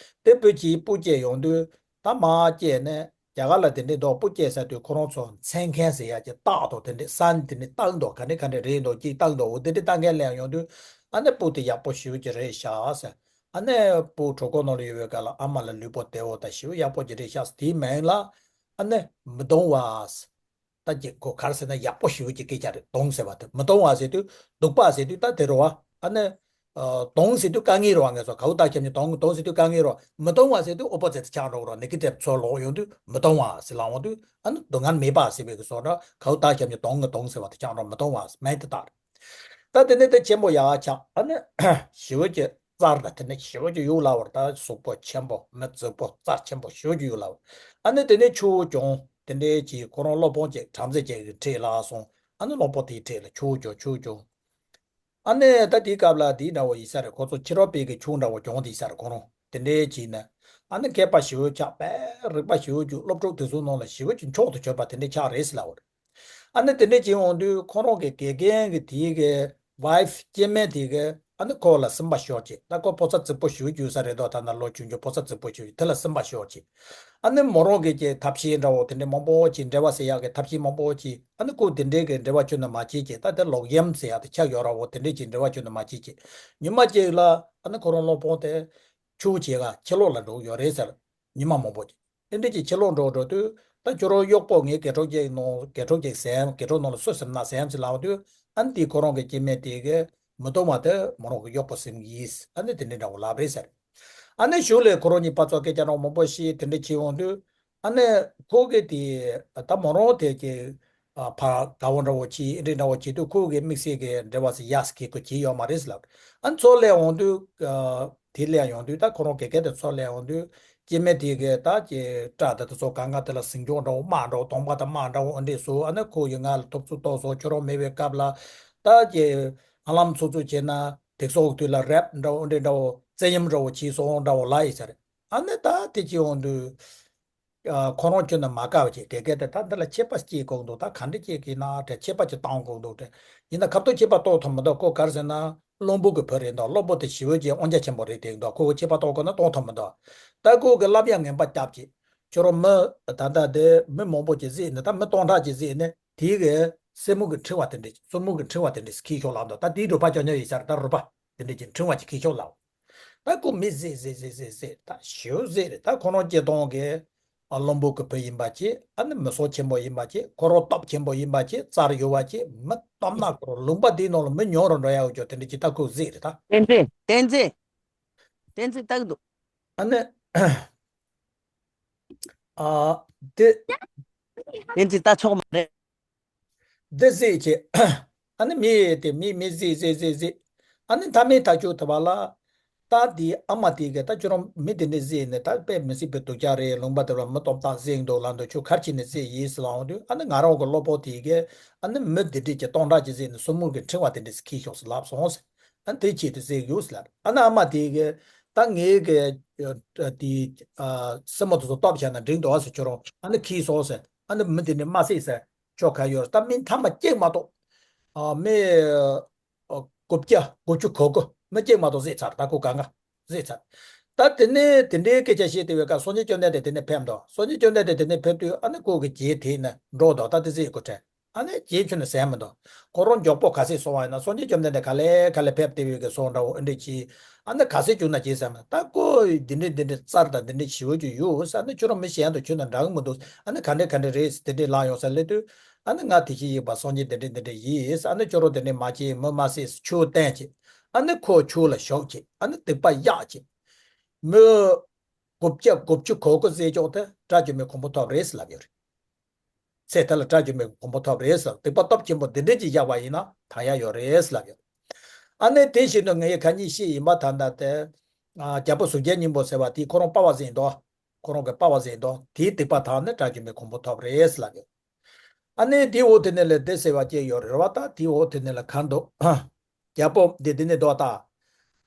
དེ་བུ་གཅིག་སྤུ་སྐྱེས་ཡོང་དུས་ད་མར་སྐྱེས་ནས་རྒྱ་གར་ལ་དེ་འདྲའི་འདུག་སྤུ་སྐྱེས་ས་དུས་ཁོ་རང་ཚོ་མཚན་མཁན་ཟེར་ཡག་ཅིག་རྟགས་དང་དེ་འདྲའི་ས་དེ་འདྲའི་རྟགས་འདུག་ག་འདྲ་ག་འདྲ་རེད་འདུག་ཅིག་རྟགས་འདུག་འོ་དེ་འདྲའི་ལྟ་མཁན་སླེབས་ཡོང་དུས་ཨ་ནི་སྤུ་དེ་ཡག་པོ་ཞེ་པོ་ཅིག་རེད་ཤག་ཟེར། ཨ་ནི་སྤུ་གྲོད་ཁོག་ནང་ལ་ཡོད་པའི་སྐབས་ལ་ཨ་མ་ལ་ལུས་པོ་བདེ་བོ་དང་ཞེ་པོ་ཡག་པོ་ཅིག་རེད་ཤག་ཟེར། དེའི་མིང་ལ་ཨ་ནི་མི་གཏོང་བ་ཟེར། ད་ཅིག་ཁོ་ག་རེ་ཟེར་ན་ཡག་པོ་ཞེ་པོ་ཅིག་སྐད་ཆ་རེད། གཏོང་ཟེར་བ་དེ། མི་གཏོང་བ་ཟེར་དུས་སྡུག་པ་ཟེར་དུས་ད་དེ་རེད་བ། ཨ་ནི། ཨ། གཏོང་ཟེར་དུས་དཀའ་ངལ་རེད་བ། ངས་སོ་གའུ་ད་ཁྱབ་ནས་གཏོང་གཏོང་ཟེར་དུས་དཀའ་ངལ་རེད་བ། མི་གཏོང་བ་ཟེར་དུས་ཨོ་པོ་ཟེར་དུ་ཆགས་འགྲོ་གི་རེད། ནེ་གེ་ཊིབ་ཚུར་ལོག་ཡོང་དུས་མི་གཏོང་བ་ཟེར་ལབ་འོང་དུས་ཨ་ནི་སྡུག་བསྔལ་མེད་པ་ཟེར་བའི་གི་བཟོ་འདྲ། གའུ་ད་ཁྱབ་ནས་གཏོང་གི་གཏོང་ཟེར་བ་དེ་ཆགས་འགྲོ། མི་གཏོང་བ་མིང་དེ་དག་རེད། ད་དེ་ནས་དེ་ཆེན་པོ་ཡག་ཆགས། ཨ་ནི་ཞེ་པོ་ཅིག་རྩར་ལ་དེ་ནས་ཞེ་པོ་ཅིག་གཡུག་ལ་བར་ད་གཟུགས་པོ་ཆེན་པོ་མི་རྫིག་པོ་རྩར་ཆེན་པོ་ཞེ་པོ་ཅིག་གཡུག་ལ་བར། ཨ་ནི་དེ་ནས་ཆུ་བོ་གྱོང་དེ་འདྲའི་ཅིག་ཁོ་རང་སློབ་དཔོན་ཅིག་བྲམ་ཟེ་ཅིག་གི་ཁྲིད་ལ་སོང་། ཨ་ནི་སློབ་དཔོན་དེའི་ཁྲིད་ལ་ཆུ་བོ་གྱོང་ཆུ་བོ་གྱོང་། ཨ་ནི་ད་དེའི་སྐབས་ལ་དེའི་འདྲ་བོ་ཡིན་ས་རེད། ཁོ་ཚོ་ཕྱི་རོལ་པའི་གི་ཆུ་འདྲ་བོ་གྱོང་དེ་ཡིན་ས་རེད་ཁོ་རང་དེ་འདྲའི་ཅིག་ནས། ཨ་ནི་མཁས་པ་ཞེ་པོ་ཅིག་དཔེ་རིག་པ་ཞེ་པོ་ཅིག་སློབ་ཕྲུག་དེ་ཚོའི་ནང་ལ་ཞེ་པོ་ཅིག་མཆོག་ཏུ་གྱུར་པ་དེ་འདྲའི་ཆགས་རེད་ཟེར་ལབ་པ་རེད། ཨ་ནི་དེ་འདྲ་བྱས་འོང་དུས་ཁོ་རང་གི་དགེ་རྒན་གྱི་དེའི་གི་ཝའིཕ་སྐྱེ་དམན་དེ་གི་ཨ་ནི་ཁོ་ལ་སུན་པ་ཤོར་བྱས། ད་ཁོ་ཕོ་གསར་རྫིག་པོ་ཞིག་རྒྱུག་ས་རེད་དོ། ད་ན་ལོ་ཆུང་ཆུང་ཕོ་གསར་རྫིག་པོ་ཞིག་དེ་ལ་སུན་པ་ཤོར་བྱས། ཨ་ནི་མོ་རང་གི་ཀྱི་ཐབས་ཤེས་འདྲ་བོ་དེ་འདྲ་མང་པོ་ཅིག་འབྲེལ་བ་ཟེར་ཡག་གི་ཐབས་ཤེས་མང་པོ་ཅིག་ཨ་ནི་ཁོ་དེ་འདྲའི་གི་འབྲེལ་བ་ཁྱོན་ནས་མ་བྱེད་ཅིག་ད་དེ་ལོག་གཡེམ་ཟེར་ཡག་དེ་ཆགས་ཡོད་ར་བོ་དེ་འདྲའི་ཅིག་འབྲེལ་བ་ཁྱོན་ནས་མ་བྱེད་ཅིག་ཉི་མ་གཅིག་ལ་ཨ་ནི་ཁོ་རང་སློབ་དཔོན་དེ་ཆུ་བྱེད་ག་ཕྱི་ལོགས་ལ་འགྲོ་ཡོད་རེད་ཟེར། ཉི་མ་མང་པོ་ཅིག་དེ་འདྲ་ཅིག་ཕྱི་ལོགས་འགྲོ་འགྲོ་དུས་ད་ཁྱོད་རང་གཡོག་པོ་ངའི་དགེ་ཕྲུག་ཅིག་ནང་དགེ་ཕྲུག་ཅིག་ཟེར་དགེ་ཕྲུག་ནང་ལ་སུ་ཟིན་ན་ཟེར་ཅིག་ལབ་དུས་ཨ་ནི་དེ་ཁོ་རང་གི་སྐྱེ་དམན་དེ་གི་མི་གཏོང་བ་དེ་མོ་རང་གི་གཡོག་པོ་ཟིན་ཡིས་ཨ་ནི་དེ་འདྲ་འདྲ་བོ་ལབ་རེད་ཟེར། ཨ་ནི་གཞུག་ལས་ཁོ་རང་གཉིས་ཕར་ཚུར་སྐད་ཆ་རང་མང་པོ་བཤད་དེ་འདྲ་བྱས་འོང་དུས་ཨ་ནི་ཁོ་གི་དེ་ད་མོ་རང་དེ་གི་ཨ་ཕར་དགའ་བོ་འདྲ་བོ་བྱས་ཨེ་འདྲ་འདྲ་བོ་བྱེད་དུས་ཁོ་གི་དམིགས་བསལ་གི་འབྲེལ་བ་ཟེར་ཡག་ཟེར་གི་ཁོ་བྱས་ཡོད་མ་རེད་ཟེར་ལབ། ཨ་ནི་ཚུར་སླེབས་འོང་དུས་ཨ་དེ་སླེབས་ཡོང་དུས་ད་ཁོ་རང་དགེ་རྒན་དེ་ཚུར་སླེབས་འོང་དུས་སྐྱེ་དམན་དེ་གི་ད་ཀྱི་སྐྲ་དེ་ཚོ་གང་ག་དེ་ལ་ཟིང་ཆུང་འདྲ་བོ་དམར་འདྲ་བོ་གདོང་པ་དང་དམར་འདྲ་བོ་ཨེ་འདྲས་སོ། ཨ་ནི་ཁོ་ཡི་ང་ལ་ཐུབ་ཚོད་ཏོག་སོ་ཁྱོད་རང་མེད་པའི་སྐབས་ལ་ད་ཀྱི་ཧ་ལམ་ཚུགས་ཚུགས་བྱས་ན་དེ་ཚོ་དུས་ལ་རེབ་འདྲ་བོ་ཨེ་འདྲས་འདྲ་བོ་རྩེད་གཡེམ་འདྲ་བོ་བྱས་སོང་འདྲ་བོ་ལབ་ཡིན་ས་རེད། ཨ་ནི་ད་དེ་བྱས་འོང་དུས། ཨ་ཁོ་རང་ཁྱོན་ནས་མ་དགའ་བ་བྱས་དགེ་རྒན་དེ་ད་འདི་ལ་ཆད་པ་སྐྱེལ་དགོས་འདུག་ད་ག་འདྲ་སྐྱེལ་གི་ན་དྲ་ཆད་པ་ཅིག་བཏང་དགོས་འདུག་དྲ། ཡིན་ན་ཁ་ཐུག་ཆད་པ་གཏོང་ཐུབ་མི་འདུག་ཁོ་ག་རེ་ཟེར་ན་བློན་པོ་གི་བུ་རེད་འདུག་བློན་པོ་དེ་ཞི་བོ་གྱི་དབང་ཆ་ཆེན་པོ་རེད་དེ་འདུག་ཁོ་གི་ཆད་པ་གཏོང་དགོས་ན་གཏོང་ཐུབ་མི་འདུག་ད་ཁོ་གི་བསླབ་ཡག་ངན་པ་རྒྱབ་ཀྱི། ཁྱོད་རང་མི་ད་ལྟ་དེ་མི་མང་པོ་ཅིག་གཟིགས་ནས་ད་མི་སྟོང་ཕྲག་ཅིག་གཟིགས་ནས་དེའི་གི་སེན་མོ་གི་འཕྲེང་བ་དེ་འདྲ་སེན་མོ་གི་འཕྲེང་བ་དེ་འདྲ་ཁྱེར་ཤོག་ལབ་འདུག་ད་དེའི་རུས་པ་ཅོ་ཉོ་ཡིན་ས་རེད། ད་རུས་པ་དེ་འདྲ་ཅིག་འཕྲེང་བ་ཅིག་ཁྱེར་ཤོག་ལབ། ད་ཁོ་མི་གཟིགས་གཟིགས་གཟིགས་གཟིགས་གཟིགས་ད་ཞེ་པོ་གཟིགས་རེད། ད་ཁོ་རང་སྐྱེ་སྟོང་གི་ཨ་བློན་པོ་གི་བུ་ཡིན་པ་ཅིག་ཨ་ནི་མི་སྲོག་ཆེན་པོ་ཡིན་པ་ཅིག་ཁོ་རང་སྟོབས་ཆེན་པོ་ཡིན་པ་ཅིག་རྩར་ཡོད་པ་ཅིག་མི་སྟོབས་ན་ཁོ་རང་ལུང་པ་འདིའི་ནང་ལ་མི་ཉུང་རུ་འགྲོ་ཡག་ཡོད་ཅོག་དེ་འདྲ་ཅིག་ད་ཁོ་གཟིགས་རེད་ད། བསྟན་འཛིན། བསྟན་འཛིན། བསྟན་འཛིན་ལྟ་གི་འདུག་ཨ་ནི་ཨ་དེ། བསྟན་འཛིན་ལྟ་ཆོག་མ་རེད། འདི་གཟིགས་བྱས། ཨ་ནི་མི་དེ་མི་མི་གཟིགས་གཟིགས་གཟིགས་གཟིགས། ཨ་ནི་མཐའ་མའི་ཐག་གཅོད་ཐུབ་པ་ལ། ད་དེའི་ཨ་མ་དེ་གིས་ད་ཁྱོད་རང་མི་དེ་འདྲ་གཟིགས་ནས་ད་དཔེ་མི་སྲིད་པའི་སྡུག་ཅག་རེད། ལུང་པ་དེ་ལ་མི་སྟོབས་དག་གཟིགས་འདུག་ལབ་འདུག་ཁྱོད་ག་རེ་བྱས་ནས་གཟིགས་ཡིན་ཟེར་ལབ་འོང་དུས་ཨ་ནི་ང་རང་གི་སློབ་དཔོན་དེ་གིས་ཨ་ནི་མི་དེ་འདྲས་ཀྱི་སྟོང་ཕྲག་ཅིག་གཟིགས་ནས་སེན་མོ་གི་འཕྲེང་བ་དེ་འདྲས་ཁྱེར་ཤོག་ཟེར་ལབ་སོང་ཟེར། ཨ་ནི་དེ་ཆེད་དུ་གཟིགས་ཡོད་ཟེར་ལབ། ཨ་ནི་ཨ་མ་དེ་གིས་ད་ངའི་གི་དེ་སེན་མོ་དེ་ཚོ་སྟོབས་བྱས་ན་འགྲིག་འདུག་ཨ་ཟེར། ཁྱོད་རང་ཨ་ནི་ཁྱེར་སོང་ཟེར། ཨ་ནི་མི་དེ་འདྲས་མ་གཟིགས་ཟེར། ཅོ་ག་ཡོད་རེད། ད་མི་མཐའ་མ་གཅིག་མ་གཏོགས། ཨ་མི་ཨ་དགུ་བརྒྱ་དགུ་བཅུ་གོ་དགུ་མི་གཅིག་མ་གཏོགས་གཟིགས་ཚར། ད་ཁོ་གང་ག་གཟིགས་ཚར། ད་དེ་ནས་དེ་འདྲའི་སྐད་ཆ་བཤད་བསྡད་པའི་སྐབས་སངས་རྒྱས་བཅོམ་ལྡན་འདས་དེ་ནས་ཕེབས་འདུག་སངས་རྒྱས་བཅོམ་ལྡན་འདས་དེ་ནས་ཕེབས་དུས་ཨ་ནི་ཁོ་གི་རྗེས་དེད་ནས་འགྲོ་འདུག་ད་དེ་གཟིགས་དགོས་དྲན། ཨ་ནི་རྗེས་ཁྱོན་ནས་ཟེར་མི་འདུག་ཁོ་རང་མགྱོགས་པོ་ག་ཚོད་སོང་བ་ཡིན་ན་སངས་རྒྱས་བཅོམ་ལྡན་འདས་ག་ལེ་ག་ལེ་ཕེབས་བསྡད་པའི་གི་སོང་འདྲ་བོ་ཨེ་འདྲ་གྱིས། ཨ་ནི་ག་ཚོད་བྱུང་ན་བྱས་ཟེར་མ་ད་ཁོ་འདི་འདྲའི་འདི་འདྲའི་རྩར་དང་འདི་འདྲའི་ཞི་བོ་ཅིག་ཡོད་ཟེར། ཨ་ནི་ཁྱོད་རང་མི་གཞན་དང་ཁྱོད་དང་འདྲ་གི་མི་འདུག་ཨ་ནི་ག་འདྲ་ག་འདྲ་རེད་ཟེར་དེ་འདྲའི་ལབ་ཡོང་ས་སླེབས་དུས། ཨ་ནི་ང་དེ་བཞིན་གཤེགས་པ་སངས་རྒྱས་འདི་འདྲ་འདི་འདྲ་ཡིན། ཨ་ནི་ཁྱོད་རང་དེ་འདྲ་མ་བྱེད། མི་མ་གཟིགས། ཆུ་བཏང་བྱས། ཨ་ནི་ཁོ་ཆུ་ལ་ཞོག་བྱས། ཨ་ནི་སྡིག་པ་གཡོགས་བྱས། མི་དགུ་བརྒྱ་དགུ་བཅུ་གོ་དགུ་བཟས་ཆོག་སྟེ་དགྲ་བཅོམ་པའི་གོ་འཕང་ཐོབ་རེད་ཟེར་ལབ་ཡོད་རེད། ཚེ་འདི་ལ་དགྲ་བཅོམ་པའི་གོ་འཕང་ཐོབ་རེད་ཟེར། སྡིག་པ་སྟོབས་ཆེན་པོ་འདི་འདྲ་ཅིག་བཞག་པ་ཡིན་ན་ཐར་ཡག་ཡོད་རེད་ཟེར་ལབ་ཡོད། ཨ་ནི་དེ་བཞིན་དུ་ངས་ཁ་ཉིན་བཤད་ཡིན་པ་ད་ལྟ་དེ། ཨ་རྒྱལ་པོ་གཟུགས་ཅན་སྙིང་པོ་ཟེར་བ་དེ་ཁོ་རང་པ་ཕ་བཟས་འདུག་ཁོ་རང་གི་པ་ཕ་བཟས་འདུག་དེའི་སྡིག་པ་དག་ནི་དགྲ་བཅོམ་པའི་གོ་འཕང་ཐོབ་རེད་ཟེར་ལབ་ཡོད། ཨ་ནི་དེའི་འོག་དེ་ནས་ལས་དེ་ཟེར་བ་ཅིག་ཡོད་རེད་བ། ད་དེའི་འོག་དེ་ནས་ལ་གར་འདུག་རྒྱལ་པོ་འདི་འདི་ནས་འདུག་ད།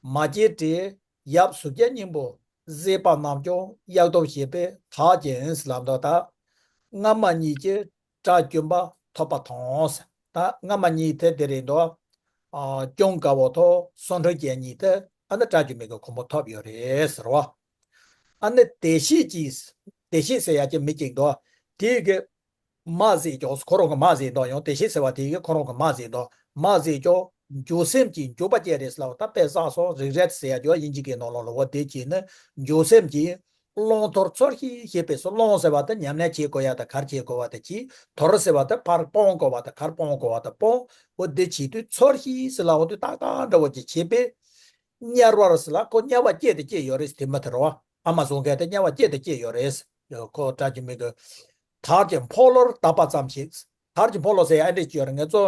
མ་སྐྱེས་དགྲའི་ཡབ་གཟུགས་ཅན་སྙིང་པོ་བཟས་པ་རྣམས་ཀྱང་གཡག་སྟོབས་བཞེས་པས་དག་ཅིང་ལབ་འདུག་ད་སྔ་མ་གཉིས་ཀྱིས་དགྲ་བཅོམ་པ་ཐོབ་པ་དང་། ད་སྔ་མ་གཉིས་དེ་དེ་རེད་འདུག་ཨ་སྐྱོང་དཀའ་བོ་ཐོབ། སོ་འཁྲུན་ཅན་གཉིས་དེ་ཨ་ནི་དགྲ་བཅོམ་པའི་གི་གོ་འཕང་ཐོབ་ཡོད་རེད་ཟེར་བ། ཨ་ནི་བདེ་གཤེགས་ཀྱིས། བདེ་གཤེགས་ཟེར་ཡ་ཅིག་མི་གཅིག་འདུག་དེའི་གི་མ་བཟས་ཀྱང་ཁོ་རང་གི་མ་བཟས་འདུག་ཡང་བདེ་གཤེགས་ཟེར་བ་དེ་གིས་ཁོ་རང་གི་མ་བཟས་འདུག་མ་བཟས་ཀྱང་འགྱོད་སེམས་ཀྱིས་འགྱོད་པ་སྐྱེས་རེད་ཟེར་ལབ་པ། ད་དཔེ་བཟང་སོང་། རིག་རལ་ཟེར་ཡ་ཅིག་ཡོད་དབྱིན་ཇི་གི་ནང་ལོགས་ལ། འོ་དེ་བྱས་ནས་འགྱོད་སེམས་ཀྱིས་བླང་དོར་ཚོར་ཤེས་ཤེས་པས་སོ། བླང་ཟེར་བ་དེ་ཉམས་ལེན་བྱེད་དགོས་ཡ་དང་ག་རེ་བྱེད་དགོས་བ་དེ་བྱེད། དོར་ཟེར་བ་དེ་ཕར་སྤོང་དགོས་བ་དང་ག་རེ་སྤོང་དགོས་བ་དེ་སྤོང་། འོ་དེ་བྱེད་དུས་ཚོར་ཤེས་ཟེར་ལབ་པ་དེ་ཏག་ཏག་འདྲ་བོ་ཅིག་བྱེད་པས། དམྱལ་བར་ཟེར་ལ་ཁོ་དམྱལ་བ་སྐྱེས་དང་སྐྱེས་ཡོད་རེད་ཟེར། དེ་མི་དེ་རེད་བ། ཨ་མ་བཟུང་མཁན་དེ་དམྱལ་བ་སྐྱེས་དང་སྐྱེས་ཡོད་རེད་ཟེར། ཁོ་དགྲ་བཅོམ་པའི་གི་དར་གྱི་འཕོ་ལོར་བརྡབས་པ་ཙམ་ཞིག་དར་གྱི་འཕོ་ལོ་ཟེར་ཡ་ཨེ་འདྲས་ཅིག་ཡོད་རེད། ང་ཚོ་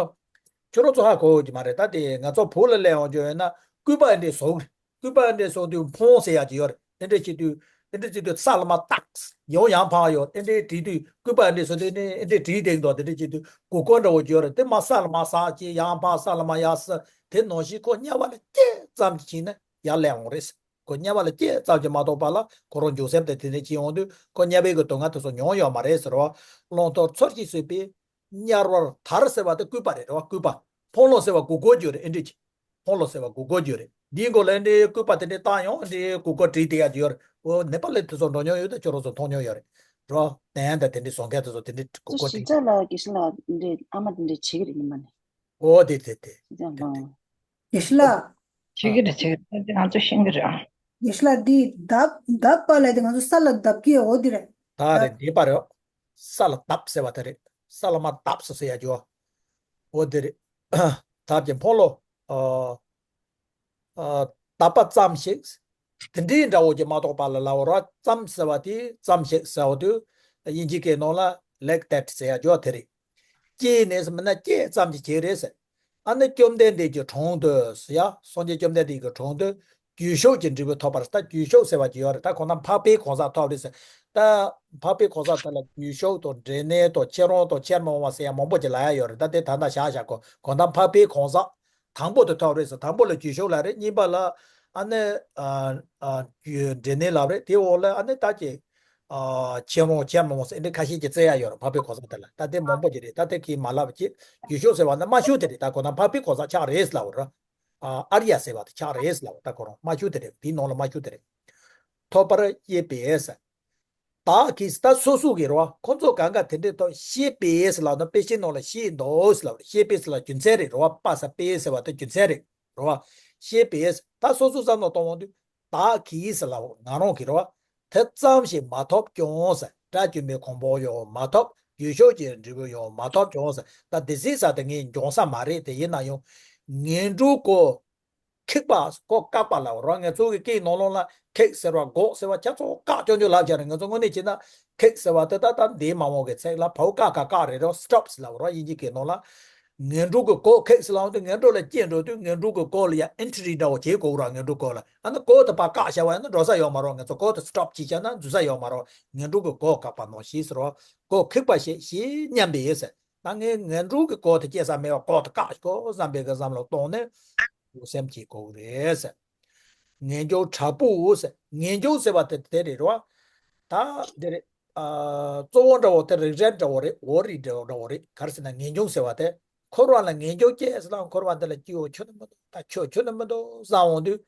ཁྱོད་རང་ཚོ་ཧ་གོ་གི་མ་རེད། ད་དེ་ང་ཚོ་བོད་ལ་སླེབས་ཡོང་རྒྱུ་ཡོད་ན་སྐུད་པ་ཨེ་འདྲས་བཟོ་གི་རེད། སྐུད་པ་འདྲས་སོང་དུས་འཕོང་ཟེར་ཡག་ཅིག་ཡོད་རེད། དེ་འདྲས་བྱེད་དུས་དེ་འདྲས་བྱེད་དུས་ས་ལ་མར་བཏགས་ཡང་ཡང་འཕངས་ཡོད། དེ་འདྲས་བྲིས་དུས་སྐུད་པ་འདྲས་སོང་དུས་ནི་དེ་འདྲས་བྲིས་བསྡད་འདུག་དེ་འདྲས་བྱེད་དུས་གུར་གུར་འདྲ་བོ་ཅིག་ཡོད་རེད། དེ་མར་ས་ལ་མར་ཟག་ཅིག་ཡར་འཕངས་ས་ལ་མར་ཡར་ཟག་དེ་ནང་བཞིན་ཁོ་དམྱལ་བ་ལ་སྐྱེས་ཙམ་ཅིག་ཕྱིན་ན་ཡར་སླེབས་འོང་རེད། ཁོ་དམྱལ་བ་ལ་སྐྱེས་ཙམ་གྱིས་མ་གཏོགས་པ་ལ་ཁོ་རང་འཇུག་སེམས་དེ་དེ་ནས་ཅི་ཡོང་དུས་ཁོ་དམྱལ་བའི་གི་སྡུག་བསྔལ་དེ་ཚོ་མྱོང་ཡོད་མ་རེད་ཟེར་བ། བླང་དོར་ཚུལ་བཞིན་བྱས་པས་དམྱལ་བར་དར་ཟེར་བ་དེ་སྐུད་པ་རེད་རེད་བ། སྐུད་པ། འཕོང་ལོ་ཟེར་བ་གུར་གུར་རྒྱུ་རེད། ཨེ་འདྲས་ཀྱི། འཕོང་ལོ་ཟེར་བ་གུར་གུར་རྒྱུ་རེད། འདིའི་མགོ་ལ་ཨེ་འདྲས་སྐུད་པ་དེ་འདྲས་བཏང་ཡོང་ཨེ་འདྲས་གུར་གུར་བྲིས་བསྡད་ཡག་ཅིག་ཡོད་རེད། འོ་ནེ་པ་ལི་དེ་ཚོ་འགྲོ་མྱོང་ཡོད་ད་ཁྱོད་རང་ཚོ་མཐོང་མྱོང་ཡོད་རེད། རོ། དན་དང་དེ་འདྲས་བཟོ་མཁན་དེ་ཚོ་དེ་འདྲས་གུར་གུར་བྲིས། ཞིབ་ཕྲ་ལ་དགེ་བཤེས་ལགས་འདྲས་ཨ་མ་དེ་འདྲས་བྱེད་ཀྱི་རེད་ཉི་མ་ནས། ཨོ་དེ་དེ་དེ། ཞིབ་ཕྲ་དེ་དེ། ལ། དགེ་བཤེས་ལགས། བྱེད་ཀྱི་རེད་བྱེད་ཀྱི་རེད། ང་ཚོ་ཤེས་ཀྱི་རེད་ཨ། དགེ་བཤེས་ལགས་འདི་བརྡབ་བརྡབ་པ་ལས་དེ་ང་ཚོ་ས་ལ་བརྡབ་ཀྱི་འོ་དེ་རེད། ད་རེད་བརྡབ། འདི་པ་རེད། ས་ལ་བརྡབ་ཟེར་བ་དེ་རེད། ས་ལ་མར་བརྡབ་ཟེར་ཟེར་ཡ་ཅོ། འོ་དེ་རེད། དར་གྱི་འཕོང་ལོ། ཨ། ཨ། བརྡབ་པ་ཙམ་ཞིག་དེ་འདྲའི་འདྲ་བོ་ཅིག་མ་གཏོགས་པ་ལ་ལབ་ར་ཙམ་ཟེར་བ་དེ་ཙམ་ཞིག་ཟེར་བ་དུས་དབྱིན་ཇིའི་སྐད་ནང་ལ་like that ཟེར་ཡ་ཅོ་དེ་རེད། སྐྱེས་ནས་མིན་ན་སྐྱེས་ཙམ་གྱི་བྱས་རེད་ཟེར། ཨ་ནི་བཅོམ་ལྡན་འདས་ཀྱི་དྲུང་དུ་ཟེར་ཡ། སངས་རྒྱས་བཅོམ་ལྡན་འདས་ཀྱི་དྲུང་དུ་རྒྱུ་ཤུགས་ཀྱི་འབྲས་བུ་ཐོབ་པར། ད་རྒྱུ་ཤུགས་ཟེར་བ་ཅིག་ཡོད་རེད། ད་གང་ལྟར་འཕགས་པའི་གང་ཟག་ཐོབ་རེད་ཟེར། ད་འཕགས་པའི་གང་ཟག་དེ་ལ་རྒྱུ་ཤུགས་དང་འབྲས་གནས་དང་ཁྱེད་རང་དང་ཁྱེད་མ་འོངས་པ་ཟེར་ཡ་མང་པོ་ཅིག་ལབ་ཡ་ཡོད་རེད། ད་དེ་ད་ལྟ་བཞག་བཞག་གོ། གང་ལྟར་འཕགས་པའི་གང་ཟག་དང་པོ་དེ་ཐོབ་རེད་ཟེར། དང་པོ་ལ་རྒྱུ་ཤུགས་ལབ་རེད། གཉིས་པ་ལ་ཨ་ནི་ཨ་ཨ་རྒྱུ་འབྲས་གནས་ལབ་རེད། དེའི་འོག་ལ་ཨ་ནི་ད་ཀྱི་ཨ། ཁྱེད་རང་ཁྱེད་མ་འོངས་ཟེར་འདི་ཁ་ཤས་ཀྱིས་བརྩི་ཡ་ཡོད་རེད། འཕགས་པའི་གང་ཟག་དེ་ལ། ད་དེ་མང་པོ་ཅིག་རེད། ད་དེ་གིས་མ་ལབ་ཀྱི། རྒྱུ་ཤུགས་ཟེར་བ་ནི་མ་ཤུགས་དེ་རེད། ད་ཁོ་ན་འཕགས་པའི་གང་ཟག་ཆགས་རེད་ལབ་རེད། ཨ། ཨཱརྱ་ཟེར་བ་དེ་ཆགས་རེད་ལབ། ད་ཁོ་རང་མ་ཤུགས་དེ་རེད། དེའི་ནང་ལ་མ་ཤུགས་དེ་རེད། ཐོབ་པར་བཤད་པས། བདག་གིས། ད་སོ་སོ་གིས་རེད་བ། ཁོ་ཚོ་གང་ག་དེ་འདྲའི་ཐོག་བཤད་པས་ལབ་ན་དཔེ་ཆའི་ནང་ལ་བཤད་འདུག་ལབ་རེད། བཤད་པས་ལ་རྒྱུ་མཚན་རེད་རེད་བ། པ་ས་པས་ཟེར་བ་དེ་རྒྱུ་མཚན་རེད་རེད་བ། བཤད་པས། ད་སོ་སོ་བསམ་བློ་གཏོང་འོང་དུས། བདག་གིས་ལབ་ང་རང་གིས་རེད་བ། དེ་ཙམ་ཞིག་མ་ཐོབ་ཀྱང་ཟེར། དགྲ་བཅོམ་པའི་གོ་འཕང་ཡང་མ་ཐོབ། རྒྱུ་ཤུགས་ཀྱི་འབྲས་བུ་ཡང་མ་ཐོབ་ཀྱང་ཟེར། ད་དེ་སྲིད་ས་དེ་ངས་འབྱུང་ས་མ་རེད། དེ་ཡིན་ན་ཡང་ངན་འགྲོའི་གོ་ཁེགས་པ་གོ་བཀག་པ་ལབ་རོགས། ང་ཚོ་གི་སྐད་ནང་ལོགས་ལ་ཁེགས་ཟེར་བ་འགོག་ཟེར་བ་ཁྱེད་ཚོ་བཀག་ཅོག་ཅོག་ལབ་བྱས་ནས། ང་ཚོ་དངོས་གནས་བྱས་ན་ཁེགས་ཟེར་བ་དེ་ད་ལྟ་འདིའི་མ་འོངས་ཀྱི་ཚིག་ལ་བའོ་ཀ་ཀ་བཀག་རེད་རོ། སི་ཊོབ་ལབ་རོགས། དབྱིན་ཇིའི་སྐད་ནང་ལ། ངན་འགྲོ་གི་གོ་ཁེགས་ལབ་དུས་ངན་འགྲོ་ལ་སྐྱེལ་འགྲོ་དུས་ངན་འགྲོ་གི་གོ་ལ་ཡ་ཨེན་ཊི་རི་འདྲ་བོ་བྱེད་དགོས་ར། ངན་འགྲོ་གོ་ལ་ཨ་ནི་གོ་དེ་ཕར་བཀག་བྱ་བ་ཡིན་ན་འགྲོ་ས་ཡོད་མ་རེད། ང་ཚོ་གོ་དེ་སི་ཊོབ་བྱེད་བྱས་ན་འཛུལ་ས་ཡོད་མ་རེད། ངན་འགྲོ་གི་གོ་བཀག་པ་ནང་བཞིན་ཟེར་རོ། གོ་ཁེགས་པ་ཞེས་ཞེས་སྙམ་པས་ཟེར། ད་ངས་ངན་འགྲོ་གི་གོ་དེ་སྐྱེལ་ས་མེད་པ་གོ་དེ་བཀག་དགོས་བསམ་པའི་གི་བསམ་བློ་བཏང་ནས་འཇུག་སེམས་བསྐྱེད་དགོས་རེད་ཟེར། ངེས་འབྱུང་དྲག་པོའོ་ཟེར། ངེས་འབྱུང་ཟེར་བ་དེ་དེ་རེད་རོ། ད་འདི་རེད། ཨ། གཙོ་བོ་འདྲ་བོ་དེ་རིགས་རལ་འདྲ་བོ་རེད། འོ་རིགས་འདྲ་བོ་འདྲ་བོ་རེད། ག་རེ་ཟེར་ན་ངེས་འབྱུང་ཟེར་བ་དེ། འཁོར་བ་ལ་ངེས་འབྱུང་སྐྱེས་ཟེར་ལ་འཁོར་བ་འདི་ལ་སྐྱིད་པོ་ཁྱོན་ནས་མི་འདུག་ད་ཁྱོད་ཁྱོན་ནས་མི་འདུག་བསམ་འོང་དུས།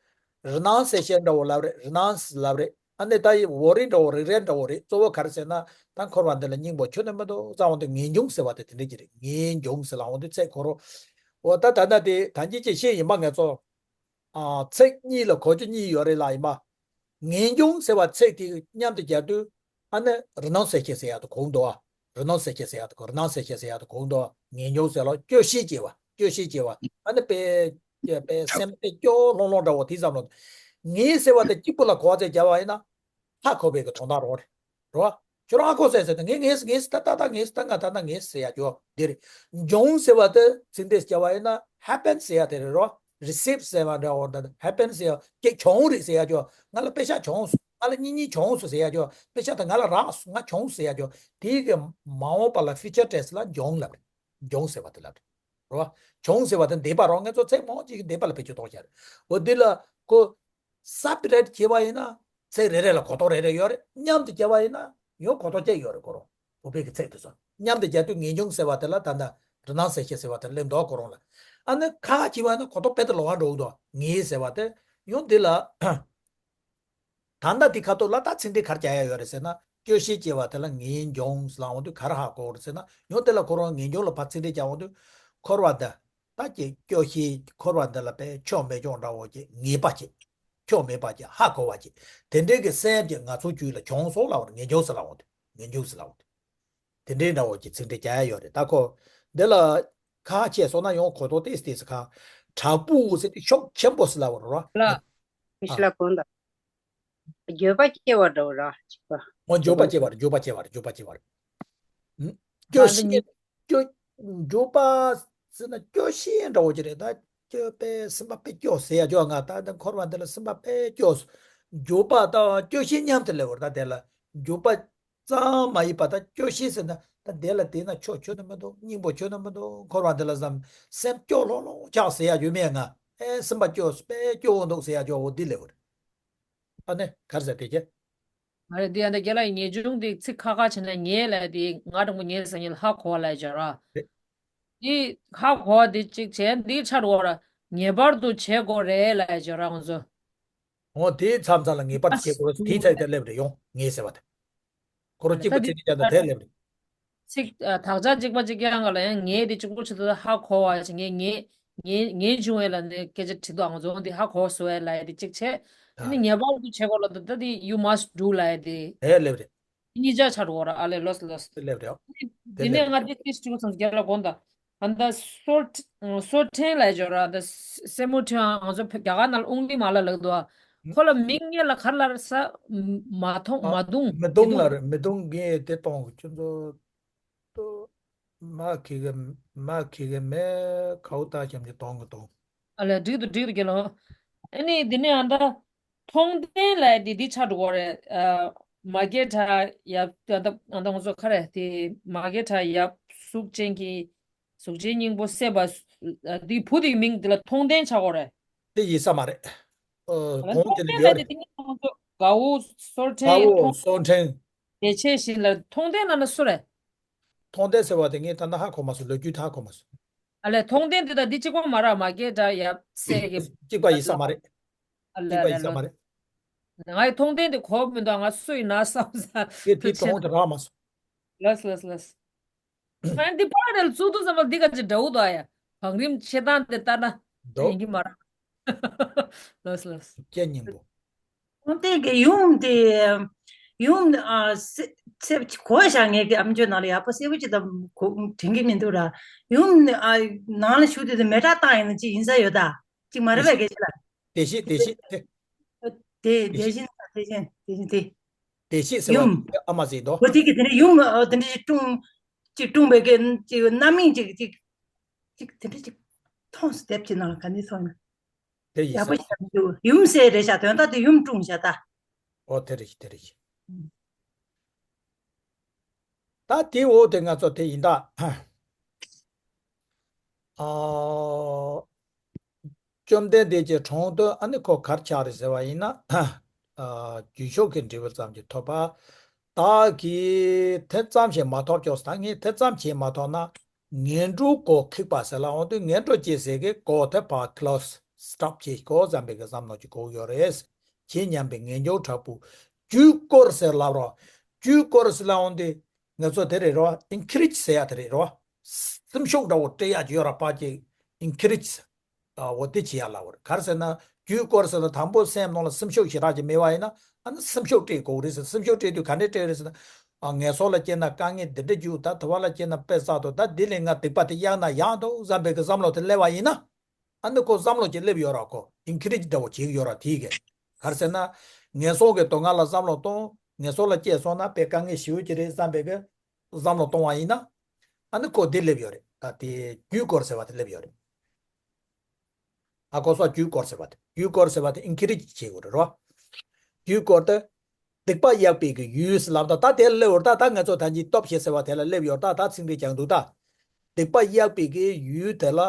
རི་སྣང་ཟེར་བཤད་འདྲ་བོ་ལབ་རེད། རི་སྣང་ཟེར་ལབ་རེད། ཨ་ནི་ད་ཡི་འོ་རིགས་འདྲ་བོ་རིགས་རལ་འདྲ་བོ་རེད། གཙོ་བོ་ག་རེ་ཟེར་ན་ད་འཁོར་བ་འདི་ལ་སྙིང་པོ་ཁྱོན་ནས་མི་འདུག་བསམ་འོང་དུས་ངེས་འབྱུང་ཟེར་བ་དེ་དེ་འདྲ་ཅིག་རེད། ངེས་འབྱུང་ཟེར་ལབ་འོང་དུས་ཚེ་འཁོར་རོ། འོ་ད་ད་ལྟ་དེ་ད་གིན་ཅིག་བཤད་ཡིན་པ་ང་ཚོ། ཨ། ཚིག་གཉིས་ལ་གོ་རྒྱུ་གཉིས་ཡོད་རེད་ལ་ཡིན་པ། ངེས་འབྱུང་ཟེར་བ་ཚིག་དེ་མཉམ་དུ་སྦྱར་དུས་ཨ་ནི་རི་སྣང་གསལ་བྱེད་ཟེར་ཡག་དེ་གོ་གི་འདུག་བ། རི་སྣང་གསལ་བྱེད་ཟེར་ཡག་དེ་གོ། རི་སྣང་གསལ་བྱེད་ཟེར་ཡག་དེ་གོ་གི་འདུག་བ། ངེས་འབྱུང་ཟེར་ལ་སྐྱོ་ཤས་སྐྱེ་བ། སྐྱོ་ཤས་སྐྱེ་བ། ཨ་ནི་དཔེ་དཔེ་སེམས་དཔེ་སྐྱོ་ལྷུང་ལྷུང་འདྲ་བོ་དེ་བསམ་བློ། ངེས་ཟེར་བ་དེ་གཅིག་པུ་ལ་གོ་བ་ཚད་སྦྱར་བ་ཡིན་ན། ཧ་གོ་བའི་གི་དོན་དག་རོ་རེད། རོ། ཁྱོད་རང་ཧ་གོ་ཟེར་ཟེར་ཏེ་ངས་ངས་ངས་ད་ད་ད་ངས་ད་ང་ད་ད་ངས་ཟེར་ཡ་ཅོ་འདི་རེད། འབྱུང་ཟེར་བ་དེ་ཚིག་འདི་སྐྱ་བ་ཡིན་ན་ཧེ་པེན་ཟེར་ཡ་དེ་རེད་རོ། རི་སིབ་ཟེར་བ་འདྲ་བོ་ད་ཧེ་པེན་ཟེར་ཡ་ཀྱེ་བྱུང་རེད་ཟེར་ཡ་ཅོ། ང་ལ་དཔེ་ཆ་བྱུང་སོང་། ང་ལ་གཉིས་གཉིས་བྱུང་སོང་ཟེར་ཡ་ཅོ། དཔེ་ཆ་དེ་ང་ལ་རག་སོང་། ང་བྱུང་ཟེར་ཡ་ཅོ། དེའི་གི་མ་འོངས་པ་ལ་ཕིའུ་ཅར་ཊེན་སི་ལ་འབྱུང་ལབ་རེད། འབྱུང་ཟེར་བ་དེ་ལབ་རེད། རེད་བ། བྱུང་ཟེར་བ་དེ་འདས་པ་རོ། ང་ཚོ་ཚེ་མང་ཅིག་གི་འདས་པ་ལ་བེད་སྤྱོད་གཏོང་བྱ་རེད། འོ་འདི་ལ་ཁོ། སེ་པ་རེ་ཊི་བྱས་པ་ཡིན་ན་ཚིག་རེ་རེ་ལ་གོ་རྟོགས་རེ་རེ་ཡོད་རེད། མཉམ་དུ་བྱས་པ་ཡིན་ན་ཡང་གོ་རྟོགས་གཅིག་ཡོད་རེད། ཁོ་རང་བོད་པའི་གི་ཚིག་དེ་ཚོ་མཉམ་དུ་བྱས་དུས་ངེས་འབྱུང་ཟེར་བ་དེ་ལ་ད་ལྟ་རི་སྣང་གསལ་བྱེད་ཟེར་བ་དེ་སླེབས་འདུག་ཁོ་རང་ལ། ཨ་ནི་ཁ་བྱས་པ་ཡིན་ན་གོ་རྟོགས་དཔེ་དེ་ལོགས་ཀ་འགྲོ་གི་འདུག་ངེས་ཟེར་བ་དེ་ཡང་འདི་ལ། ད་ལྟ་འདི་ཁ་ཐོག་ལ་ད་ཚིག་འདི་ག་རེ་རྒྱག་ཡ་ཡོད་རེད་ཟེར་ན། སྐྱོ་ཤས་སྐྱེ་བ་དེ་ལ་ངེས་འབྱུང་ཟེར་ལབ་འོང་དུས་ག་རེ་ཧ་གོ་རེད་ཟེར་ན། ཡང་དེ་ལ་ཁོ་རང་ངེས་འབྱུང་ལ་ཕར་ཚིག་འདི་རྒྱག་འོང་དུས། འཁོར་བ་འདི་ད་ཀྱི་སྐྱོ་ཤས། འཁོར་བ་འདི་ལ་དཔེ་ཆོག་མེད་ཆོག་འདྲ་བོ་ཅིག་ངེས་པ་ཅིག་ཆོག་མེད་པ་ཅིག་ཧ་གོ་བ་ཅིག་དེ་འདྲའི་གི་སེམས་ཅིག་ང་ཚོ་རྒྱུད་ལ་བྱུང་སོང་ལབ་པ་རེད། ངེས་འབྱུང་ཟེར་ལབ་འོང་དུས། ངེས་འབྱུང་ཟེར་ལབ་འོང་དུས། དེ་འདྲའི་འདྲ་བོ་ཅིག་ཚིག་འདི་རྒྱག་ཡ་ཡོད་རེད། ད་ཁོ་འདི་ལ་ཁ་ཕྱེ་སོང་ན་ཡང་གོ་རྟོགས་ཏོག་ཙམ་ཏོག་ཙམ་ཁ། དྲག་པོའོ་ཟེར་དུས་ཤུགས་ཆེན་པོ་ཟེར་ལབ་པ་རེད་རོ། ལ། ཨ། ཤི་ལ་གོང་དང་། འགྱོད་པ་སྐྱེ་བ་འདྲ་བོ་ར་ཅིག་པ། འོ་འགྱོད་པ་སྐྱེ་བ་རེད། འགྱོད་པ་སྐྱེ་བ་རེད། འགྱོད་པ་སྐྱེ་བ་རེད། ཨུ། སྐྱོ་ཤས། སྐྱོ། འགྱོད་པ་ཟེར་ན་སྐྱོ་ཤས་འདྲ་བོ་ཅིག་རེད་ད། དཔེ་སེམས་པ་དཔེ་སྐྱོ་ཟེར་ཡ་ཅོ་ང་ད་ད་འཁོར་བ་འདི་ལ་སེམས་པ་དཔེ་སྐྱོ། འཇུག་པ་དང་སྐྱོ་ཤས་མཉམ་དུ་སླེབས་པར་ད་དེ་ལ་འཇུག་པ་ཙམ་མ་ཡིན་པ་ད་སྐྱོ་ཤས་ཟེར་ན་ད་དེ་ལ་དེ་ན་ཆོ་ཆོ་ན་མི་འདུག་སྙིང་པོ་ཆོ་ན་མི་འདུག་འཁོར་བ་འདི་ལ་བསམ་སེམས་སྐྱོ་ལྷོང་ལྷོང་ཆགས་ཟེར་ཡ་ཡོད་མེད་ང་ཨེ་སེམས་པ་སྐྱོ་དཔེ་སྐྱོ་བོ་འདུག་ཟེར་ཡ་ཅོ་འོ་འདི་སླེབས་པར། ཨ་ནི་གར་ཟེར་དེ་ཀྱེ། མ་རེད་འདི་ཡང་ད་རྒན་ལགས་ཡིན་ངེས་འབྱུང་འདི་ཚིག་ཁ་ཁ་བྱས་ན་ངེས་ལ་དེ་ང་དྲང་པོ་ངེས་ཟེར་ཉིན་ལ་ཧ་གོ་བ་ལ་སྦྱར་ར། རེད། འདི་ཧ་གོ་བ་འདི་གཅིག་བྱས་འདི་ཆ་རོ་ར་ངེས་པར་དུ་བྱེད་དགོས་རེད་ལ་སྦྱར་ར་ང་ཚོ། འོ་དེའི་མཚམས་མཚམས་ལ་ངེས་པར་བྱེད་དགོས་དེའི་ཚད་དེ་སླེབས་རེད་ཡོང་ངེས་ཟེར་བ་དེ། ཁོ་རང་གཅིག་པ་ད་འདི་ཚིག་གཅིག་ཀྱང་ད་དེ་སླེབས་རེད། ཚིག་ཨ་དག་ཆ་གཅིག་པ་གཅིག་རྐྱང་ག་ལ་ཡང་ངས་དེ་གཅིག་པོ་ཆེད་དུ་ཧ་གོ་བ་ཞིག་ངས་ངས་ངས་ངས་བྱུང་བས་ལ་ནི་སྐད་ཆ་དྲི་དོ་ཨང་རྫོང་དེ་ཧ་གོ་སོ་བས་ལ་ཡ་དེ་གཅིག་བྱས་ཨ་ནི་ཨ་ངེས་པར་དུ་བྱེད་དགོས་ལ་ད་ད་དེ་you must do ལ་ཡ་དེ་དེ་སླེབས་རེད། གཉིས་ཆ་ཆ་རོ་ར་ཨ་ལེ་ལོས་ལོས། དེ་སླེབས་རེད་ཨ། དེ་དེ་ནས་སླེབས་ང་རེད། དེ་ཏིས་དྲི་བ་ཚང་རྒྱ་ལ་དགོངས་དང་། ཨ་ད་སོ་སོ་ཕྲེང་ལ་སྦྱོར་ར་ད་སེ་མོ་ཕྲེང་ང་ཚོ་རྒྱ་གར་ནང་ཨུང་ལི་མ་ལ་ལགས་འདུག་ཨ། ཁོ་ལ་མིང་སྔོན་ལ་ག་རེ་ལབ་ས། མ་མཐོང་མ་མདུང་མི་མདུང་ལ་རེད། མི་མདུང་གི་དེ་གཏོང་གི་ཁྱོད་ཚོ་ཏོ་མ་ཁི་གི་མ་ཁི་གི་མེ་ཁའུ་ཏ་ཞམ་གྱི་གཏོང་གི་གཏོང་། ཨ་ལས་འགྲིག་འདུག་འགྲིག་འདུག་རྒྱ་ལོ། ཨ་ནི་འདི་ནས་ཨ་ད་མཐོང་ལྡན་ལ་འདི་འདི་ཆགས་འགྲོ་གི་རེད། ཨ་མ་སྐད་གྲགས་ཡབ་ཨ་ད་ཨ་ད་ང་ཚོ་ག་རེ་དེ་མ་སྐད་གྲགས་ཡབ་གཟུགས་ཅན་གྱི་གཟུགས་ཅན་སྙིང་པོ་བསད་པ་འདི་བུ་དེའི་མིང་འདི་ལ་མཐོང་ལྡན་ཆགས་འགྲོ་གི་རེད། དེ་ཡིན་ས་མ་རེད། ཨ་ད་གོང་དེ་མཐོང་ལྡན་ལ་ཡོད་ལ་རེད། དེ་ནི་ང་ཚོ་དགའ་བོ་སོར་ཕྲེང་དགའ་བོ་མཐོང་སོར་ཕྲེང་བདེ་ཆེན་བཞིན་ལ་མཐོང་ལྡན་ལ་ན་སུ་རེད། མཐོང་ལྡན་ཟེར་བ་དེ་ངས་ད་ལྟ་ཧ་གོ་མ་སོང་། ལོ་རྒྱུས་ད་ཧ་གོ་མ་སོང་། ཨ་ལས་མཐོང་ལྡན་དེ་དང་འདི་གཅིག་པ་མ་རེད། མ་སྐད་གྲགས་ཡབ་སྲས་ཀྱི་གཅིག་པ་ཡིན་ས་མ་རེད། ཨ་ལས་གཅིག་པ་ཡིན་ས་མ་རེད། ང་ཡི་མཐོང་ལྡན་དེ་གོ་མི་འདུག་ང་སུ་ཡིན་ན་བསམ་ས་དེ་དེ་དེ་མཐོང་དེ་རག་མ་སོང་། ལོས་ལོས་ལོས། ཨ་འདི་པར་དེ་ལ་བཙུགས་དུས་ཙམ་པ་འདི་ག་ཅིག་འདྲ་བོ་འདུག་ཨ་ཡ། བང་རིམ་ཆེ་སྟངས་དེ་ལྟ་ན་འདུག་ཡིན་གྱི་མ་རེད། ལོས་ལོས། སྐད་སྙན་པོ། ཁོང་ཏེ་གི་ཡུམ་དེ་ཡུམ་ཨ་སེ་སེ་གོ་ཤ་ངེས་ཀྱི་ཨམ་ཅོག་ནང་ལ་ཡག་པོ་གསལ་པོ་ཅིག་ད་གོ་དྲན་གྱི་མི་འདུག་ར། ཡུམ་ཨ་ནང་ལ་ཞུགས་དུས་དེ་མེ་སྲེག་བཏང་ཡིན་ན་ཅིག་ཡིན་ས་ཡོད་ད། ཅིག་མ་རེད་པས་སྐད་ཆ་ལ། དེ་བཞིན་དེ་བཞིན་དེ། དེ་དེ་བཞིན་དེ་བཞིན་དེ་བཞིན་དེ། དེ་བཞིན་ཟེར་བ་ཡུམ་ཨ་མ་ཟེར་དོ། གོ་དེ་གི་དེ་ནས་ཡུམ་ཨ་དེ་འདྲ་ཅིག་ཀྲུང་ཅིག་ཀྲུང་བའི་གི་ཅིག་རྣམ་སྨིན་ཅིག་ཅིག་ཅིག་དེ་འདྲ་ཅིག་མཐོང་སོང་། དེབ་ཅིག་ནང་ལ་ག་ནས་མཐོང་ན། དེ་ཡིན་ཡག་པོ་ས། ཞིག་མི་འདུག་ཡུམ་ཟེར་རེད་ཤག་དོན་དག་དེ་ཡུམ་ཀྲུང་ཤག་ད། ཨོ་དེ་རེད་དེ་རེད། ད་དེ་འོ་དེ་ང་ཚོ་དེ་ཡིན་ད། ཨ། བཅོམ་ལྡན་འདས་ཀྱི་དྲུང་དུ་ཨ་ནི་ཁོ་གར་ཆགས་རེད་ཟེར་བ་ཡིན་ན། ཨ། རྒྱུ་ཤོག་གི་འབྲས་བུ་ཙམ་གྱིས་ཐོབ་པ། བདག་གིས་དེ་ཙམ་ཞིག་མ་ཐོབ་ཀྱོག་ད་ངས་དེ་ཙམ་ཞིག་མ་ཐོབ་ན། ངན་འགྲོའི་སྒོ་ཁེགས་པ་ཟེར་ལ་འོང་དུས་ངན་འགྲོ་སྐྱེ་སའི་གི་སྒོ་དེ་ཕར་ཁི་ལོ་སི་སི་ཊོབ་བྱེད་དགོས་བསམ་པའི་གི་བསམ་བློ་ཅིག་དགོས་ཡོད་རེད། ཁྱེད་སྙམ་པའི་ངེས་འབྱུང་དྲག་པོས་རྒྱུད་བསྐོར་ཟེར་ལབ་རོགས། རྒྱུད་བསྐོར་ཟེར་ལ་འོང་དུས་ང་ཚོ་དེ་རེད་རོ། ཨིན་ཁི་རེཇ་ཟེར་ཡ་དེ་རེད་རོ། སེམས་ཤུགས་འདྲ་བོ་སྤྲད་ཡ་ཅིག་ཡོད་ར་ཕར་ཅིག་ཨིན་ཁི་རེཇ་ཟེར། ཨ། འོ་དེ་བྱེད་ཡ་ལ་འོ་རེད། ག་རེ་ཟེར་ན་རྒྱུད་བསྐོར་ཟེར་ན་དང་པོ་སེམས་ནང་ལ་སེམས་ཤུགས་ཞེ་དྲག་ཅིག་མེད་པ་ཡིན་ན་ཨ་ནི་སེམས་ཤུགས་སྤྲད་དགོས་རེད་ཟེར། སེམས་ཤུགས་སྤྲད་དུས་ག་འདྲས་སྤྲད་རེད་ཟེར་ན། ཨ། ངན་སོང་ལ་སྐྱེས་ན་དཀའ་ངལ་འདི་འདྲ་རྒྱུག་ད་དུ་བ་ལ་སྐྱེས་ན་དཔེ་བསགས་འདུག་ད་འདི་ལས་ང་སྡིག་པ་དེ་གཡར་ན་ཡག་འདུག་བསམ་པའི་གི་བསམ་བློ་དེ་སླེབས་པ་ཡིན་ན། ཨ་ནི་ཁོ་བསམ་བློ་ཅིག་སླེབས་ཡོད་ར། ཁོ་ཨིན་ཁི་རེཇ་འདྲ་བོ་བྱེད་ཀྱི་ཡོད་ར། དེའི་གི་ག་རེ་ཟེར་ན། ངན་སོང་གི་སྡུག་བསྔལ་ལ་བསམ་བློ་གཏོང་། ངན་སོང་ལ་སྐྱེས་སོང་ན་དཔེ་དཀའ་ངལ་ཞེ་པོ་ཅིག་རེད་བསམ་པའི་གི་བསམ་བློ་གཏོང་བ་ཡིན་ན། ཨ་ནི་ཁོ་འདི་སླེབས་ཡོད་རེད། ད་དེ་རྒྱུད་བསྐོར་ཟེར་བ་དེ་སླེབས་ཡོད་རེད། ཨ་ཁོ་སོགས་རྒྱུད་བསྐོར་ཟེར་བ་དེ། རྒྱུད་བསྐོར་ཟེར་བ་དེ་ཨིན་ཁི་རེཇ་བྱེད་དགོས་རེད་རོ། རྒྱུད་བསྐོར་དེ། སྡིག་པ་གཡག་པའི་གི་ཡུལ་ཟེར་ལབ་ད། ད་དེ་སླེབས་ཡོད་ད། ད་ང་ཚོ་ད་གིན་སྟོབས་ཞེས་ཟེར་བ་དེ་ལ་སླེབས་ཡོད་ད། ད་ཚིག་འགྲེལ་རྒྱག་འདུག་ད། སྡིག་པ་གཡག་པའི་གི་ཡུལ་དེ་ལ་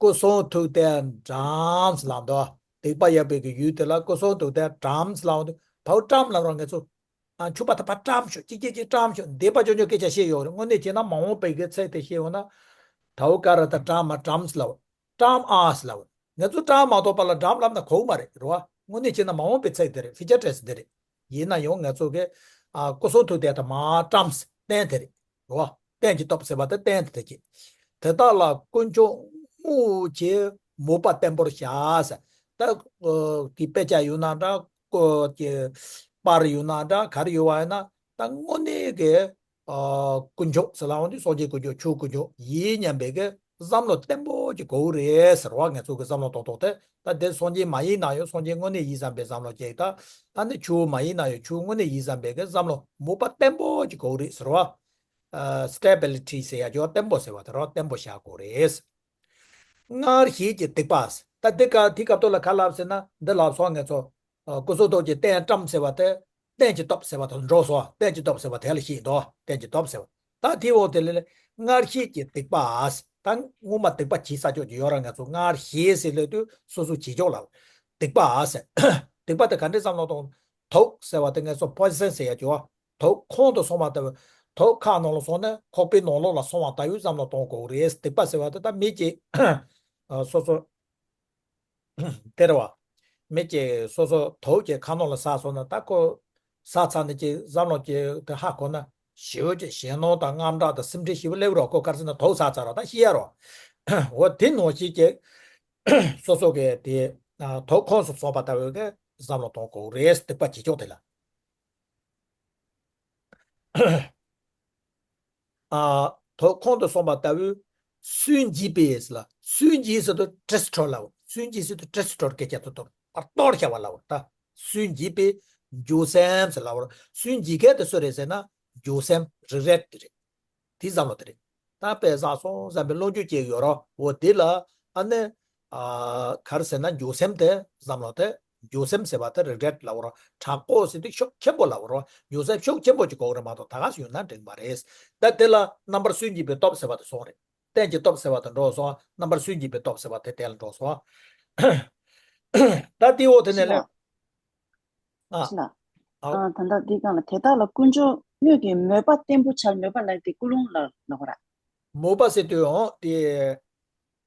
སྐུ་གསུང་ཐུགས་རྟེན་བཀྲམ་ཟེར་ལབ་འདུག་སྡིག་པ་གཡག་པའི་གི་ཡུལ་དེ་ལ་སྐུ་གསུང་ཐུགས་རྟེན་བཀྲམ་ཟེར་ལབ་འདུག་ཕ་བོ་བཀྲམ་ལབ་རོགས་ང་ཚོ། ཨ། ཕྱུ་པ་ད་ཕར་བཀྲམ་ཤོག་ཅིག་ཅིག་ཅིག་བཀྲམ་ཤོག་འདས་པ་ཅོ་ཅོ་སྐད་ཆ་བཤད་ཡོད་རེད། དངོས་གནས་བྱས་ན་མ་འོངས་པའི་གི་ཚིག་དེ་བཤད་ཡོང་ན། ད་འོ་ཀ་ར་ད་བཀྲམ་མ་བཀྲམ་ཟེར་ལབ། བཀྲམ་ཨ་ཟེར་ལབ། ང་ཚོ་བཀྲམ་མ་གཏོགས་པ་ལ་བཀྲམ་ལབ་ན་གོ་གི་མ་རེད་རེད་བ། དངོས་གནས་བྱས་ན་མ་འོངས་པའི་ཚིག་དེ་རེད། ཕུ་ཅར་ཊེན་སི་དེ་རེད། ཡིན་ན་ཡང་ང་ཚོ་གི། ཨ། སྐུ་གསུང་ཐུགས་རྟེན་ད་མ་བཀྲམ་ཟེར་རྟེན་དེ་རེད་རེད་བ། རྟེན་གྱི་སྟོབས་ཟེར་བ་དེ་རྟེན་དེ་དེ་གྱིས། དེ་དག་ལ་དཀོན་མཆོག་དངོས་ཀྱི་མོས་པ་བརྟན་པོར་བྱ་ཟེར། ད་གི་དཔེ་ཆ་ཡོད་ན་འདྲ། ཀོ་གི་པར་ཡོད་ན་འདྲ། ག་རེ་ཡོད་པ་ཡིན་ན་ད་དངོས་གནས་ཀྱི། ཨ། དཀོན་མཆོག་ཟེར་ལབ་འོང་དུས་སངས་རྒྱས་དཀོན་མཆོག་ཆོས་དཀོན་མཆོག་ཡིན་སྙམ་པའི་གི་བསམ་བློ་བརྟན་པོ་ཅིག་དགོས་རེད་ཟེར་བ། ང་ཚོ་གི་བསམ་བློ་གཏོང་ཐོག་དེ་ད་དེ་སངས་རྒྱས་མ་ཡིན་ན་ཡང་སངས་རྒྱས་དངོས་གནས་ཡིན་བསམ་པའི་བསམ་བློ་ཅིག་ད་ད་ནི་ཆོས་མ་ཡིན་ན་ཡང་ཆོས་དངོས་གནས་ཡིན་བསམ་པའི་གི་བསམ་བློ་མོས་པ་བརྟན་པོ་ཅིག་དགོས་རེད་ཟེར་བ། ཨ། སི་ཊེ་བི་ལི་ཊི་ཟེར་ཡ་ཅིག་བརྟན་པོ་ཟེར་བ་དེ་རང་བརྟན་པོ་བཞག་དགོས་རེད། སྔར་བཞིན་གྱི་སྡིག་པ། ད་འདི་ག་དེའི་སྐབས་ཐོག་ལ་ག་ལབ་ཟེར་ན། འདི་ལབ་སོང་ངས་ཚོ། ཨ། སྐུ་གསུང་ཐུགས་ཀྱི་རྟེན་བཀྲམ་ཟེར་བ་དེ། རྟེན་གྱི་སྟོབས་ཟེར་བ་དང་འགྲོ་སོང་། རྟེན་གྱི་སྟོབས་ཟེར་བ་དེ་ལ་བཤད་འདུག་རྟེན་གྱི་སྟོབས་ཟེར་བ། ད་དེའི་འོག་དེ་ལ་སྔར་བཞིན་གྱི་སྡིག་པ། ད་སྔོན་མ་སྡིག་པ་བྱས་ཚར་ཆོག་ཅིག་ཡོད་ར། ང་ཚོ་སྔར་བཞིན་ཟེར་ལབ་དུས་སོ་སོ་བྱེད་ཆོག་ལ། སྡིག་པ་ཟེར། སྡིག་པ་དེ་ག་འདྲས་བསམ་བློ་གཏོང་། དུག་ཟེར་བ་དེ་ངས་སོ་པོ་ཡི་ཟན་ཟེར་ཡ་ཅིག་ཡོད། དུག་ཁོང་དུ་སོང་བ་ལྟ་བུ། དུག་ཁ་ནང་ལ་སོང་ནས་ཁོག་པའི་ནང་ལོགས་ལ་སོང་བ་ལྟ་བུའི་བསམ་བློ་གཏོང་དགོས་རེད། སྡིག་པ་ཟེར་བ་དེ་ད་མི་གཅིག་ཨ། སོ་སོ། དེ་རེད་བ། མི་གཅིག་སོ་སོ་དུག་གི་ཁ་ནང་ལ་ཟགས་སོང་ན། ད་ཁོ་ཟགས་ཚར་ནས་ཅིག་བསམ་བློ་ཅིག་དེ་ཧ་གོ་ན། ཞེ་པོ་ཅིག་ཞེད་སྣང་དང་དངངས་སྐྲག་དང་སེམས་ཁྲལ་ཞེ་པོ་སླེབས་རོགས། ཁོ་ག་རེ་ཟེར་ན་དུག་ཟགས་ཚར་རོགས། ད་ཤི་ཡ་རོགས། འོ་དེ་ནང་བཞིན་གྱི་སོ་སོ་གི་དེ་དུག་ཁོངས་སུ་སོང་བ་ལྟ་བུའི་གི་བསམ་བློ་གཏོང་དགོས་རེད། སྡིག་པ་བྱེད་ཕྱོགས་དེ་ལ། ཨ། དུག་ཁོང་དུ་སོང་བ་ལྟ་བུའི་སུན་འབྱིན་པས་ལ། སུན་འབྱིན་ཟེར་དུས་དྲིས་ཁྲོ་ལབ། སུན་འབྱིན་ཟེར་དུས་དྲིས་ཁྲོ་སྐད་ཆ་ཐོག་ཐོག་ཨ་གཏོར་བྱ་བ་ལབ། ད་སུན་འབྱིན་པས་འགྱོད་སེམས་ཟེར་ལབ། སུན་འབྱིན་མཁན་དེ་སུ་རེད་ཟེར་ན། འགྱོད་སེམས། རི་གྲེཊ་དེ་རེད། དེ་བསམ་བློ་དེ་རེད། ད་དཔེ་བསགས་སོང་བསམ་པའི་བློ་འགྱོད་ཅིག་ཡོད་རོགས། འོ་དེ་ལ་ཨ་ནི། ཨ། ག་རེ་ཟེར་ན། འགྱོད་སེམས་དེ་བསམ་བློ་དེ། འགྱོད་སེམས་ཟེར་བ་དེ་རི་གྲེཊ་ལབ་རོགས། དྲག་པོ་ཟེར་དུས་ཤུགས་ཆེན་པོ་ལབ་རོགས། འགྱོད་སེམས་ཤུགས་ཆེན་པོ་ཅིག་དགོས་རེད་མ་གཏོགས་ད་ག་སུ་ཡོད་ན་འགྲིག་མ་རེད། ད་དེ་ལ་རྣམ་པར་སུན་འབྱིན་པའི་སྟོབས་ཟེར་བ་དེ་སོང་རེད། རྟེན་གྱི་སྟོབས་ཟེར་བ་དེ་འགྲོ་སོང་། རྣམ་པར་སུན་འབྱིན་པའི་སྟོབས་ཟེར་བ་དེ་དེ་ལ་འགྲོ་སོང་། ད་དེའི་འོག་དེ་ནས་ལས། ཨ། ཕྱི་ལ། ཨ། ཨ། ད་ལྟ་འདི་སྒང་ལ། དེ་དག་ལ་དཀོན་མཆོག་སྔོན་གྱི་མོས་པ་བརྟན་པོ་བྱ། མོས་པ་ལ་དེ་ཀུན་སློང་ལ་ལབ་དགོས་ར། མོས་པ་ཟེར་དུས་འོ་དེ་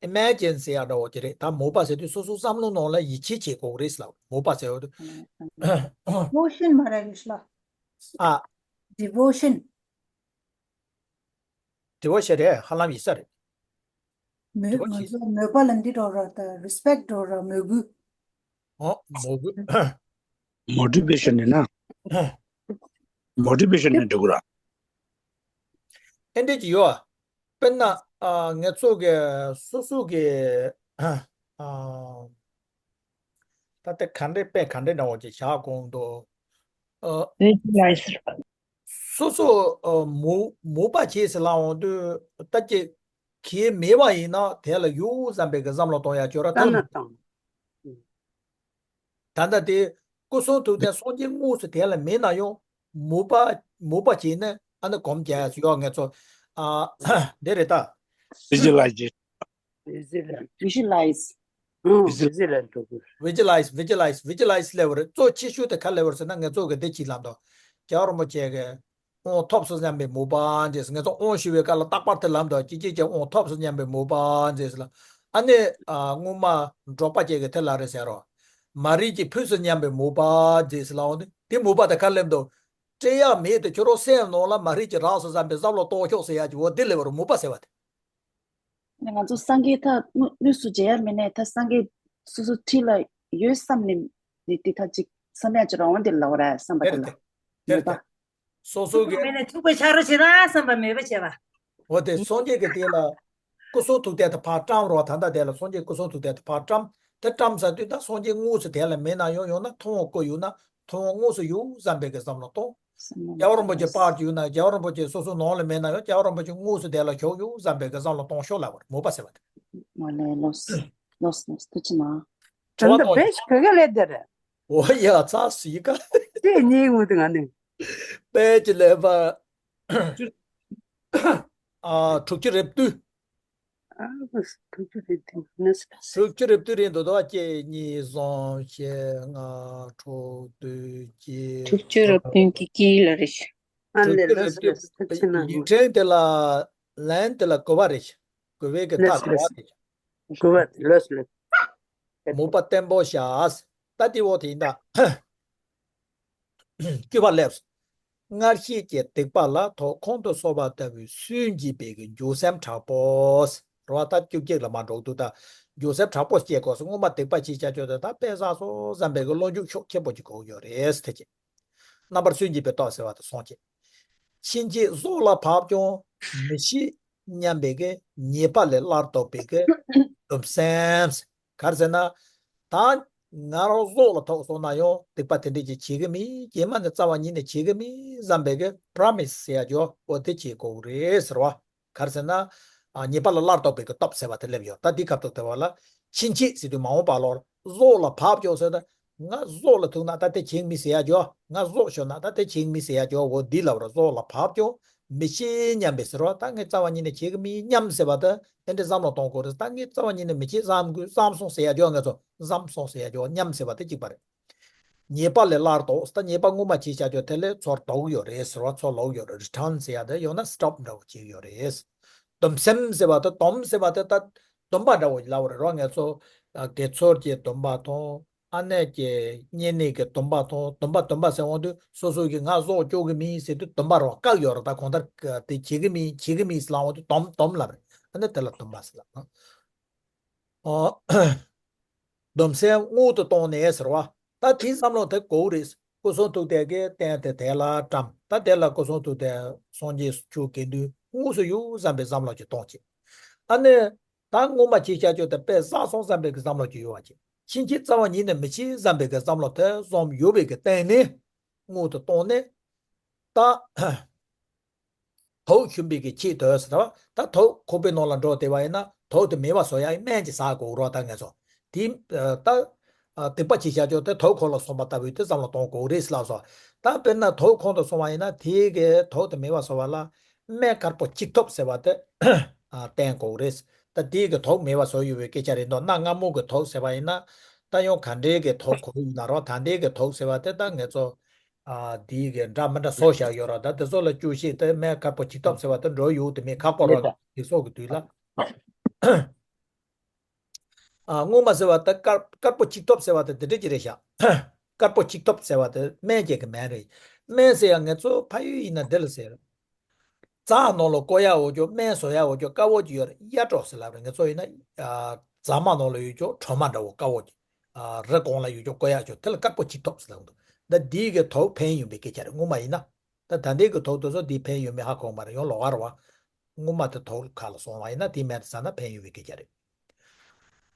ཨི་མེ་ཇིན་ཟེར་ཡ་འདྲ་བོ་དེ་རེད། ད་མོས་པ་ཟེར་དུས་སོ་སོ་བསམ་བློ་ནང་ལ་ཡིད་ཆེས་བྱེད་དགོས་རེད་ལབ། མོས་པ་ཟེར་བ་དེ། ཌི་བོ་ཤན་མ་རེད་ལ། ཨ། ཌི་བོ་ཤན། དེ་བ་ཤ་རེད། ཧ་ལམ་ཡིན་ས་རེད། མོས། དེ་བ་ང་ཤེས། ཚོ་མོས་པ་ལ་འདི་འགྲོ་ར། ད་རི་སི་པེག་འགྲོ་ར། མོས་གུས། ཨོ། མོས་གུས། མོ་ཊི་བེ་ཤན་ནི་ན། མོ་ཊི་བེ་ཤན་ནི་འགྲོ་གི་ར། ཨེ་འདྲས་ཀྱི་ཡོད་ཨ། དཔེར་ན། ཨ། ངེད་ཚོ་གི་སོ་སོ་གི། ཨ། ད་ལྟ་ག་འདྲས་དཔེ་ག་འདྲས་འདྲ་བོ་ཅིག་བཞག་དགོངས་འདུག་ཨ། ཝི་ཇུ་ལའི་ཟི། སོ་སོ། ཨ། མོས། མོས་པ་བྱེད་ཟེར་ལབ་འོང་དུས་ད་ཅིག་གལ་མེད་པ་ཡིན་ན་དེ་ལ་ཡོད་བསམ་པའི་གི་བསམ་བློ་གཏོང་ཡ་ཅོ་ར། ད་ལྟ་དེ་སྐུ་གསུང་ཐུགས་རྟེན་སངས་རྒྱས་དངོས་སུ་དེ་ལ་མེད་ན་ཡང་མོས་པ། མོས་པ་བྱས་ནས་ཨ་ནི་སྒོམ་རྒྱག་ཡ་ཡོད། ངེད་ཚོ། ཨ། འདི་རེད་ད། ཝི་ཇུ་ལའི་ཟེ། ཝི་ཇུ་ལའི་ཟི། ཝི་ཇུ་ལའི་ཟི། ཝི་ཇུ་ལའི་ཟི། ཝི་ཇུ་ལའི་ཟི། ཝི་ཇུ་ལའི་ཟི་ལབ་པ་རེད། གཙོ་ཆེ་ཤོས་དེ་ག་ལབ་པ་རེད་ཟེར་ན། ངེད་ཚོ་གི་འདི་ཅིག་ལབ་དང་། རྒྱལ་བ་རིན་པོ་ཆེ་གི་དབང་ཐོབ་སོང་སྙམ་པའི་མོས་པ་མཛད་ཟེར། ངེད་ཚོ་དབང་ཞུ་བའི་སྐབས་ལ་རྟག་པར་དེ་ལབ་དང་། ཅི་ཅི་ཅི་དབང་ཐོབ་སོང་སྙམ་པའི་མོས་པ་མཛད་ཟེར་ལ། ཨ་ནི། ཨ། སྔོན་མ་འབྲོག་པ་ཅིག་གིས་དེ་ལབ་རེད་ཟེར་རོ། མ་རིག་གིས་ཕུལ་སོང་སྙམ་པའི་མོས་པ་མཛད་ཟེར་ལབ་འོང་དུས། དེ་མོས་པ་དེ་ག་ལབ་དང་། སྤྲད་ཡག་མེད་དེ། ཁྱོད་རང་སེམས་ནང་ལ་མ་རིག་གིས་རག་སོང་བསམ་པའི་བསམ་བློ་གཏོང་ཕྱོགས་ཟེར་ཡ་ཅིག་འོ་དེ་ལབ་པ་རེད། མོས་པ་ཟེར་བ་དེ། ང་ཚོ་སངས་རྒྱས་ད་དངོས་དངོས་སུ་མཇལ་ཡ་མེད་ནའི་ད་སངས་རྒྱས་སོ་སོ་འཁྲིས་ལ་ཡོད་བསམ་ནས་ནི་དེ་ད་ཅིག་བསམ་ཡ་ཅིག་རང་དབང་དེ་ལབ་ར་བསམ་པ་དེ་དེ་རེད་ལ། དེ། དེ་མོས་རེད་པ། དེ། སོ་སོ་གི། མེད་ནའི་ཐུག་པའི་ཆ་རོགས་བྱེད་ར་བསམ་པ་མོས་པ་བྱེད་པ། འོ་དེ་སངས་རྒྱས་ཀྱི་དེ་ལ་སྐུ་གསུང་ཐུགས་རྟེན་དེ་ཕར་བཀྲམ་རོགས། ད་ལྟ་དེ་ལ་སངས་རྒྱས་སྐུ་གསུང་ཐུགས་རྟེན་དེ་ཕར་བཀྲམ། དེ་བཀྲམ་ཚར་དུས་ད་སངས་རྒྱས་དངོས་སུ་དེ་ལ་མེད་ན་ཡང་། ཡང་ན་མཐོང་བ་བཀོད་ཡོད་ན་མཐོང་བ་དངོས་སུ་ཡོད་བསམ་པའི་གི་བསམ་བློ་གཏོང་། རྒྱལ་བ་རིན་པོ་ཆེ་པར་གྱི་ཡོད་ན་རྒྱལ་བ་རིན་པོ་ཆེ་སོ་སོའི་ནང་ལ་མེད་ན་ཡང་རྒྱལ་བ་རིན་པོ་ཆེ་དངོས་སུ་དེ་ལ་བཞུགས་ཡོད་བསམ་པའི་གི་བསམ་བློ་གཏོང་ཕྱོགས་ལབ་པ་རེད། མོས་པ་ཟེར་བ་དེ། མ་ལས་ལོས། ལོས་ལོས། ཐུགས་རྗེ་གནང་། དྲན་དུ་བེད་ཤ་ག་ལས་དེ་རེད། འོ་ཡ། ཚ་སི་ཀ་ཅེ་ཉེ་ངུ་དེ་ང་ནི། དཔེ་ཅི་ལས་པ། ཨ། དྲུག་ཅུ་རེ་བདུན། ཨ། དྲུག་ཅུ་རེ་བདུན་ནི། དྲུག་ཅུ་རེ་བདུན་རེད་འདུག་དོ། གཅིག་གཉིས་གསུམ་བཞི་ལྔ་དྲུག་བདུན་བརྒྱད། དྲུག་ཅུ་རེ་བདུན་གྱི་དཀྱིལ་ལ་རེད། ཨ་དྲུག་ཅུ་རེ་ལོས་བདུན། ལོས་ཐུགས་རྗེ་གནང་། ཡིག་ཕྲེང་དེ་ལ་ལན་དེ་ལ་དགུ་པ་རེད། དགུ་པའི་གི་མཐའ་ལོས་དགུ་པ་ལོས་རེད། དགུ་པ་ལོས་ལོས། མོས་པ་བརྟན་པོ་བྱ། ད་དེ་འོག་དེ་ཡིན་ད། བཅུ་པ་སླེབས། སྔར་བཞིན་གྱི་སྡིག་པ་ལ་དུག་ཁོང་དུ་སོང་བ་ལྟ་བུའི་སུན་འབྱིན་པའི་གི་འགྱོད་སེམས་དྲག་པོ། རེད་བ། ད་བཅུ་གཅིག་ལ་མར་འགྲོ་འདུག་ད་འགྱོད་སེམས་དྲག་པོ་སྐྱེ་དགོས་སོ། སྔོན་མ་སྡིག་པ་ཅིག་བྱས་ཆོག་ད་ད་དཔེ་བསགས་སོང་བསམ་པའི་གི་བློ་འགྱོད་ཤུགས་ཆེན་པོ་ཅིག་དགོས་ཡོད་རེད་ཟེར་གྱི། རྣམ་པར་སུན་འབྱིན་པའི་སྟོབས་ཟེར་བ་དེ་སོང་གྱི། ཕྱིན་ཆད་གཟུགས་ལ་བབ་ཀྱང་མི་ཤེས་སྙམ་པའི་གི་ཉེས་པ་ལས་སླར་ལྡོག་པའི་གི་སྡོམ་སེམས། ག་རེ་ཟེར་ན། ད་ང་རང་གཟུགས་ལ་ཐུག་སོང་ན་ཡང་སྡིག་པ་དེ་འདྲས་ཅིག་བྱེད་གི་མིན། རྗེས་མ་ནས་རྩ་བ་ཉིད་ནས་བྱེད་གི་མིན་བསམ་པའི་གི་པྲོ་མི་སི་ཟེར་ཡ་ཅིག་འོ་དེ་བྱེད་དགོས་རེད་ཟེར་བ། ག་རེ་ཟེར་ན། ཨ། ཉེས་པ་ལ་སླར་ལྡོག་པའི་གི་སྟོབས་ཟེར་བ་དེ་སླེབས་ཡོད། ད་འདི་སྐབས་ཐོག་དེ་བ་ལ་ཕྱིན་ཆད་ཟེར་དུས་མ་འོངས་པ་ལོག་གཟུགས་ལ་བབ་ཀྱོག་ཟེར་ད། ང་གཟུགས་ལ་ཐུག་ན་ད་དེ་བྱེད་མི་ཟེར་ཡ་ཀྱོག་ང་གཟུགས་ཤོར་ན་ད་དེ་བྱེད་མི་ཟེར་ཡ་ཀྱོག་འོ་འདི་ལབ་ར། གཟུགས་ལ་བབ་ཀྱོག་མི་བྱེད་སྙམ་པའི་ཟེར་བ། ད་ངས་རྩ་བ་ཉིད་ནས་བྱེད་གི་མིན་སྙམ་ཟེར་བ་ད་ཨེ་འདྲ་བསམ་བློ་གཏོང་དགོས་རེད། ད་ངས་རྩ་བ་ཉིད་ནས་མི་བྱེད་བསམ་དགོས་བསམ་སོང་ཟེར་ཡ་ཀྱོག་ང་ཚོ་བསམ་སོང་ཟེར་ཡ་ཀྱོག་སྙམ་ཟེར་བ་དེ་གཅིག་པ་རེད། ཉེས་པ་ལས་སླར་ལྡོག་ད་ཉེས་པ་སྔོན་མ་བྱས་བཞག་ཀྱོག་དེ་ལས་ཚུར་ལྡོག་ཡོད་རེད་ཟེར་བ། ཚུར་ལོག་ཡོད་རེད། རི་ཊརན་ཟེར་ཡ་དེ་ཡང་ན་སི་ཊོབ་འདྲ་བོ་བྱེད་ཡོད་རེད། སྡོམ་སེམས་ཟེར་བ་དེ། སྡོམ་ཟེར་བ་དེ་ད་སྡོམ་པ་འདྲ་བོ་ལབ་རེད་རོ། ང་ཚོ་ཨ་དགེ་ཚོར་གྱི་སྡོམ་པ་དང་། ཨ་ནེ་གྱི་བསྙེན་གནས་ཀྱི་སྡོམ་པ་དང་། སྡོམ་པ་སྡོམ་པ་ཟེར་འོང་དུས་སོ་སོ་གི་ང་གཟུགས་སྐྱོབ་གི་མིན་ཟེར་དུས་སྡོམ་པ་རོ། བཀག་ཡོད་རེད། ད་གང་ལྟར་དེ་བྱེད་གི་མིན་བྱེད་གི་མིན་ཟེར་ལབ་འོང་དུས་སྡོམ་སྡོམ་ལབ་རེད། ཨ་ནེ་དེ་ལ་སྡོམ་པ་ཟེར་ལབ། ཨོ། སྡོམ་སེམས་དངོས་སུ་བཏང་ནས་ཟེར་བ། ད་དེའི་བསམ་བློ་དེ་གོ་རེད། སྐུ་གསུང་ཐུགས་རྟེན་གྱི་རྟེན་དེ་དེ་ལ་བཀྲམ། ད་དེ་ལ་སྐུ་གསུང་ཐུགས་རྟེན་སངས་རྒྱས་ཆོས་དགེ་འདུན་དངོས་སུ་ཡོད་བསམ་པའི་བསམ་བློ་ཅིག་གཏོང་བྱེད། ཨ་ནི་ད་སྔོན་མ་བྱས་བཞག་ཀྱོག་དེ་དཔེ་བསགས་སོང་བསམ་པའི་གི་བསམ་བློ་ཅིག་ཡོད་པ་ཅིག་ཕྱིན་ཆད་རྩ་བ་ཉིད་ནས་མི་བྱེད་བསམ་པའི་གི་བསམ་བློ་དེ་བསམ་ཡོད་པའི་གི་སྟེང་ནས་དངོས་སུ་བཏང་ནས། ད་དུག་ཞུམ་པའི་གི་ཆེད་དུ་ཟེར་བ། ད་དུག་ཁོག་པའི་ནང་ལ་འགྲོ་བསྡད་པ་ཡིན་ན་དུག་དེ་མེད་པ་བཟོ་ཡག་སྨན་ཅིག་ཟ་དགོས་རོགས། ད་ང་ཚོ་དེ་ད་སྡིག་པ་ཅིག་བྱས་ཀྱོག་དེ་དུག་ཁོག་ལ་སོང་པ་ལྟ་བུའི་དེ་བསམ་བློ་གཏོང་དགོས་རེད་ཟེར་ལབ་སོང་། ད་དཔེར་ན་དུག་ཁོག་ཏུ་སོང་བ་ཡིན་ན་དེའི་གི་དུག་དེ་མེད་པ་བཟོ་བ་ལ་སྨན་དཀར་པོ་གཅིག་ཐོབ་ཟེར་བ་དེ་བསྟེན་དགོས་རེད། ད་དེའི་གི་དུག་མེད་པ་བཟོ་ཡོད་པའི་སྐད་ཆ་རེད་འདུག་གནའ་སྔ་མོ་གི་དུག་ཟེར་བ་ཡིན་ན་ད་ཡང་ག་འདྲའི་གི་དུག་གོ་ཡིན་ན་རོགས། ད་ལྟའི་གི་དུག་ཟེར་བ་དེ་ད་ང་ཚོ། ཨ། དེའི་གི་འདྲ་མི་འདྲ་བཟོ་བཞག་ཡོད་ར། ད་དེ་ཚོ་ལ་བཅུ་ཤེས་དེ་སྨན་དཀར་པོ་གཅིག་ཐོབ་ཟེར་བ་དེ་འགྲོ་ཡོད་དེ་མིན་ཁག་པོ་ར། དེ་ཚོ་གི་དུས་ལ། ཨ། སྔོན་མ་ཟེར་བ་ད་དཀར་དཀར་པོ་གཅིག་ཐོབ་ཟེར་བ་དེ་དེ་འདྲ་ཅིག་རེད་ཤག་དཀར་པོ་གཅིག་ཐོབ་ཟེར་བ་དེ་སྨན་བཅོས་ཀྱི་སྨན་རེད། སྨན་ཟེར་ཡང་ང་ཚོ་ཕ་ཡུལ་ཡིན་ན་འདི་ལ་ཟེར། རྫ་ནང་ལ་བཀོལ་ཡག་འོ་ཅོག་སྨན་བཟོ་ཡག་འོ་ཅོག་དཀར་པོ་ཅིག་ཡོད་རེད། གཡའ་གྲོག་ཟེར་ལབ་རེད། ང་ཚོ་ཡིན་ན། ཨ། རྫ་མ་ནང་ལ་ཡོད་ཅོག་གྲོ་མ་འདྲ་བོ་དཀར་པོ་ཅིག་ཨ། རི་གོང་ལ་ཡོད་ཅོག་བཀོལ་ཡག་ཅོག་དེ་ལ་དཀར་པོ་གཅིག་ཐོབ་ཟེར་ལབ་འདུག་ད་འདིའི་གི་དུག་ཕན་ཡོན་པའི་སྐད་ཆ་རེད། སྔོན་མ་ཡིན་ན། ད་ད་ལྟའི་གི་དུག་དེ་ཚོ་འདི་ཕན་ཡོན་མེད་ཧ་གོ་མ་རེད། ཡང་ལོགས་ཀ་རེད་བ། སྔོན་མ་དེ་དུག་ཁ་ལ་སོང་བ་ཡིན་ན་དེའི་སྨན་དེ་ཟ་ན་ཕན་ཡོན་པའི་སྐད་ཆ་རེད།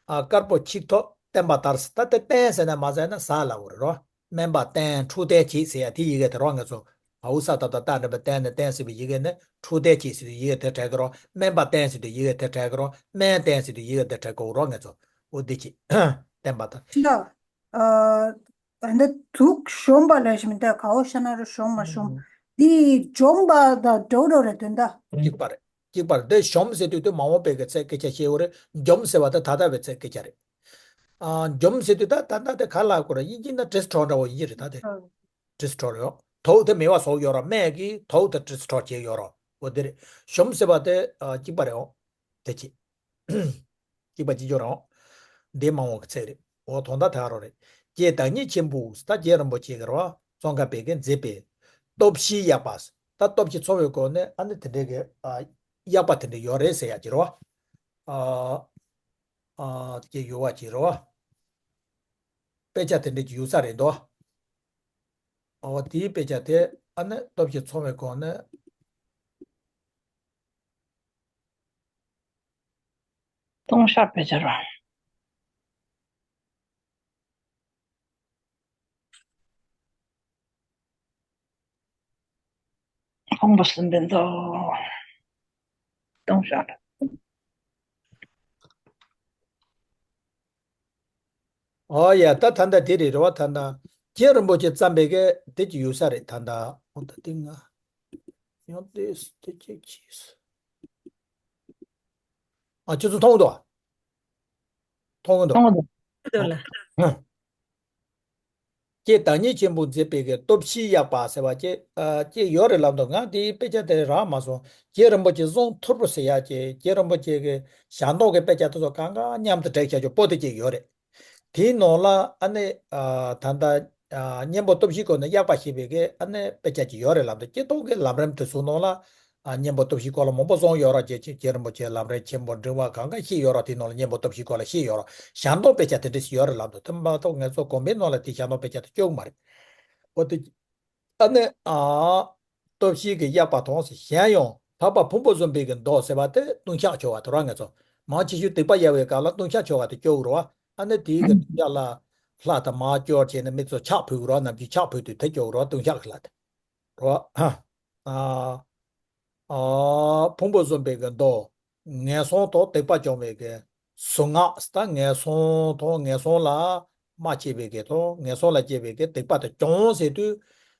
ཨ། དཀར་པོ་གཅིག་ཐོབ་བསྟེན་པ་ལྟར་ཟེར། ད་དེ་བསྟེན་ཟེར་ན་མ་ཟེར་ན་ཟ་ལབ་དགོས་རེད་རོ། སྨན་པ་བསྟེན་འཁྲུགས་བསྟེན་བྱེད་ཟེར་ཡ་དེ་ཡི་གེ་དེ་རོ། ང་ཚོ་བ་འུ་ས་ད་བཏགས་སྟ་འགྲེང་བུ་བསྟེན་ནས་བསྟེན་ཟེར་བའི་ཡི་གེ་ནི་འཁྲུགས་བསྟེན་བྱེད་ཟེར་དུས་ཡི་གེ་དེ་འབྲི་གི་རོ། སྨན་པ་བསྟེན་ཟེར་དུས་ཡི་གེ་དེ་འབྲི་གི་རོ། སྨན་བསྟེན་ཟེར་དུས་ཡི་གེ་དེ་འབྲི་གི་རོ། ང་ཚོ་འོ་འདི་བྱེད། བསྟེན་པ་དང་། ད། ཨ། ད་འདི་དུག་གཞོམ་པ་ལས་ཞིམ་ད་ག་འོ་ཤ་ན་རུ་གཞོམ་མ་གཞོམ། འདི་གཞོམ་པ་དང་འགྲོ་འགྲོ་རེད་དོན་དག་གཅིག་པ་རེད། གཅིག་པ་རེད། འདི་གཞོམ་ཟེར་དུས་དེ་མ་འོངས་པའི་གི་ཚེ་སྐད་ཆ་བཤད་ཡོད་རེད། འཇོམས་ཟེར་བ་དེ་ད་ལྟ་བའི་ཚེ་སྐད་ཆ་རེད། ཨ། འཇོམས་ཟེར་དུས་ད་ད་ལྟ་དེ་ག་ལ་གོ་ར་ཡིན་གྱི་ན་དྲིས་ཁྲོ་འདྲ་བོ་ཡིན་གྱི་རེད། ད་དེ་དྲིས་ཁྲོ་རེད། དུག་དེ་མེད་པ་བཟོ་ཡོད་ར། སྨན་གྱིས་དུག་དེ་དྲིས་ཁྲོ་བྱས་ཡོད་ར། འོ་དེ་རེད། གཞོམ་ཟེར་བ་དེ་ཨ་གཅིག་པ་རེད། འོ་དེ་ཅི། གཅིག་པ་གཅིག་ཆོག་རང་། འདི་མ་འོངས་ཀྱི་ཚེ་རེད། འོ་དོན་དག་དེ་ག་རོ་རེད། ཀྱེ་བདག་ཉིད་ཆེན་པོ་ད་རྗེ་རིན་པོ་ཆེ་གི་རོ། ཙོང་ཁ་པའི་གི་མཛད་པའི་སྟོབས་བཞི་གཡག་པ། ད་སྟོབས་བཞི་ཚང་བའི་སྒོ་ནས་ཨ་ནི་དེ་འདྲའི་གི་ཨ་གཡག་པ་དེ་འདྲ་ཡོད་རེད་ཟེར་ཡག་ཅིག་རོ། ཨ་ཨ་ཀྱེ་ཡོད་པ་ཅིག་རོ། དཔེ་ཆ་དེ་འདྲ་ཅིག་ཡོད་ས་རེད་འདུག་འོ་དེའི་དཔེ་ཆ་དེ་ཨ་ནི་སྟོབས་བཞི་ཚང་བའི་སྒོ་ནས། ལྟུང་བཤགས་དཔེ་ཆ་ར། ཕུང་པོ་གསུམ་པའི་མདོ། ལྟུང་བཤགས་ལ། ཨོ་ཡ། ད་ད་ལྟ་དེ་རེད་རེད་བ། ད་ལྟ་རྗེ་རིན་པོ་ཆེ་བརྩམས་པའི་གི་དེ་ཅིག་ཡོད་ས་རེད། ད་ལྟ་འོ་ད་དེ་ང་ཡང་དེ་དེ་ཅིག་ཅིག་ཨ། ཁྱོད་ཚོ་མཐོང་གི་འདུག་མཐོང་གི་འདུག་མཐོང་གི་འདུག་ལ། ཨ། ཀྱེ་བདག་ཉིད་ཆེན་པོ་མཛད་པའི་གི་སྟོབས་བཞི་གཡག་པ་ཟེར་བ་ཅིག་ཨ་ཅིག་ཡོད་རེད་ལབ་འདུག་ང་དེའི་དཔེ་ཆ་དེ་རག་མ་སོང་། རྗེ་རིན་པོ་ཆེ་གསུང་ཐོར་བུ་ཟེར་ཡག་ཅིག་རྗེ་རིན་པོ་ཆེ་གི་ཞལ་འདོན་གྱི་དཔེ་ཆ་དེ་ཚོ་གང་ག་མཉམ་དུ་བསྒྲིགས་བཞག་རྒྱུ་པོ་ཏི་ཅིག་ཡོད་རེད། དེའི་ནང་ལ་ཨ་ནི་ཨ་ད་ལྟ་ཨ་གཉེན་པོ་སྟོབས་བཞིའི་སྐོར་ནས་གཡག་པ་ཞེས་པའི་གི་ཨ་ནི་དཔེ་ཆ་ཅིག་ཡོད་རེད་ལབ་འདུག་སྐྱེ་ཐོག་གི་ལམ་རིམ་དེ་ཚོའི་ནང་ལ་ཨ་གཉེན་པོ་སྟོབས་བཞིའི་སྐོར་ལ་མང་པོ་གསུངས་ཡོད་རེད། རྗེ་རྗེ་རིན་པོ་ཆེ་ལམ་རིམ་ཆེན་པོ་འབྲིང་བ་གང་ག་བཤད་ཡོད་རེད། དེའི་ནང་ལ་གཉེན་པོ་སྟོབས་བཞིའི་སྐོར་ལ་བཤད་ཡོད་རེད། ཞལ་འདོན་དཔེ་ཆ་དེ་འདྲ་ཞིག་ཡོད་རེད་ལབ་འདུག་དེ་མ་གཏོགས་ང་ཚོ་དགོན་པའི་ནང་ལ་དེ་ཞལ་འདོན་དཔེ་ཆ་དེ་བཅུག་མ་རེད། འོ་དེ། ཨ་ནི་ཨ། སྟོབས་བཞི་གི་གཡག་པ་དང་ཟེར། གཞན་ཡང་འཕགས་པ་ཕུང་པོ་གསུམ་པའི་གི་མདོ་ཟེར་བ་དེ་ལྟུང་བཤགས་ཆོ་ག་དེ་རོ། ང་ཚོ་མང་ཆེ་ཤོས་སྡིག་པ་ཡལ་བའི་སྐབས་ལ་ལྟུང་བཤགས་ཆོ་ག་དེ་སྐྱོར་རོ། ཨ་ནི་དེའི་གི་ལྟུང་བཤགས་ལ་ལྷ་དང་མར་སྐྱོར་བྱས་ནས་མི་ཚོ་ཕྱག་ཕུལ་རོ། ནམ་རྒྱུན་ཕྱག་ཕུལ་དུས་དེ་སྐྱོར་རོ། ལྟུང་བཤགས་ལ་དེ་རོ། ཨ། ཨ། ཕུང་པོ་གསུམ་པའི་གི་མདོ། ངན་སོང་དང་སྡིག་པ་སྦྱོང་བའི་གི་གཟུངས་སྔགས་ཟེར། ད་ངན་སོང་དང་ངན་སོང་ལ་མ་སྐྱེས་པའི་གི་དང་ངན་སོང་ལ་སྐྱེས་པའི་གི་སྡིག་པ་དེ་སྦྱོང་ཟེར་དུས།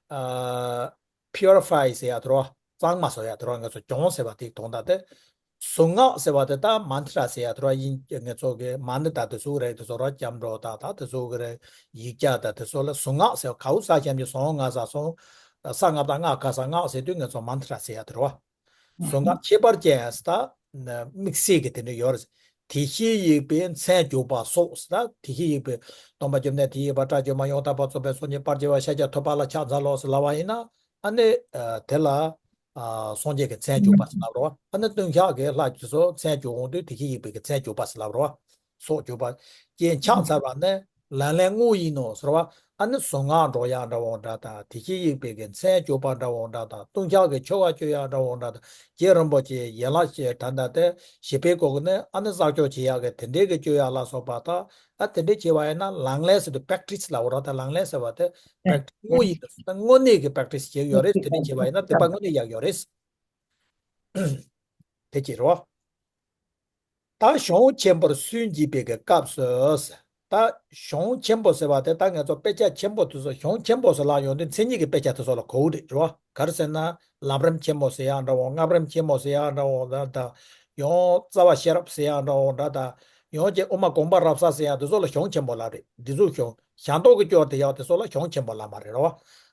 ཨ། purify ཟེར་ཡ་དེ་རོ། གཙང་མ་བཟོ་ཡ་དེ་རོ། ང་ཚོ་སྦྱོང་ཟེར་བ་དེ་དོན་དག་དེ། གཟུངས་སྔགས་ཟེར་བ་དེ་ད་མནྟྲ་ཟེར་ཡ་དེ་རོ། དབྱིན་ཇི་ང་ཚོ་གི་མནྟྲ་དེ་ཚོ་རེད། དེ་ཚོ་རོ། སྐྱབས་འགྲོ་དང་ད་དེ་ཚོ་གི་རེད། ཡིག་བརྒྱ་དང་དེ་ཚོ་ལ་གཟུངས་སྔགས་ཟེར། གའུ་ས་ཞབས་ཀྱུ་གཟུངས་སྔགས་ས་གཟུངས། ས་སྔགས་དང་སྔགས་ཁ་ས་སྔགས་ཟེར་དུས་ང་ཚོ་མནྟྲ་ཟེར་ཡ་དེ་རོ། གཟུངས་སྔགས་ཁྱད་པར་ཅན་ཟེར། ད་དམིགས་བསལ་གྱི་དེ་འདྲ་ཡོད་རེད། དེ་བཞིན་གཤེགས་པའི་མཚན་བརྗོད་པ་སོགས་ཟེར། ད་དེ་བཞིན་གཤེགས་པའི་སྟོན་པ་བཅོམ་ལྡན་འདས་ཡི་དག་པ་དགྲ་བཅོམ་པ་ཡང་དག་པར་རྫོགས་པའི་སངས་རྒྱས་དཔལ་བྱེ་བ་ཤཱཀྱ་ཐུབ་པ་ལ་ཕྱག་འཚལ་ལོ་ཟེར་ལབ་པ་ཡིན་ན། ཨ་ནི་ཨ་དེ་ལ་ཨ་སངས་རྒྱས་ཀྱི་མཚན་བརྗོད་པ་ཟེར་ལབ་རོ། ཨ་ནི་སྟོང་ཕྲག་གི་ལྷ་དེ་ཚོ་མཚན་བརྗོད་འོང་དུས་དེ་བཞིན་གཤེགས་པའི་གི་མཚན་བརྗོད་པ་ཟེར་ལབ་རོ། སོགས་བརྗོད་པ་ཅན་ཕྱག་འཚལ་བ་ནི་ལག་ལེན་དངོས་ཡིན་ནོ་ཟེར་བ། ཨ་ནི་གཟུངས་སྔགས་འདོན་ཡ་འདྲ་བོ་འདྲ་དང་། དེ་བཞིན་གཤེགས་པའི་གི་མཚན་བརྗོད་པ་འདྲ་བོ་འདྲ་དང་། སྟོང་ཕྲག་གི་མཆོད་པ་བརྗོད་ཡ་འདྲ་བོ་འདྲ་དང་། རྗེ་རིན་པོ་ཆེ་ཡན་ལག་བཞི་ད་ལྟ་དེ་བཞི་པའི་སྐོར་གྱི་ནི་ཨ་ནི་བསགས་སྦྱོར་བྱེད་ཡག་གི་དེ་འདྲའི་གི་བརྗོད་ཡ་ལ་སོགས་པ་དང་། ཨ་དེ་འདྲའི་བྱེད་པ་ཡིན་ན་ལག་ལེན་ཟེར་དུས་པྲེག་ཊི་སི་ལབ་རོ། ད་ལག་ལེན་ཟེར་བ་དེ་པྲེག་ཊི་སི་དངོས་ཡིན་དུ་དངོས་གནས་ཀྱི་པྲེག་ཊི་སི་བྱེད་ཀྱི་ཡོད་རེད། དེ་འདྲའི་བྱེད་པ་ཡིན་ན་སྡིག་པ་དངོས་གནས་ཡག་ཡོད་རེད། དེ་བྱེད་རོ། ད་གཞུང་ཆེན་པོར་སུན་འབྱིན་པའི་གི་སྐབས་སུ། ད་གཞུང་ཆེན་པོ་ཟེར་བ་དེ་ད་ང་ཚོ་དཔེ་ཆ་ཆེན་པོ་དེ་ཚོ་གཞུང་ཆེན་པོ་ཟེར་ལབ་ཡོང་དུས་མཚན་ཉིད་ཀྱི་དཔེ་ཆ་དེ་ཚོ་ལ་གོ་གི་རེད་རོ། ག་རེ་ཟེར་ན་ལམ་རིམ་ཆེན་མོ་ཟེར་ཡག་འདྲ་བོ། སྔགས་རིམ་ཆེན་མོ་ཟེར་ཡག་འདྲ་བོ་ད་ད་ཡང་རྩ་བ་ཤེས་རབ་ཟེར་ཡག་འདྲ་བོ་འདྲ། ད་ཡང་ཅིག་དབུ་མ་དགོངས་པ་རབ་གསལ་ཟེར་ཡག་དེ་ཚོ་ལ་གཞུང་ཆེན་པོ་ལབ་རེད། འདི་ཚོ་གཞུང་ཞལ་འདོན་གྱི་སྐྱོར་དེ་ཡག་དེ་ཚོ་ལ་གཞུང་ཆེན་པོ་ལབ་མ་རེད་རོ།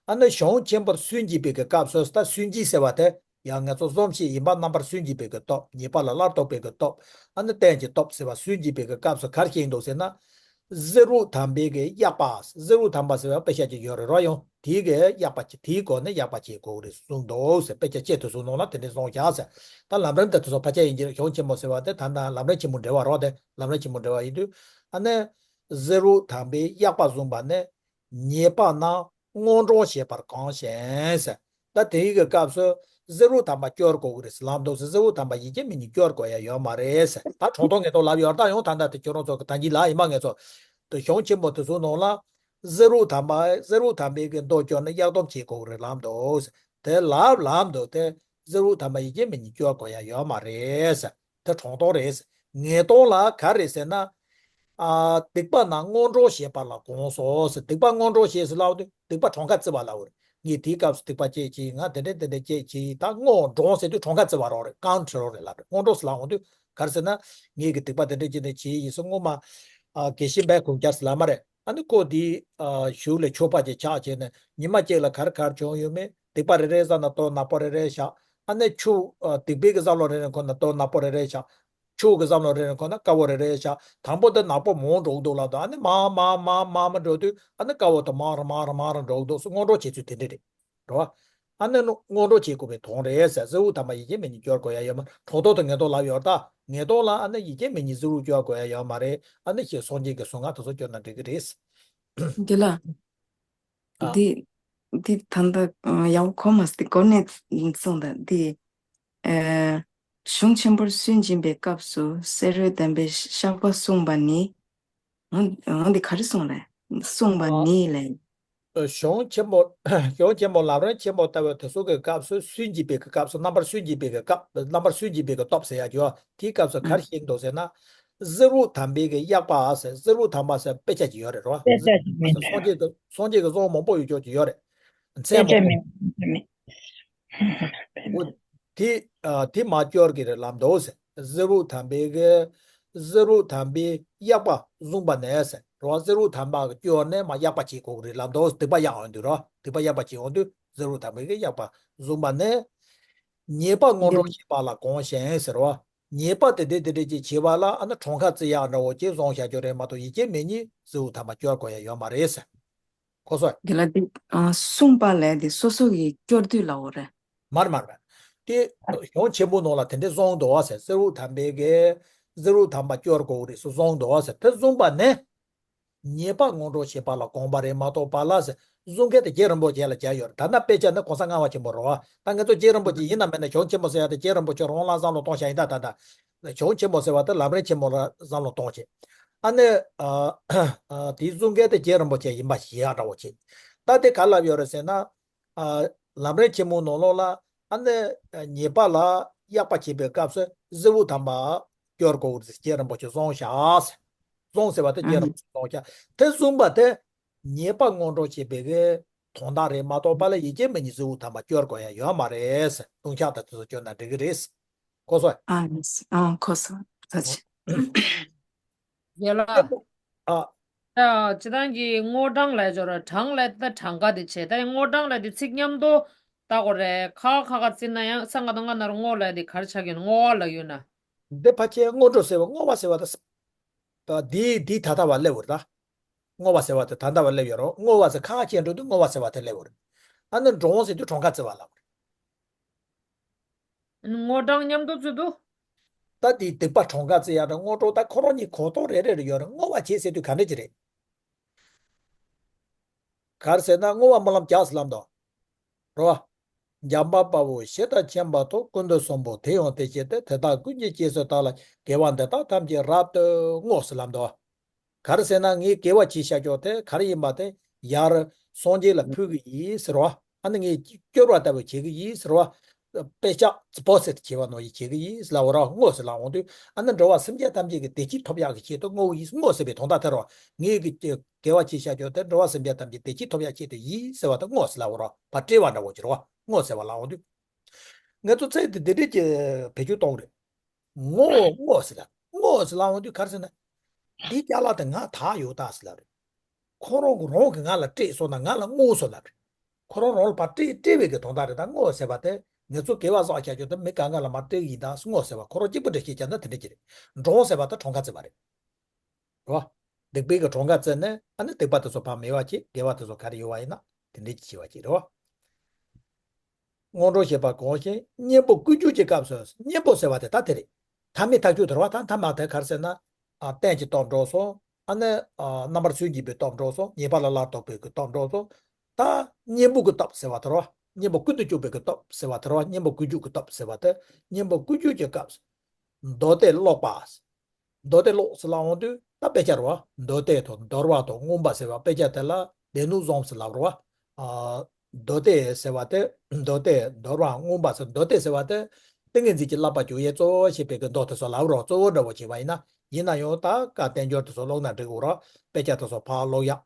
ཨ་ནི་གཞུང་ཆེན་པོར་སུན་འབྱིན་པའི་གི་སྐབས་སུ། ད་སུན་འབྱིན་ཟེར་བ་དེ། ཡང་ང་ཚོ་གཟུངས་བཞིས་ཡིན་པ་རྣམ་པར་སུན་འབྱིན་པའི་གི་སྟོབས། ཉེས་པ་ལ་སླར་ལྡོག་པའི་གི་སྟོབས། ཨ་ནི་རྟེན་གྱི་སྟོབས་ཟེར་བ། སུན་འབྱིན་པའི་གི་སྐབས་སུ་ག་རེ་བཤད་འདུག་ཟེར་ན། བསེ་རུ་དམ་པའི་གི་གཡག་པ། བསེ་རུ་དམ་པ་ཟེར་བ་དཔེ་ཆ་ཅིག་ཡོད་རེད་རོ། ཡང་དེའི་གི་གཡག་པ་ཅིག། དེའི་སྒོ་ནས་གཡག་པ་བྱེད་དགོས་རེད་གསུངས་འདུག་ཟེར། དཔེ་ཆ་ཆེད་དུ་གསུངས་ནང་ལ་དེ་འདྲའི་གསུངས་བཞག་ཟེར། ད་ལམ་རིམ་དེ་དེ་ཚོ་ཕལ་ཆེར་ཡིན་གྱི་རེད། གཞུང་ཆེན་མོ་ཟེར་བ་དེ་ད་ལྟ་ལམ་རིམ་ཆེན་མོ་འབྲེལ་བ་རོ། དེ་ལམ་རིམ་ཆེན་མོ་འབྲེལ་བ་ཡིན་དུས། ཨ་ནི་བསེ་རུ་དམ་པའི་གཡག་པ་བཟུང་བ་ནི། ཉེས་པ་རྣམས་སྔོན་འགྲོར་བྱེད་པར་གང་ཞིག་ཟེར། ད་དེའི་གི་སྐབས་སུ་བསེ་རུ་དམ་པ་སྐྱོར་དགོས་ཀྱི་རེད་ཟེར་ལབ་འདུག་ཟེར། བསེ་རུ་དམ་པ་ཡིད་ཀྱི་མི་ཉིད་སྐྱོར་དགོས་ཡ་ཡོད་མ་རེད་ཟེར། ད་དྲང་ཐོག་ངེས་ཐོག་ལབ་ཡོད། ད་ཡང་ད་ལྟ་དེ་ཁྱོད་རང་ཚོ་གི་ད་གིན་ལབ་ཡིན་པ། ང་ཚོ་དེ་གཞུང་ཆེན་པོ་དེ་ཚོའི་ནང་ལ་བསེ་རུ་དམ་པ། བསེ་རུ་དམ་པའི་གི་མདོ་སྐྱོར་ནས་གཡག་སྡོམ་བྱེད་དགོས་ཀྱི་རེད་ལབ་འདུག་ཟེར། དེ་ལབ་ལབ་འདུག་དེ། བསེ་རུ་དམ་པ་ཡིད་ཀྱི་མི་ཉིད་སྐྱོར་དགོས་ཡ་ཡོད་མ་རེད་ཟེར། དེ་དྲང་ཐོག་རེད་ཟེར། ངེས་དོན་ལ་ག་རེ་ཟེར་ན། ཨ། སྡིག་པ་རྣམས་སྔོན་འགྲོར་བྱེད་པ་ལ་དགོངས་སོ་ཟེར། སྡིག་པ་སྔོན་འགྲོར་བྱེད་ཟེར་ལབ་དུས་སྡིག་པ་གྲངས་ཀ་བརྩི་བ་ལབ་རེད། ངས་དེའི་སྐབས་སུ་སྡིག་པ་ཅི་བྱས། ང་དེ་འདྲས་དེ་འདྲས་ཅི་བྱས། ད་སྔོན་འགྲོ་ཟེར་དུས་གྲངས་ཀ་བརྩི་བ་རོགས་རེད། ཀའུན་ཊི་རོགས་རེད་ལབ་རེད། སྔོན་འགྲོ་ཟེར་ལབ་འོང་དུས་ག་རེ་ཟེར་ན། ངས་ཀྱི་སྡིག་པ་དེ་འདྲས་ཅི་འདྲས་བྱས་ཡིན་ཟེར། སྔོན་མ། ཨ། དགེ་བཤེས་འབའ་གུང་རྒྱལ་ཟེར་ལབ་མ་རེད། ཨ་ནི་ཁོ་དེའི། ཨ། གཞུག་ལ་ཆོས་པ་ཅིག་ཆགས་བྱས་ནས་ཉི་མ་གཅིག་ལ་ག་རེ་ག་རེ་བྱུང་ཡོད་མེད། སྡིག་པ་རེ་རེ་བསམ་ན་ལྟོ་ནག་པོ་རེ་རེ་བཞག་ཨ་ནི་ཆུ། ཨ། སྡིག་པའི་གི་བསམ་བློ་རེ་རེ་འཁོར་ན་ལྟོ་ནག་པོ་རེ་རེ་བཞག་ཆུ་གི་བསམ་བློ་རེ་རེ་འཁོར་ན་དཀར་པོ་རེ་རེ་བཞག་དང་པོ་དེ་ནག་པོ་མང་འགྲོ་གི་འདུག་ལབ་དུས། ཨ་ནི་མར་མར་མར་མར་མར་འགྲོ་དུས་ཨ་ནི་དཀར་པོ་དེ་མང་རུ་མང་རུ་མང་རུ་འགྲོ་གི་འདུག་ཟེར། སྔོན་འགྲོ་བྱེད་ཚུལ་དེ་འདྲ་རེད། རེད་བ། ཨ་ནི་སྔོན་འགྲོ་བྱེད་དགོས་པའི་དོན་རེད་ཟེར། བསེ་རུ་དམ་པ་ཡིད་ཀྱི་མི་ཉིད་སྐྱོར་དགོས་ཡ་ཡོད་མ། དྲང་ཐོག་ཏུ་ངེས་དོན་ལབ་ཡོད་ད། ངེས་དོན་ལ་ཨ་ནི་ཡིད་ཀྱི་མི་ཉིད་བསེ་རུ་སྐྱོར་དགོས་ཡ་ཡོད་མ་རེད། ཨ་ནི་ཞེས་སངས་རྒྱས་ཀྱི་གཟུངས་སྔགས་དེ་ཚོ་སྐྱོར་ན་འགྲིག་གི་རེད། འདི་ལ། ཨ། འདི། འདི་ད་ལྟ་ཡག་པོ་གོ་མ་སོང་། འདི་གོ་ནས་གསུངས་དང་འདི། ཨེ། གཞུང་ཆེན་པོར་སུན་འབྱིན་པའི་སྐབས་སུ་བསེ་རུའི་དམ་པའི་བཤགས་པ་གསུངས་པ་ནི། འོ་འདི་ག་རེ་གསུངས་རེད། གསུངས་པ་ཨ། ནི་ལས། ཨ། གཞུང་ཆེན་མོ། གཞུང་ཆེན་མོ་ལམ་རིམ་ཆེན་མོ་ལྟ་བུ་དེ་ཚོ་གི་སྐབས་སུ་སུན་འབྱིན་པའི་གི་སྐབས་སུ། རྣམ་པར་སུན་འབྱིན་པའི་གི་སྐབས། རྣམ་པར་སུན་འབྱིན་པའི་གི་སྟོབས་ཟེར་ཡ་ཅིག་ཡོད། དེའི་སྐབས་སུ་ག་རེ་བཤད་འདུག་ཟེར་ན། བསེ་རུ་དམ་པའི་གི་གཡག་པ་ཟེར། བསེ་རུ་དམ་པ་ཟེར་དཔེ་ཆ་ཅིག་ཡོད་རེད་རོ། དཔེ་ཆ་ཅིག་མིན་འདུག་སངས་རྒྱས་ཀྱི། སངས་རྒྱས་ཀྱི་གཟུངས་མང་པོ་ཡོད་ཅོག་ཅིག་ཡོད་རེད། མཚན་དཔེ་ཆ་མང་པོ། མིན་འདུག་འོ། དེ། ཨ། དེ་མར་སྐྱོར་གྱི་རེད་ལབ་འདུག་ཟེར། བསེ་རུ་དམ་པའི་གི། བསེ་རུ་དམ་པའི་གཡག་པ་བཟུང་བ་ནས་ཟེར་རོ། བསེ་རུ་དམ་པ་གི་སྐྱོར་ནས་མར་གཡག་པ་བྱེད་དགོས་ཀྱི་རེད་ལབ་འདུག་སྡིག་པ་གཡག་འོང་དུས་རོ། སྡིག་པ་གཡག་པ་བྱེད་འོང་དུས་བསེ་རུ་དམ་པའི་གི་གཡག་པ་བཟུང་བ་ནས། ཉེས་པ་སྔོན་འགྲོར་བྱེད་པ་ལ་གང་ཞིག་ཟེར་རོ། ཉེས་པ་དེ་འདྲ་དེ་འདྲ་ཅིག་བྱེད་པ་ལ་ཨ་ནི་གྲངས་ཀ་བརྩི་ཡག་འདྲ་བོ་ཅིག་བཟུང་བཞག་རྒྱུ་རེད་མ་གཏོགས་ཡིད་ཀྱི་མི་ཉིད་བསེ་རུ་དམ་པ་སྐྱོར་དགོས་ཡ་ཡོད་མ་རེད་ཟེར། གོ་སོང་། དེ་ལ་འདི། ཨ། གསུངས་པ་ལས་དེ་སོ་སོ་གིས་སྐྱོར་དུས་ལབ་པ་རེད། མ་རེད་མ་རེད། དེ་གཞུང་ཆེན་པོ་ནང་ལ་དེ་འདྲ་གསུངས་འདུག་བ་ཟེར། བསེ་རུ་དམ་པའི་གི། བསེ་རུ་དམ་པ་སྐྱོར་དགོས་རེད་ཟེར་གསུངས་འདུག་བ་ཟེར། དེ་བཟུང་བ་ནས། ཉེས་པ་སྔོན་འགྲོར་བྱེད་པ་ལ་དགོངས་པ་རེད་མ་གཏོགས་པ་ལ་ཟེར། གསུང་མཁན་དེ་རྗེ་རིན་པོ་ཆེ་ལ་བྱས་ཡོད་རེད། ད་ནི་དཔེ་ཆ་ནི་གོང་ས་ལྔ་པ་ཆེན་པོ་རེད་བ། ད་ང་ཚོ་རྗེ་རིན་པོ་ཆེ་ཡིན་ན་མིན་ན་གཞུང་ཆེན་པོ་ཟེར་ཡ་དེ་རྗེ་རིན་པོ་ཆེ་རང་ལ་བསམ་བློ་གཏོང་བྱ་ཡིན་ད། ད་ད། གཞུང་ཆེན་པོ་ཟེར་བ་དེ་ལམ་རིམ་ཆེན་མོ་ལ་བསམ་བློ་གཏོང་བྱེད། ཨ་ནི། ཨ། ཨ། དེའི་གསུང་མཁན་དེ་རྗེ་རིན་པོ་ཆེ་ཡིན་པ་ཞིག་ཡག་འདྲ་བོ་བྱེད། ད་དེ་ག་ལབ་ཡོད་རེད་ཟེར་ན། ཨ། ལམ་རིམ་ཆེན་མོའི་ནང་ལོགས་ལ་ཨ་ནི་ཉེས་པ་ལ་གཡག་པ་བྱེད་པའི་སྐབས་སུ་ གཟེར་དབུགས་དམ་པ་སྐྱོར་དགོས་རེད། རྗེ་རིན་པོ་ཆེ་གསུངས་ཤག་གསུངས་ཟེར་བ་དེ་རྗེ་རིན་པོ་ཆེ་གསུངས་ཤག་དེ་གསུངས་པ་དེ་ཉེས་པ་སྔོན་འགྲོ་བྱེད་པའི་གི་དོན་དག་རེད་མ་གཏོགས་པ་ལ་ཡིད་ཀྱིས་མི་མཉེས་གཟེར་དབུགས་དམ་པ་སྐྱོར་དགོས་ཡ་ཡོད་མ་རེད། ལྟུང་བཤགས་དང་དེ་ཚོ་སྐྱོར་ན་འགྲིག་གི་རེད། གོ་སོང་། ཨ་ཨ་གོ་སོང་། ཐུགས་རྗེ་ཆེ། རྒན་ལགས། ཨ། ད་སྤྱིར་བཏང་གི་སྔོ་གྲང་ལབ་ཡ་ཅིག་ཡོད་རེད། གྲང་ལབ་ཡ་ད་གྲངས་ཀ་དེ་བྱས། ད་སྔོ་གྲང་ལབ་ཡ་དེ་ཚིག་མཉམ་དུ་བཏགས་དགོས་རེད། ཁ་ཁ་ཁ་བརྩིས་ན་ཡང་ས་ང་དང་ང་ན་རུ་སྔོ་ལབ་ཡ་དེ་ག་རེ་ཆགས་ཀྱི་ཡོད་ན། སྔོ་བ་ལབ་ཡོད་ན། འདི་ཕལ་ཆེར་སྔོན་འགྲོ་ཟེར་བ་སྔོ་བ་ཟེར་བ་ད་ད་འདི་འདི་ད་ལྟ་བ་སླེབས་ཡོད་རེད་ད། སྔོ་བ་ཟེར་བ་དེ་ད་ལྟ་བ་སླེབས་ཡོད་རེད། སྔོ་བ་ཟེར་ཁ་ཁ་ཁྱེར་འགྲོ་དུས་སྔོ་བ་ཟེར་བ་དེ་སླེབས་ཡོད་རེད། ཨ་ནི་གྲང་ཟེར་དུས་གྲངས་ཀ་བརྩི་བ་ལབ་ཡོད་རེད། སྔོ་གྲང་མཉམ་དུ་བརྩི་དུས། ད་དེའི་སྡིག་པ་གྲངས་ཀ་བརྩི་ཡ་དང་སྔོན་འགྲོ་ད་ཁོ་རང་གཉིས་གོ་རྟོགས་རེ་རེ་རེ་ཡོད་རེད། བསྔོ་བ་བྱེད་ཟེར་དུས་ག་འདྲ་ཅིག་རེད། ག་རེ་ཟེར་ན་བསྔོ་བ་སྨོན་ལམ་རྒྱག་ཟེར་ལབ་འདུག་རེད་བ། འཇམ་དཔལ་དཔའ་བོས་ཞི་དང་མཁྱེན་པ་ཐོབ། ཀུན་ཏུ་བཟང་པོ་དེ་ཡང་དེ་བཞིན་ཏེ། དེ་དག་ཀུན་གྱི་རྗེས་སུ་བདག་སློབ། དགེ་བ་འདི་དག་ཐམས་ཅད་རབ་ཏུ་བསྔོ་ཟེར་ལབ་འདུག་ག་རེ་ཟེར་ན་ངས་དགེ་བ་བྱས་བཞག་ཀྱོག་དེ་ག་རེ་ཡིན་པ་དེ་ཡར་སངས་རྒྱས་ལ་ཕུལ་གི་ཡིན་ཟེར་བ། ཨ་ནི་ངས་སྐྱོར་བ་ལྟ་བུ་བྱེད་གི་ཡིན་ཟེར་བ། དཔེ་ཆ་ཙི་པོ་སེ་བྱེད་བ་ནོ་ཡི་བྱེད་གི་ཡིན་ཟེར་ལབ་ར་བསྔོ་ཟེར་ལབ་འོང་དུས། ཨ་ནི་འགྲོ་བ་སེམས་ཅན་ཐམས་ཅད་ཀྱི་བདེ་སྐྱིད་ཐོབ་ཡག་གི་ཆེད་དུ་བསྔོ་གི་ཡིན། བསྔོ་ཟེར་བའི་དོན་དག་དེ་ར་བ། ངས་གི་དགེ་བ་བྱས་བཞག་ཀྱོག་དེ་འགྲོ་བ་སེམས་ཅན་ཐམས་ཅད་བདེ་སྐྱིད་ཐོབ་ཡག་ཆེད་དུ་ཡིན་ཟེར་བ་དེ་བསྔོ་ཟེར་ལབ་ར་བ། བསྐྲད་པ་འདྲ་བོ་བྱེད་ར་བ། བསྔོ་ཟེར་བ་ལབ་འོང་དུས། ངས་ཚོ་ཚེ་འདི་འདི་འདྲས་ཀྱི་བེད་སྤྱོད་གཏོང་རེད། བསྔོ་བསྔོ་ཟེར་ལ་བསྔོ་ཟེར་ལབ་འོང་དུས་ག་རེ་ཟེར་ན། འདི་ཅ་ལག་དེ་ང་ད་ཡོད་ད་ཟེར་ལབ་རེད། ཁོ་རང་གི་རང་གི་ང་ལ་སྤྲད་སོང་ན་ང་ལ་བསྔོ་སོང་ལབ་རེད། ཁོ་རང་རང་ལ་ཕར་སྤྲད་སྤྲད་པའི་གི་དོན་དག་རེད། ད་བསྔོ་ཟེར་བ་དེ་ངས་ཚོ་དགེ་བ་བསགས་བྱ་རྒྱུ་དེ་མི་གང་ག་ལ་མར་སྤྲད་ཀྱི་ཡིན་ད་བསྔོ་ཟེར་བ། ཁོ་རང་གཅིག་པུ་འདྲ་ཤེས་ཀྱང་ན་དེ་འདྲ་ཅི་རེད། གྲངས་ཟེར་བ་དེ་གྲངས་ཀ་བརྩི་བ་རེད། རེད་བ། སྡིག་པའི་གི་གྲངས་ཀ་བརྩིས་ནས་ཨ་ནི་སྡིག་པ་དེ་ཚོ་ཕར་མེད་པ་བྱེད། དགེ་བ་དེ་ཚོ་ག་རེ་ཡོད་པ་ཡིན་ན་དེ་འདྲས་ཀྱི་བྱེད་པ་ཅིག་རེད་བ། སྔོན་འགྲོ་བྱེད་པ་གང་ཞིག་གཉེན་པོ་བསྐུལ་རྒྱུ་གྱི་སྐབས་སུ། གཉེན་པོ་ཟེར་བ་དེ་ད་དེ་རེད། ཐ་མའི་ཐག་གཅོད་དེ་རེད་བ། ད་ཐ་མ་དེ་ག་རེ་ཟེར་ན། ཨ་རྟེན་གྱི་སྟོབས་འགྲོ་སོང་། ཨ་ནི་ཨ་རྣམ་པར་སུན་འབྱིན་པའི་སྟོབས་འགྲོ་སོང་། ཉེས་པ་ལ་སླར་ལྡོག་པའི་གི་སྟོབས་འགྲོ་སོང་། ད་གཉེན་པོ་གི་སྟོབས་ཟེར་བ་དེ་རེད་བ། གཉེན་པོ་ཀུན་ཏུ་སྤྱོད་པའི་གི་སྟོབས་ཟེར་བ་དེ་རེད་བ། གཉེན་པོ་བསྐུལ་རྒྱུ་གི་སྟོབས་ཟེར་བ་དེ། གཉེན་པོ་བསྐུལ་རྒྱུ་གྱི་སྐབས་སུ། མདོ་སྡེ་ཀློག་པ། མདོ་སྡེ་ཀློག་ཟེར་ལབ་འོང་དུས་ད་དཔེ་ཆ་རེད་བ། མདོ་སྡེ་དང་འདོར་བ་དང་མངོན་པ་ཟེར་བ། དཔེ་ཆ་དེ་ལ་སྡེ་སྣོད་བཟུང་ཟེར་ལབ་རེད་བ། ཨ། མདོ་སྡེ་ཟེར་བ་དེ། མདོ་སྡེ་འདོར་བ་མངོན་པ་ཟེར། མདོ་སྡེ་ཟེར་བ་དེ་ཏིང་ངེ་འཛིན་གྱི་བསླབ་པ་སྦྱོང་ཡས་གཙོ་བོ་བྱེད་པའི་གི་མདོ་དེ་ཚོ་ལབ་རོགས། གཙོ་བོ་འདྲ་བོ་བྱེད་པ་ཡིན་ན། ཡིན་ན་ཡང་ད་བཀའ་བསྟན་འགྱུར་དེ་ཚོ་ཀློག་ན་འགྲིག་གི་རེད། དཔེ་ཆ་དེ་ཚོ་ཕར་ཀློག་ཡག་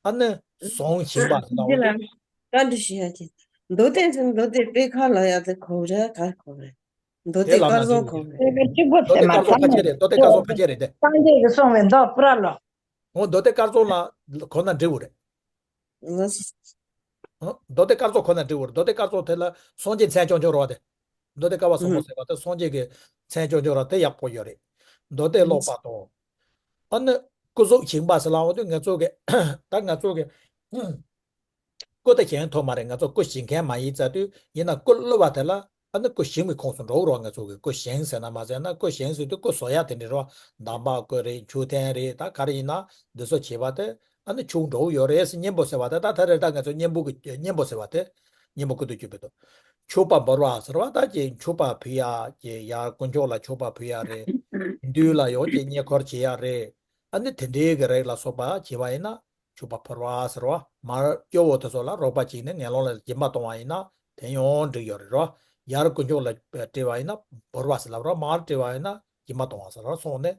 ཨ་ནི་ཟོང་ཞིམ་པ་ཟེར་ལབ་འོང་དུས། བཀའ་འདྲི་ཞུ་ཡ་ཅིག་མདོ་སྡེ་ཟེར་མདོ་སྡེ་དཔེ་ཁ་ལ་ཡ་དེ་གོ་རེད་ག་གོ་རེད། མདོ་དེ་སྡེ་ལབ་ན་སྐལ་བཟང་འགྲིག་གོ་གི་རེད། རེད། དེ་གཅིག་པོ་མདོ་ཚད་སྡེ་མ་སྐལ་བཟང་ཚང་ཕལ་ཆེར་རེད། མདོ་སྡེ་སྐལ་བཟང་ཕལ་ཆེར་རེད་དེ། སངས་རྒྱས་ཀྱིས་གསུངས་པའི་མདོ་པུ་ར་ལོ། འོ་མདོ་སྡེ་སྐལ་བཟང་ལ་གོ་ན་འགྲིག་གི་རེད། ལགས་སོ། ཨ། མདོ་སྡེ་སྐལ་བཟང་ཁོ་ན་འགྲིག་གི་རེད། མདོ་སྡེ་སྐལ་བཟང་དེ་ལ་སངས་རྒྱས་མཚན་བྱང་ཆུབ་རེད་བ་དེ། མདོ་སྡེ་སྐལ་བ་ཟབ་མོ་ཟེར་བ་དེ་སངས་རྒྱས་ཀྱི་མཚན་བྱང་ཆུབ་རེད། དེ་ཡག་པོ་ཡོད་རེད། མདོ་སྡེ་ཀློག་པ་དང་། ཨ་ནི་སྐུ་གཟུགས་ཞིམ་པ་ཟེར་ལབ་འོང་དུས་ང་ཚོ་གི་ད་ང་ཚོ་གི་སྐུ་དེ་གཞན་ཐོག་མ་རེད། ང་ཚོ་སྐུ་ཞིམ་མཁན་མ་ཡིན་ཙང་དུས་ཡིན་ན་སྐུ་བླུགས་པ་དེ་ལ། ཨ་ནི་སྐུ་ཞིམ་གྱི་ཁོངས་སུ་འགྲོ་གི་རེད་བ། ང་ཚོ་གི་སྐུ་ཞིམ་ཟེར་ན་མ་ཟེར་ན་སྐུ་ཞིམ་ཟེར་དུས་སྐུ་བཟོ་ཡ་དེ་འདྲ་རེད་བ། འདམ་བག་སྐུ་རེད། མཆོད་རྟེན་རེད། ད་ག་རེ་ཡིན་ན་འདི་ཚོ་བྱེད་པ་དེ། ཨ་ནི་ཆུང་འགྲོ་གི་ཡོད་རེད་ཟེར། གཉེན་པོ་ཟེར་བ་དེ་ད་ད་རེད། ད་ང་ཚོ་གཉེན་པོ་གི་གཉེན་པོ་ཟེར་བ་དེ། གཉེན་པོ་ཀུན་ཏུ་སྤྱོད་པའི་དོན། མཆོད་པ་འབུལ་བ་ཟེར་བ་ད་ཀྱི་མཆོད་པ་ཕུལ་ཡ་ཀྱི་ཡར་དཀོན་མཆོག་ལ་མཆོད་པ་ཕུལ་ཡ་རེད། བདུད་ལ་ཡང་ཀྱི་བསྙེན་བཀུར་བྱེད་ཡ་རེད། ཨ་ནི་དེ་འདྲའི་གི་རིགས་ལ་སོགས་པ་བྱེད་པ་ཡིན་ན། མཆོད་པ་ཕུལ་བ་ཟེར་བ། མར་སྐྱོ་བོ་དེ་ཚོ་ལ་རོགས་པ་བྱས་ནས་ངན་སློང་ལ་སྦྱིན་པ་གཏོང་བ་ཡིན་ན་དེ་ཡང་འགྲིག་ཡོད་རེད་རོ། ཡར་དཀོན་མཆོག་ལ་སྤྲད་པ་ཡིན་ན་འབུལ་བ་ཟེར་ལབ་རོ། མར་སྤྲད་པ་ཡིན་ན་སྦྱིན་པ་གཏོང་བ་ཟེར་རོ། སོང་ནས་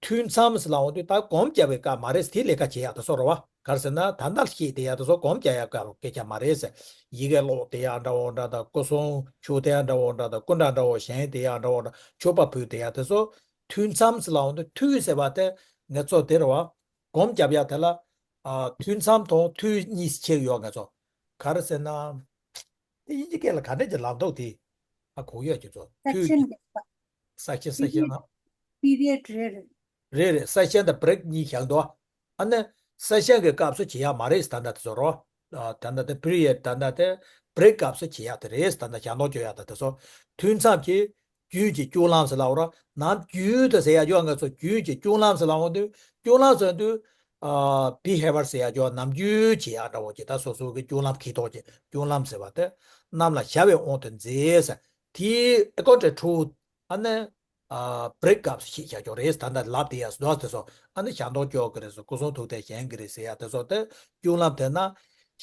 ཐུན་མཚམས་ཟེར་ལབ་འོང་དུས་ད་སྒོམ་རྒྱབ་པའི་སྐབས་མ་རེད། དེ་ལས་ཀ་བྱེད་ཡག་དེ་ཚོ་རེད་བ། ག་རེ་ཟེར་ན་ད་ལྟ་བཤད་བསྡད་ཡག་དེ་ཚོ་སྒོམ་རྒྱག་ཡག་སྐབས་སྐད་ཆ་མ་རེད་ཟེར། ཡི་གེ་ཀློག་བསྡད་ཡག་འདྲ་བོ་འདྲ་དང་། སྐུ་གསུང་མཆོད་རྟེན་འདྲ་བོ་འདྲ་དང་། སྐུ་འདྲ་འདྲ་བོ་བཞེངས་བསྡད་ཡག་འདྲ་བོ་འདྲ། མཆོད་པ་ཕུལ་བསྡད་ཡག་དེ་ཚོ་ཐུན་མཚམས་ཟེར་ལབ་འོང་དུས། ཐུན་ཟེར་བ་དེ་ང་ཚོ་དེ་རེད་བ། སྒོམ་རྒྱབ་ཡག་དེ་ལ། ཨ། ཐུན་མཚམས་དང་ཐུན་གཉིས་ཕྱེ་ཡོད་ང་ཚོ། ག་རེ་ཟེར་ན། དེ་དབྱིན་ཇི་སྐད་ལ་ག་འདྲ་ཅིག་ལབ་འདུག་དེ། ཨ། གོ་ཡོད་ཀྱི་ཚོ། ཐུན། སེག་ཤན་རེད་པ། སེག་ཤན། སེག་ཤན་ན། པི་རི་ཡོད་རེད་རེད། རེད་རེད། སེག་ཤན་དང་བྷི་རེག་གཉིས་བཞག་འདུག་ཨ་ནི་སེག་ཤན་གྱི་སྐབས་སུ་བྱེད་ཡག་མ་རེད། ད་ལྟ་དེ་ཚོ་རོ། ཨ། ད་ལྟ་དེ་པི་རི་ཡོད། ད་ལྟ་དེ་བྷི་རེག་སྐབས་སུ་བྱེད་ཡག་དེ་རེད། ད་ལྟ་ཞལ་འདོན་སྐྱོར་ཡག་དང་དེ་ཚོ། ཐུན་མཚམས་ཀྱི་རྒྱུན་གྱི་སྐྱོང་ལམ་ཟེར་ལབ་རོ། ནམ་རྒྱུན་དུ་ཟེར་ཡག་ཅོ་ང་ཚོ་རྒྱུན་གྱི་སྐྱོང་ལམ་ཟེར་ལབ་འོང་དུས། སྐྱོང་ལམ་ཟེར་དུས། ཨ། བྷི་ཧེ་ཝར་ཟེར་ཡག་ཅོ་ནམ་རྒྱུན་བྱེད་ཡག་འདྲ་བོ་ཅིག་ད་སོ་སོ་གི་སྐྱོང་ལམ་གྱི་ཐོག་ཅིག་སྐྱོང་ལམ་ཟེར་བ་དེ། རྣམས་ལ་བྱ་བའི་དབང་དུ་མཛད་ཟེར། དེའི་ཨེ་ཀོ་ཏྲེ་ཁྲུ། ཨ་ནི། ཨ། བྷི་རེག་སྐབས་སུ་ཞེས་བྱ་ཆོག་རེད། ད་ལྟ་ལབ་དེ་ཡ་སྡོད་དེ་སོ། ཨ་ནི་ཞལ་འདོན་སྐྱོར་གི་རེད་སོ། སྐུ་གསུང་ཐུགས་རྟེན་བཞེངས་གི་རེད་ཟེར་ཡ་དེ་སོ། དེ་སྐྱོང་ལམ་དེ་ན།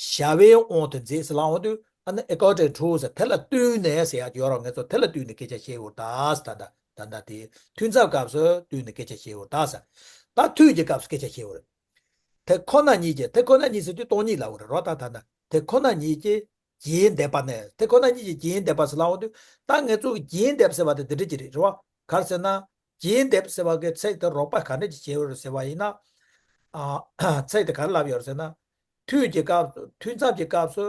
བྱ་བའི་དབང་དུ་མཛད་ཟེར་ལབ་འོང་དུས། ཨ་ནི་according to ཟེར་དེ་ལ་བསྟུན་ནས་ཟེར་ཡག་ཡོད་རེད། ང་ཚོ་དེ་ལ་བསྟུན་ནས་སྐད་ཆ་བཤད་ཡོད་ད་ཟེར། ད་ད་ད་དེ་ཐུན་མཚམས་སྐབས་སུ་བསྟུན་ནས་སྐད་ཆ་བཤད་ཡོད་ད་ཟེར། ད་དུས་ཀྱི་སྐབས་སུ་སྐད་ཆ་བཤད་ཡོད་རེད། དེ་ཁོ་ན་ཉིད་ཀྱིས། དེ་ཁོ་ན་ཉིད་ཟེར་དུས་སྟོང་ཉིད་ལབ་ཡོད་རེད་རོ། ད་ད་ད་དེ་ཁོ་ན་ཉིད་ཀྱིས་རྒྱས་འདེབས་པ་ནས། དེ་ཁོ་ན་ཉིད་ཀྱིས་རྒྱས་འདེབས་པ་ཟེར་ལབ་ཡོང་དུས། ད་ང་ཚོ་གི་རྒྱས་འདེབས་ཟེར་བ་དེ་འདི་འདྲ་ཅིག་རེད། རེད་བ། ག་རེ་ཟེར་ན། རྒྱས་འདེབས་ཟེར་བ་གི་ཚིག་དེ་རོགས་པ་ག་འདྲ་ཅིག་བྱས་ཡོད་རེད་ཟེར་བ་ཡིན་ན། ཨ། ཚིག་དེ་ག་རེ་ལབ་ཡོད་རེད་ཟེར་ན། དུས་ཀྱི་སྐབས་སུ། ཐུན་མཚམས་ཀྱི་སྐབས་སུ་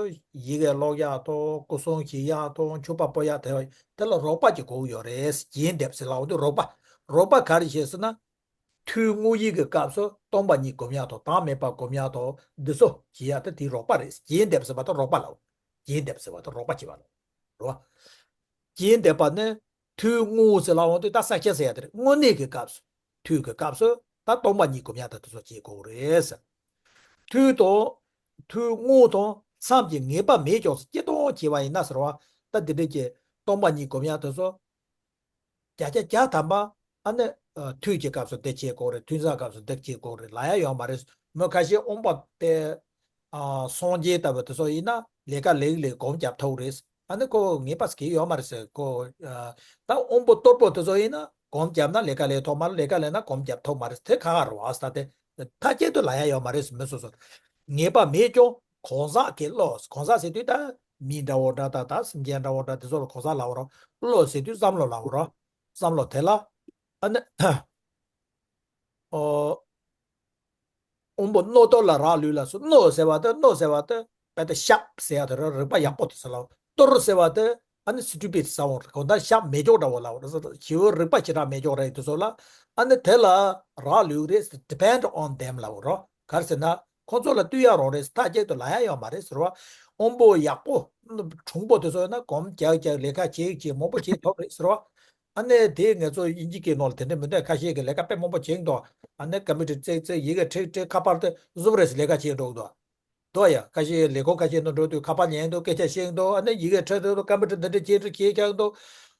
ཡི་གེ་ཀློག་ཡག་དང་། སྐུ་གསུང་བཞེས་ཡག་དང་། མཆོད་པ་ཕུལ་ཡག་དེ། དེ་ལ་རོགས་པ་ཅིག་དགོས་ཀྱི་ཡོད་རེད། རྒྱས་འདེབས་ཟེར་ལབ་ཡོང་དུས་རོགས་པ། རོགས་པ་ག་རེ་བྱས་ཟེར་ན། ཐུན་དངོས་ཡིད་ཀྱི་སྐབས་སུ་སྟོང་པ་ཉིད་སྒོམ་ཡག་དང་། བདག་མེད་པ་སྒོམ་ཡག་དང་། འདི་ཚོ་བྱེད་ཡག་དེ་དེའི་རོགས་པ་རེད། རྒྱས་འདེབས་ཟེར་བ་དེ་རོགས་པ་ལབ། རྒྱས་འདེབས་ཟེར་བ་དེ་རོགས་པ་བྱེད་པ་ལབ། རེད་བ། རྒྱས་འདེབས་པ་ནི་ཐུན་དངོས་ཟེར་ལབ་ཡོང་དུས་ད་ས་ཁྱད་ཟེར་ཡག་དེ་རེད། དངོས་གནས་ཀྱི་སྐབས་སུ། དུས་ཀྱི་སྐབས་སུ་ད་སྟོང་པ་ཉིད་སྒོམ་ཡག་དང་དེ་ཚོ་བྱེད་དགོས་རེད། ཐུན་དང་། ཐུན་དངོས་དང་མཚམས་ཀྱི་ངེས་པ་མེད་ཀྱང་སྤྱིར་བཏང་བྱས་པ་ཡིན་ན་ཟེར་བ། ད་འདི་འདྲ་གི་སྟོང་པ་ཉིད་སྒོམ་ཡག་དེ་ཚོ་བརྒྱ་ཆ་བརྒྱ་ཐམ་པ། ཨ་ནི། ཨ། ཐུན་གྱི་སྐབས་སུ་འདི་བྱེད་དགོས་རེད། ཐུན་མཚམས་སྐབས་སུ་འདི་བྱེད་དགོས་རེད་ལབ་ཡག་ཡོད་མ་རེད། མི་ཁ་ཤས་དབང་པོ་དེ། ཨ། སངས་རྒྱས་ལྟ་བུ་དེ་ཚོ་ཡིན་ན་ལས་ཀ་ལེགས་ལེགས་སྒོམ་རྒྱབ་ཐུབ་རེད། ཨ་ནི་ཁོ་ངེས་པ་ཟེར་གྱི་ཡོད་མ་རེད་ཟེར། ཁོ། ཨ། ད་དབང་པོ་གཏོར་པོ་དེ་ཚོ་ཡིན་ན་སྒོམ་རྒྱབ་ན་ལས་ཀ་ལས་ཐུབ་མ་རེད། ལས་ཀ་ལས་ན་སྒོམ་རྒྱབ་ཐུབ་མ་རེད། དེ་ཁག་ཁག་རེད་བ། ད་དེ་མཐའ་གཅིག་ཏུ་ལབ་ཡག་ཡོད་མ་རེད། མི་སོ་སོ་ངེས་པ་མེད་ཀྱང་གང་ཟག་གི་བློ། གང་ཟག་ཟེར་དུས་ད་མི་འདྲ་བོ་འདྲ། ད་ད་སེམས་ཅན་འདྲ་བོ་འདྲ། དེ་ཚོ་ལ་གང་ཟག་ལབ་རོ། བློ་ཟེར་དུས་བསམ་བློ་ལབ་རོ། བསམ་བློ་དེ་ལ། ཨ་ནི། ཨོ། དབང་པོ་རྣོ་གཏོར་ལ་རག་ལུས་ལ་སོགས། རྣོ་ཟེར་བ་དེ། རྣོ་ཟེར་བ་དེ་དཔེ་དེ་ཤརབ་ཟེར་ཡག་དེ་རེད། རིག་པ་ཡག་པོ་དེ་ཟེར་ལབ། གཏོར་ཟེར་བ་དེ་ཨ་ནི་སི་ཊུ་པིཌ་ཟེར་བ་རེད། གང་ལྟར་ཤརབ་མེད་ཀྱོག་འདྲ་བོ་ལབ་རེད། ཞི་བའི་རིག་པ་ཞེ་དྲག་མེད་ཀྱོག་རེད། དེ་ཚོ་ལ་ཨ་ནི་དེ་ལ་རག་ལུས་རེད། depend on them ལབ་རོ། ག་རེ་ཟེར་ན་ཁོང་ཚོ་ལ་ལྟོས་ཡག་རང་རེད། མཐའ་གཅིག་ཏུ་ལབ་ཡག་ཡོད་མ་རེད་ཟེར་བ། དབང་པོ་ཡག་པོ་གྲུང་པོ་དེ་ཚོ་ཡོད་ན་སྒོམ་རྒྱག་རྒྱག་ལས་ཀ་བྱེད་བྱེད་མང་པོ་བྱེད་ཐུབ་རེད་ཟེར་བ། ཨ་ནི་དེ་ང་ཚོ་དབྱིན་ཇི་སྐད་ནང་ལ་དེ་འདྲ་མི་འདུག་ཁ་ཤས་ཀྱིས་ལས་ཀ་དཔེ་མང་པོ་བྱེད་འདུག་ཨ་ནི་ཀམ་པུ་ཊར་བཙུགས་བཙུགས། ཡི་གེ་ཁྲིག་ཁྲིག་ཁ་པར་དེ་བཟུང་རེད་ཟེར་ལས་ཀ་བྱེད་འགྲོ་གི་འདུག་འདུག་ཡ། ཁ་ཤས་ལས་ཁུངས་ཁ་ཤས་ནང་འགྲོ་དུས་ཁ་པར་ཉན་འདུག་སྐད་ཆ་བཤད་འདུག་ཨ་ནི་ཡི་གེ་ཁྲིག་འདུག་ཀམ་པུ་ཊར་འདི་འདྲ་བྱེད་འདུག་བྱེད་ཀྱང་འདུག་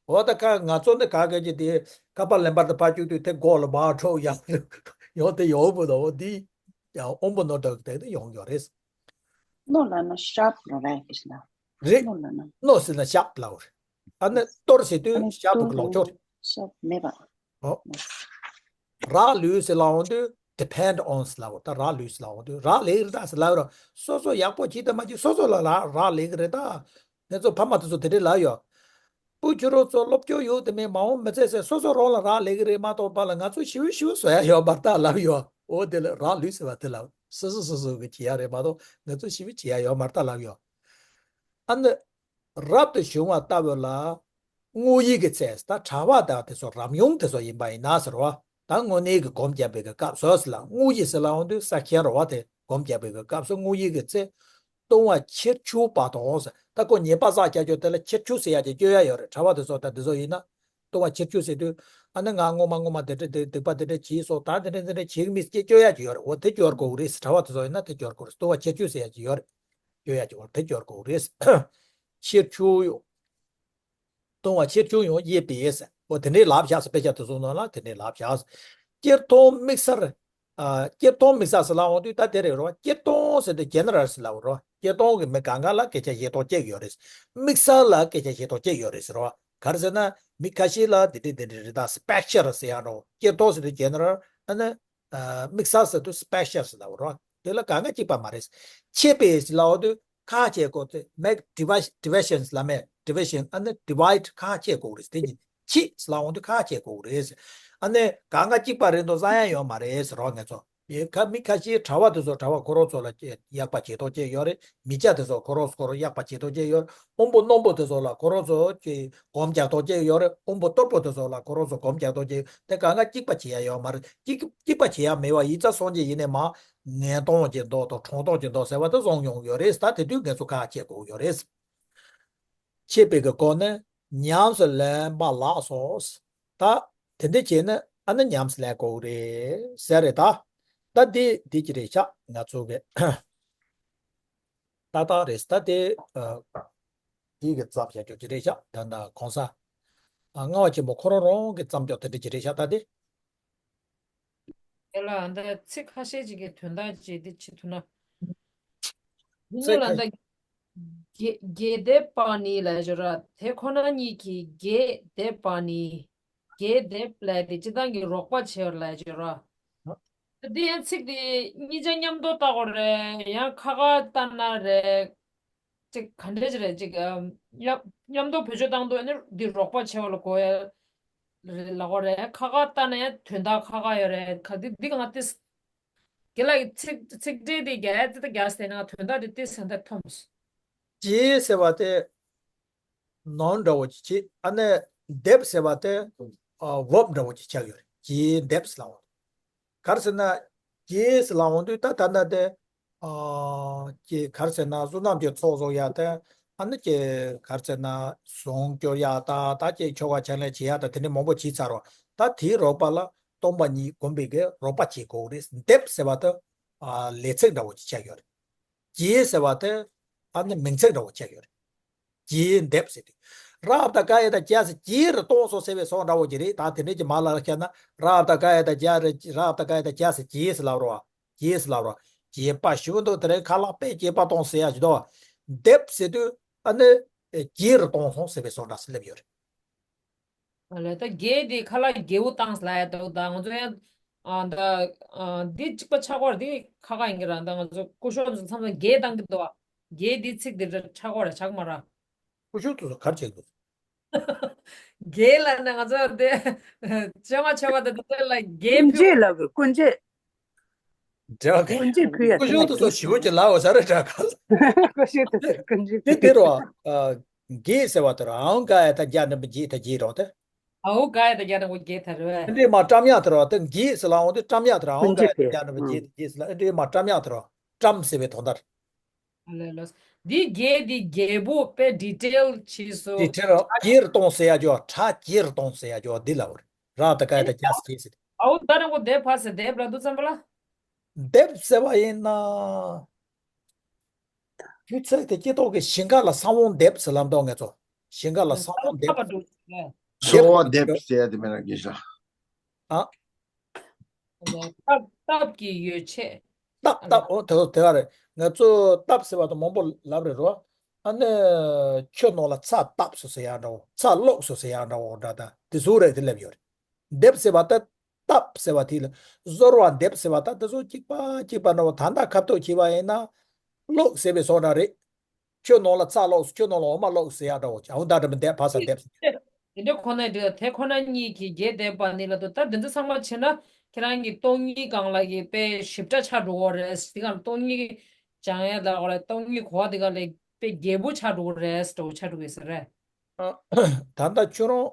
འོ་ད་ཁ་ང་ཚོ་འདི་ག་གེ་ཅི་དེ་ཁ་པར་ལེན་པར་དུ་ཕར་བཅུག་དུས་དེ་མགོ་ལ་བག་འཕྲོག་ཡག་ཡོང་དེ་ཡོང་བུ་དང་འོ་འདི་ཡང་དབང་པོ་རྣོ་དྲགས་དེ་དུ་ཡོང་ཡོད་རེད། རྣོ་ལབ་ན་ཤརབ་རོ་རེད་ཀྱི་ཤི་ན། རེད། རྣོ་ལབ་ན། རྣོ་ཟེར་ན་ཤརབ་ལབ་རེད། ཨ་ནི་གཏོར་ཟེར་ཨ་དུས་ནི་ཤརབ་གཏོར་གི་ལོག་ཕྱོགས་རེད། ཤརབ་མེད་པ། ཨོ། རག་ལུས་ཟེར་ལབ་ཡོང་དུས་depend on ཟེར་ལབ་ཡོད། ད་རག་ལུས་ཟེར་ལབ་ཡོང་དུས་རག་ལས་ཀྱི་རེད་ད་ཟེར་ལབ་ཡོད་ར། སོ་སོ་ཡག་པོ་བྱེད་དང་མ་བྱེད་སོ་སོ་ལ་རག་རག་ལས་ཀྱི་རེད་ད། ང་ཚོ་ཕ་མ་དེ་ཚོ་དེ་འདྲས་ལབ་ཡོད། བུ་ཁྱོད་རང་ཚོ་སློབ་སྦྱོང་ཡོད་དེ་མིན་མ་འོངས་མི་ཚེ་ཟེར་སོ་སོ་རང་ལ་རག་ལས་ཀྱི་རེད་མ་གཏོགས་པ་ལ་ང་ཚོ་ཞི་བའི་ཞི་བ་བཟོ་ཡ་ཡོད་མ་རེད་ད་ལབ་ཡོད། འོ་དེ་ལ་རག་ལུས་ཟེར་བ་དེ་ལ་སོ་སོ་སོ་སོ་གི་བྱེད་ཡ་རེད་མ་གཏོགས་ང་ཚོ་ཞི་བའི་བྱེད་ཡ་ཡོད་མ་རེད་ད་ལབ་ཡོད། ཨ་ནི། རབ་ཏུ་བྱུང་བ་ལྟ་བུ་ལ། དངོས་ཡིད་ཀྱི་ཚེ། ད་ཕྲ་བ་དང་དེ་ཚོ་རབ་ཡུམ་དེ་ཚོ་ཡིན་པ་ཡིན་ན་ཟེར་བ། ད་དངོས་གནས་ཀྱི་སྒོམ་བརྒྱབ་པའི་གི་སྐབས་སུ་ཟེར་ལ། དངོས་ཡིད་ཟེར་ལ་འོང་དུས་ས་ཁྱེར་རོ་བ་དེ་སྒོམ་བརྒྱབ་པའི་གི་སྐབས་སུ་དངོས་ཡིད་ཀྱི་ཚེ། ལྟུང་བ་ཕྱིར་ཆུད་པ་དང་ཟེར། ད་ཁོ་ཉེས་པ་བསགས་བྱ་ཆོག་དེ་ལ་ཕྱིར་ཆུད་ཟེར་ཡ་ཅིག་སྐྱོན་ཡ་ཡོད་རེད། ཕྲ་བ་དེ་ཚོ་ད་དེ་ཚོ་ཡིན་ན། ལྟུང་བ་ཕྱིར་ཆུད་ཟེར་དུས། ཨ་ནི་ང་སྔོན་མ་སྔོན་མ་དེ་འདྲ་དེ་སྡིག་པ་དེ་འདྲ་བྱས་སོང་། ད་དེ་འདྲ་དེ་འདྲ་བྱེད་ཀྱི་མིན་སྐྱེ་སྐྱོན་ཡ་ཅིག་ཡོད་རེད། འོ་དེ་སྐྱོར་དགོས་ཀྱི་རེད། ཕྲ་བ་དེ་ཚོ་ཡིན་ན་དེ་སྐྱོར་དགོས་རེད། ལྟུང་བ་ཕྱིར་ཆུད་ཟེར་ཡ་ཅིག་ཡོད་རེད། སྐྱོན་ཡ་ཅིག་ཡོད་རེད། དེ་སྐྱོར་དགོས་ཀྱི་རེད། ཕྱིར་ཆུད་ཡོང་། ལྟུང་བ་ཕྱིར་ཆུད་ཡང་དབྱེ་བས་ཟེར། འོ་དེ་འདྲའི་ལབ་བཞག་ཟེར། དཔེ་ཆ་དེ་ཚོ་ནང་ལ་དེ་འདྲའི་ལབ་བཞག་ཟེར། སྤྱིར་མཐོང་དམིགས་བསལ། ཨ། སྤྱིར་མཐོང་དམིགས་བསལ་ཟེར་ལབ་འོང་དུས་ད་དེ་རེད་རོ། སྤྱིར་མཐོང་ཟེར་དུས་ཇེ་ནེ་རལ་ཟེར་ལབ་རོ། སྤྱིར་མཐོང་གི་མི་གང་ག་ལ་སྐད་ཆ་བཤད་སྟངས་གཅིག་ཡོད་རེད། དམིགས་བསལ་ལ་སྐད་ཆ་བཤད་སྟངས་གཅིག་ཡོད་རེད་ཟེར་རོ། ག་རེ་ཟེར་ན་མི་ཁ་ཤས་ལ་འདི་འདྲ་འདི་འདྲ་རེད་ད། སི་པེ་ཤལ་ཟེར་ཡ་རོ། སྤྱིར་མཐོང་ཟེར་དུས་ཇེ་ནེ་རལ། ཨ་ནི། ཨ། དམིགས་བསལ་ཟེར་དུས་སི་པེ་ཤལ་ཟེར་ལབ་རོ། དེ་ལ་གང་ག་གཅིག་པ་མ་རེད། ཕྱེ་བས་ཟེར་ལབ་འོང་དུས་ཁག་ཆེ་གོ་དེ་make divi- divisions ལབ་མེད། division ཨ་ནི་divide ཁག་ཆེ་གོ་རེད། དེ་གཉིས། ཕྱེ་ཟེར་ལབ་འོང་དུས་ཁག་ཆེ་གོ་རེད། ཨ་ནི་གང་ག་གཅིག་པ་རེད་འདུག་བསམ་ཡ་ཡོད་མ་རེད་ཟེར་རོ་ང་ཚོ། ཡེ་ཁ་མི་ཁ་ཤས་གྲྭ་བ་དེ་ཚོ་གྲྭ་བ་ཁོ་རང་ཚོ་ལ་ཡག་པ་བྱེད་སྟངས་གཅིག་ཡོད་རེད། མི་སྐྱ་དེ་ཚོ་ཁོ་རང་ཚོ་ཁོ་རང་ཡག་པ་བྱེད་སྟངས་གཅིག་ཡོད་རེད། དབང་པོ་རྣོན་པོ་དེ་ཚོ་ལ་ཁོ་རང་ཚོ་གི་སྒོམ་རྒྱག་སྟངས་གཅིག་ཡོད་རེད། དབང་པོ་གཏོར་པོ་དེ་ཚོ་ལ་ཁོ་རང་ཚོ་སྒོམ་རྒྱག་སྟངས་གཅིག་དེ་གང་ག་གཅིག་པ་བྱེད་ཡ་ཡོད་མ་རེད། གཅིག་གཅིག་པ་བྱེད་ཡ་མེད་པ་ཡིན་ཙང་སངས་རྒྱས་ཡིན་ནའི་མ་ངན་སྟངས་ཀྱི་མདོ་དང་དྲང་སྟངས་ཀྱི་མདོ་ཟེར་བ་དེ་བཟུང་མྱོང་ཡོད་རེད། ད་དེ་དུས་ང་ཚོ་ཁག་ཆེ་དགོས་ཡོད་རེད། ཕྱེ་བས་ཀྱི་སྒོ་ནས་ཉམས་སུ་ལེན་པ་ལགས་སོ། ད་དེ་འདྲ་བྱས་ན་ཨ་ནི་ཉམས་སུ་ལེན་དགོས་རེད་ཟེར་རེད་ད། ད་འདི་འདི་ཅི་རེད་ཤག་ང་ཚོ་གི་ཏག་ཏག་རེད། ད་དེ་ཨ་འདི་གི་ཙམ་བྱ་རྒྱུ་ཅི་རེད་ཤག་ད་ད་གོང་ས་ཨ་ལྔ་པ་ཆེན་པོ་ཁོ་རང་རང་གི་བརྩམས་ཆོས་དེ་འདྲ་ཅི་རེད་ཤག་ད་དེ། དེ་ལ་ད་ཚིག་ཁ་ཤས་ཅིག་གི་དོན་དག་ཅིག་དེ་བྱེད་ཐུབ་ན། ཚིག་ཁ་ལ་ད། རྒྱས་རྒྱས་འདེབས་པ་ནི་ལབ་ཡ་ཅིག་ཡོད་ར། དེ་ཁོ་ན་ཉིད་ཀྱིས་རྒྱས་འདེབས་པ་ནི། རྒྱས་འདེབས་ལབ་ཡ་དེ་སྤྱིར་བཏང་གི་རོགས་པ་བྱེད་པ་ལབ་ཡ་ཅིག་ཡོད་ར། དེ་ཡང་ཚིག་དེ་གཉིས་ཆ་མཉམ་དུ་བཏགས་དགོས་རེད། ཡང་ཁ་ཁ་བཏགས་ན་རེད། ཅིག་ག་འདྲ་ཅིག་རེད། ཅིག་ཨམ། མཉམ་མཉམ་དུ་བེད་སྤྱོད་བཏང་དུས་ཨ་ནི་འདི་རོགས་པ་བྱེད་པ་ལ་གོ་ཡ་རེད་ལབ་དགོས་རེད། ཁ་ཁ་བཏགས་ན་ཡང་དོན་དག་ཁ་ཁ་ཡོད་རེད། ག་འདི་འདི་གང་ལྟར། རྒན་ལགས་ཀྱིས་ཚིག་ཚིག་འགྲེལ་དེ་རྒྱག་ཡ་ཙི་ཏ་རྒྱག་ཟེར་ན་དོན་དག་དེ་ཏི་སེ་འདི་ཐོམས། རྒྱས་ཟེར་བ་དེ་noun འདྲ་བོ་ཅིག་བྱེད། ཨ་ནི་འདེབས་ཟེར་བ་དེ་ཨ་verb འདྲ་བོ་ཅིག་ཆགས་ཡོད་རེད། རྒྱས་འདེབས་ལབ་པ། ག་རེ་ཟེར་ན། རྒྱས་ལབ་འོང་དུས་ད་ད་ལྟ་དེ་ཨ་ཀྱི་ག་རེ་ཟེར་ན་བསོད་ནམས་ཀྱི་ཚོགས་གསོག་ཡ་དེ། ཨ་ནི་ཀྱི་ག་རེ་ཟེར་ན་ཟོང་སྐྱོར་ཡ་ད་ད་ཀྱི་ཆོ་ག་ཕྱག་ལེན་བྱེད་ཡ་ད་དེ་འདྲའི་མང་པོ་བྱས་ཚར་བ། ད་དེའི་རོགས་པ་ལ་སྟོང་པ་ཉིད་སྒོམ་པའི་གི་རོགས་པ་བྱེད་དགོས་རེད། འདེབས་ཟེར་བ་དེ་ཨ་ལས་ཚིག་འདྲ་བོ་ཅིག་ཆགས་ཡོད་རེད། རྒྱས་ཟེར་བ་དེ་ཨ་ནི་མིང་ཚིག་འདྲ་བོ་ཆགས་ཡོད་རེད། རྒྱས་འདེབས་ཟེར་དུས། རབ་དང་དགའ་ཡས་དང་རྒྱས་ཟེར་རྒྱས་རུ་གཏོང་སོང་ཟེར་བའི་བཟོ་འདྲ་བོ་ཅིག་རེད། ད་དེ་འདྲས་ཀྱི་མ་ལ་ལ་བཤད་ན་རབ་དང་དགའ་ཡས་དང་རྒྱས་རེད། རབ་དང་དགའ་ཡས་དང་རྒྱས་ཟེར་རྒྱས་ཟེར་ལབ་རོགས། རྒྱས་ཟེར་ལབ་རོགས། རྒྱས་པ་ཞུ་འདུག་དེ་རིང་ཁ་ལག་དཔེ་རྒྱས་པ་གཏོང་ཟེར་ཡ་ཞིག་འདུག་འདེབས་ཟེར་དུས་ཨ་ནི་རྒྱས་རུ་གཏོང་སོང་ཟེར་བའི་བཟོ་འདྲ་ཟེར་སླེབས་ཡོད་རེད། ཨ་ལས་ད་རྒྱས་དེ་ཁ་ལག་རྒྱས་པོ་བཏང་ཟེར་ལབ་ཡ་འདུག་ད་ང་ཚོ་ཡང་ཨ་ད་ཨ་འདི་གཅིག་པ་ཆགས་པ་རེད། འདི་ཁ་ཁ་ཡིན་གྱི་ར། ད་ང་ཚོ་སྐུ་ཞབས་ཚོ་མཚམས་མཚམས་རྒྱས་བཏང་གི་འདུག་རྒྱས་འདི་ཚིག་འདི་ཆགས་པ་རེད་ཆགས་མ་ར། སྐུ་ཞབས་ཚོ་གར་བྱེད་འདུག་རྒྱས་ལབ་ན་ང་ཚོ་དེ་བཅོ་ལྔ་མཆོད་པ་དང་དེ་ཚོ་ལ་རྒྱས་ཕུལ། སྐུ་མཆེད་ལབ་དགོས། སྐུ་མཆེད། འདྲ་ག་སྐུ་མཆེད་ཕུལ་ཡ། སྐུ་ཞབས་དེ་ཚོ་ཞི་བོ་ཅིག་ལབ་འོ་ས་རེད་འདྲ་ག་སྐུ་ཞབས་དེ་ཚོ་སྐུ་མཆེད་དེ་ཕུལ་དེ་ཡ། རོ། རྒྱས་ཟེར་བ་དེ་རོ། ཨའོ་ག་ཡ་ད་རྒྱ་འགྲེང་བུ་རྒྱས་ད་རྒྱས་རོ་དེ། ཨའོ་ག་ཡ་ད་རྒྱ་འགྲེང་བུ་རྒྱས་ད་རོ། ཨེ་འདྲས་མ་བཀྲམ་ཡག་དེ་རོ། དེ་རྒྱས་ཟེར་ལ་འོང་དུས་བཀྲམ་ཡག་དེ་རོ། ཨའོ་ག་ཡ་ད་རྒྱ་འགྲེང་བུ་རྒྱས་ད་རྒྱས་ཟེར་ལ་ཨེ་འདྲས་མ་བཀྲམ་ཡག་དེ་རོ། བཀྲམ་ཟེར་བའི་དོན་དག་ཨ་ལས་ལོས། འདི་རྒྱས་འདི་རྒྱས་པོ་དཔེ་detail་བྱས་སོ། detail་རྒྱས་རུ་གཏོང་ཟེར་ཡ་ཅོ། གྲ་རྒྱས་རུ་གཏོང་ཟེར་ཡ་ཅོ་འདི་ལ་བར། ར་ད་ག་ཡ་ད་རྒྱ་ཟེར་ཟེར། ཨའོ་ད་རང་གོ་དེབ་ཕ་ཟེར་དེབ་ལ་འདུག་ཙམ་པ་ལ། དེབ་ཟེར་བ་ཡིན་ན། དུས་ཚོད་དེ་སྐྱེ་ཐོག་གི་ཞིང་ཁ་ལ་ས་བོན་འདེབས་ཟེར་ལམ་ཐོག་ངེས་ཚོ། ཞིང་ཁ་ལ་ས་བོན་འདེབས། ས་བོན་འདེབས་ཟེར་ཡ་དེ་མེད་ན་དགེ་ཤ། ཨ། སྟབས་སྟབས་ཀྱི་ཡོ་བྱད། སྟབས་སྟབས་འོ་དེ་དེ་ག་རེད། ང་ཚོ་སྟབས་ཟེར་བ་དང་མང་པོ་ལབ་རེད་རོ། ཨ་ནི་ཆུ་ནང་ལ་ཚྭ་བཏབ་སོ་ཟེར་ཡག་འདྲ་བོ། ཚྭ་བླུགས་སོ་ཟེར་ཡག་འདྲ་བོ་འདྲ་ད་དེ་ཟུག་རེད་དེ་སླེབས་ཡོད་རེད། འདེབས་ཟེར་བ་ད་སྟབས་ཟེར་བ་དེ་ལ་གཟོར་བ་འདེབས་ཟེར་བ་ད་དེ་ཚོ་གཅིག་པ་གཅིག་པ་འདྲ་བོ། ད་ལྟ་ཁ་ཐུག་བྱས་པ་ཡིན་ན་བླུགས་ཟེར་བའི་བཟོ་འདྲ་རེད། ཁྱོད་ནང་ལ་ཚྭ་བླུགས་སོ། ཁྱོད་ནང་ལ་འོ་མ་བླུགས་ཟེར་ཡག་འདྲ་བོ་ཅིག་ཨའོ་ད་འདྲ་མི་འདེབས་ཕ་ས་འདེབས་ཟེར། དེ་འདྲ་ཁོ་ནའི་འདྲ་དེ་ཁོ་ན་གཉིས་ཀྱིས་རྒྱས་འདེབས་པ་ནི་ལ་དོ། ད་འདི་ཚོ་ཚང་མ་བྱས་ན་ཁྱེད་རང་གི་སྟོང་ཉིད་སྒང་ལ་གི་དཔེ་ཞིབ་ཕྲ་ཆགས་འགྲོ་གི་རེད། དེ་སྒང་ལ་སྟོང་ཉིད་སྦྱང་ཡ་ལ་གོ་ལ་སྟོང་ཉིད་གོ་བ་དེ་སྒང་ལ་དཔེ་རྒྱས་པོ་ཆགས་འགྲོ་གི་རེད། འགྲོ་ཆགས་འགྲོ་གི་ཟེར་རེད། ད་ལྟ་ཁྱོད་རང་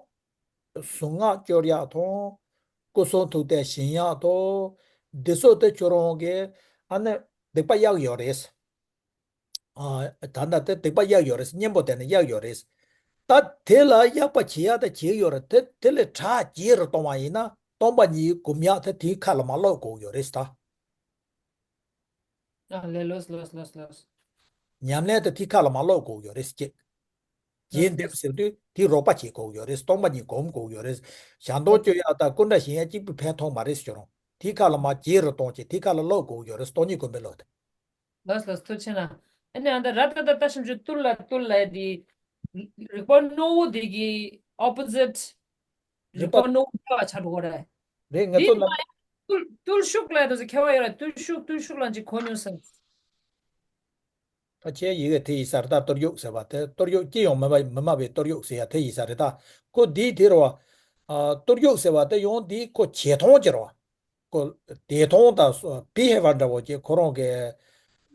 གཟུངས་སྔགས་སྐྱོར་ཡག་དང་སྐུ་གསུང་ཐུགས་དེ་བྱིན་ཡག་དང་འདི་ཚོ་དེ་ཁྱོད་རང་གི་ཨ་ནི་སྡིག་པ་གཡག་ཡོད་རེད། ཨ། ད་ལྟ་དེ་སྡིག་པ་གཡག་ཡོད་རེད། གཉེན་པོ་དེ་ནི་གཡག་ཡོད་རེད། ད་དེ་ལ་གཡག་པ་བྱེད་ཡག་ད་བྱེད་ཡོད་རེད། དེ་དེ་ལས་གྲ་རྒྱས་རུ་གཏོང་བ་ཡིན་ན་སྟོང་པ་ཉིད་སྒོམ་ཡག་དེ་དེའི་ཁ་ལ་མ་ལོག་དགོས་ཡོད་རེད་ད། ཨ་ལས་ལོས་ལོས་ལོས་ལོས། ཉམས་ལེན་དེ་དེའི་ཁ་ལ་མ་ལོག་དགོས་ཡོད་རེད་ཅེས། རྒྱས་འདེབས་ཟེར་དུས་དེའི་རོགས་པ་བྱེད་དགོས་ཡོད་རེད། སྟོང་པ་ཉིད་སྒོམ་དགོས་ཡོད་རེད། ཞལ་འདོན་སྐྱོར་ཡག་དང་སྐུ་འདྲ་བྱིན་ཡག་གཅིག་པུས་ཕན་ཐོགས་མ་རེད་ཟེར་རུང་དེའི་ཁ་ལ་མ་རྒྱས་རུ་གཏོང་བྱེད་དེའི་ཁ་ལ་ལོག་དགོས་ཡོད་རེད། སྟོང་ཉིད་སྒོམ་པའི་བློ་དེ། ལགས་ལགས་ཐུགས་རྗེ་གནང་། ཨ་ནི་ཨ་ད་ར་ད་ད་ད་ཤམ་ཆུ་ཏུལ་ལ་ཏུལ་ལ་དེ། རིག་པ་རྣོ་བོ་དེ་གི་opposite། རིག་པ་རྣོ་བོ་ཁྱད་པར་ཆགས་འགྲོ་གི་རེད། རེད་ང་ཚོ་ན། ཏུལ་ཏུལ་ཤུགས་ལ་དེ་ཚོ་ཁྱད་པར་ཡོད་རེད། ཏུལ་ཤུགས་ཏུལ་ཤུགས་ལ་ཅིག་གོ་མྱོང་སོང་། ད་ཁྱེད་ཡི་གེ་དེ་ཡིན་ས་རེད། ད་གཏོར་གཡོག་ཟེར་བ་དེ་གཏོར་གཡོག་སྐྱེ་ཡོང་མི་མ་མི་སྨྲ་བའི་གཏོར་གཡོག་ཟེར་ཡ་དེ་ཡིན་ས་རེད། ད་ཁོ་འདིའི་དེ་རེད་བ། ཨ། གཏོར་གཡོག་ཟེར་བ་དེ་ཡང་འདིའི་ཁོ་བྱེ་ཐང་ཅིག་རེད་བ། ཁོ་བདེ་ཐང་དང་སོ་བི་ཧེ་བར་འདྲ་བོ་ཅིག་ཁོ་རང་གི་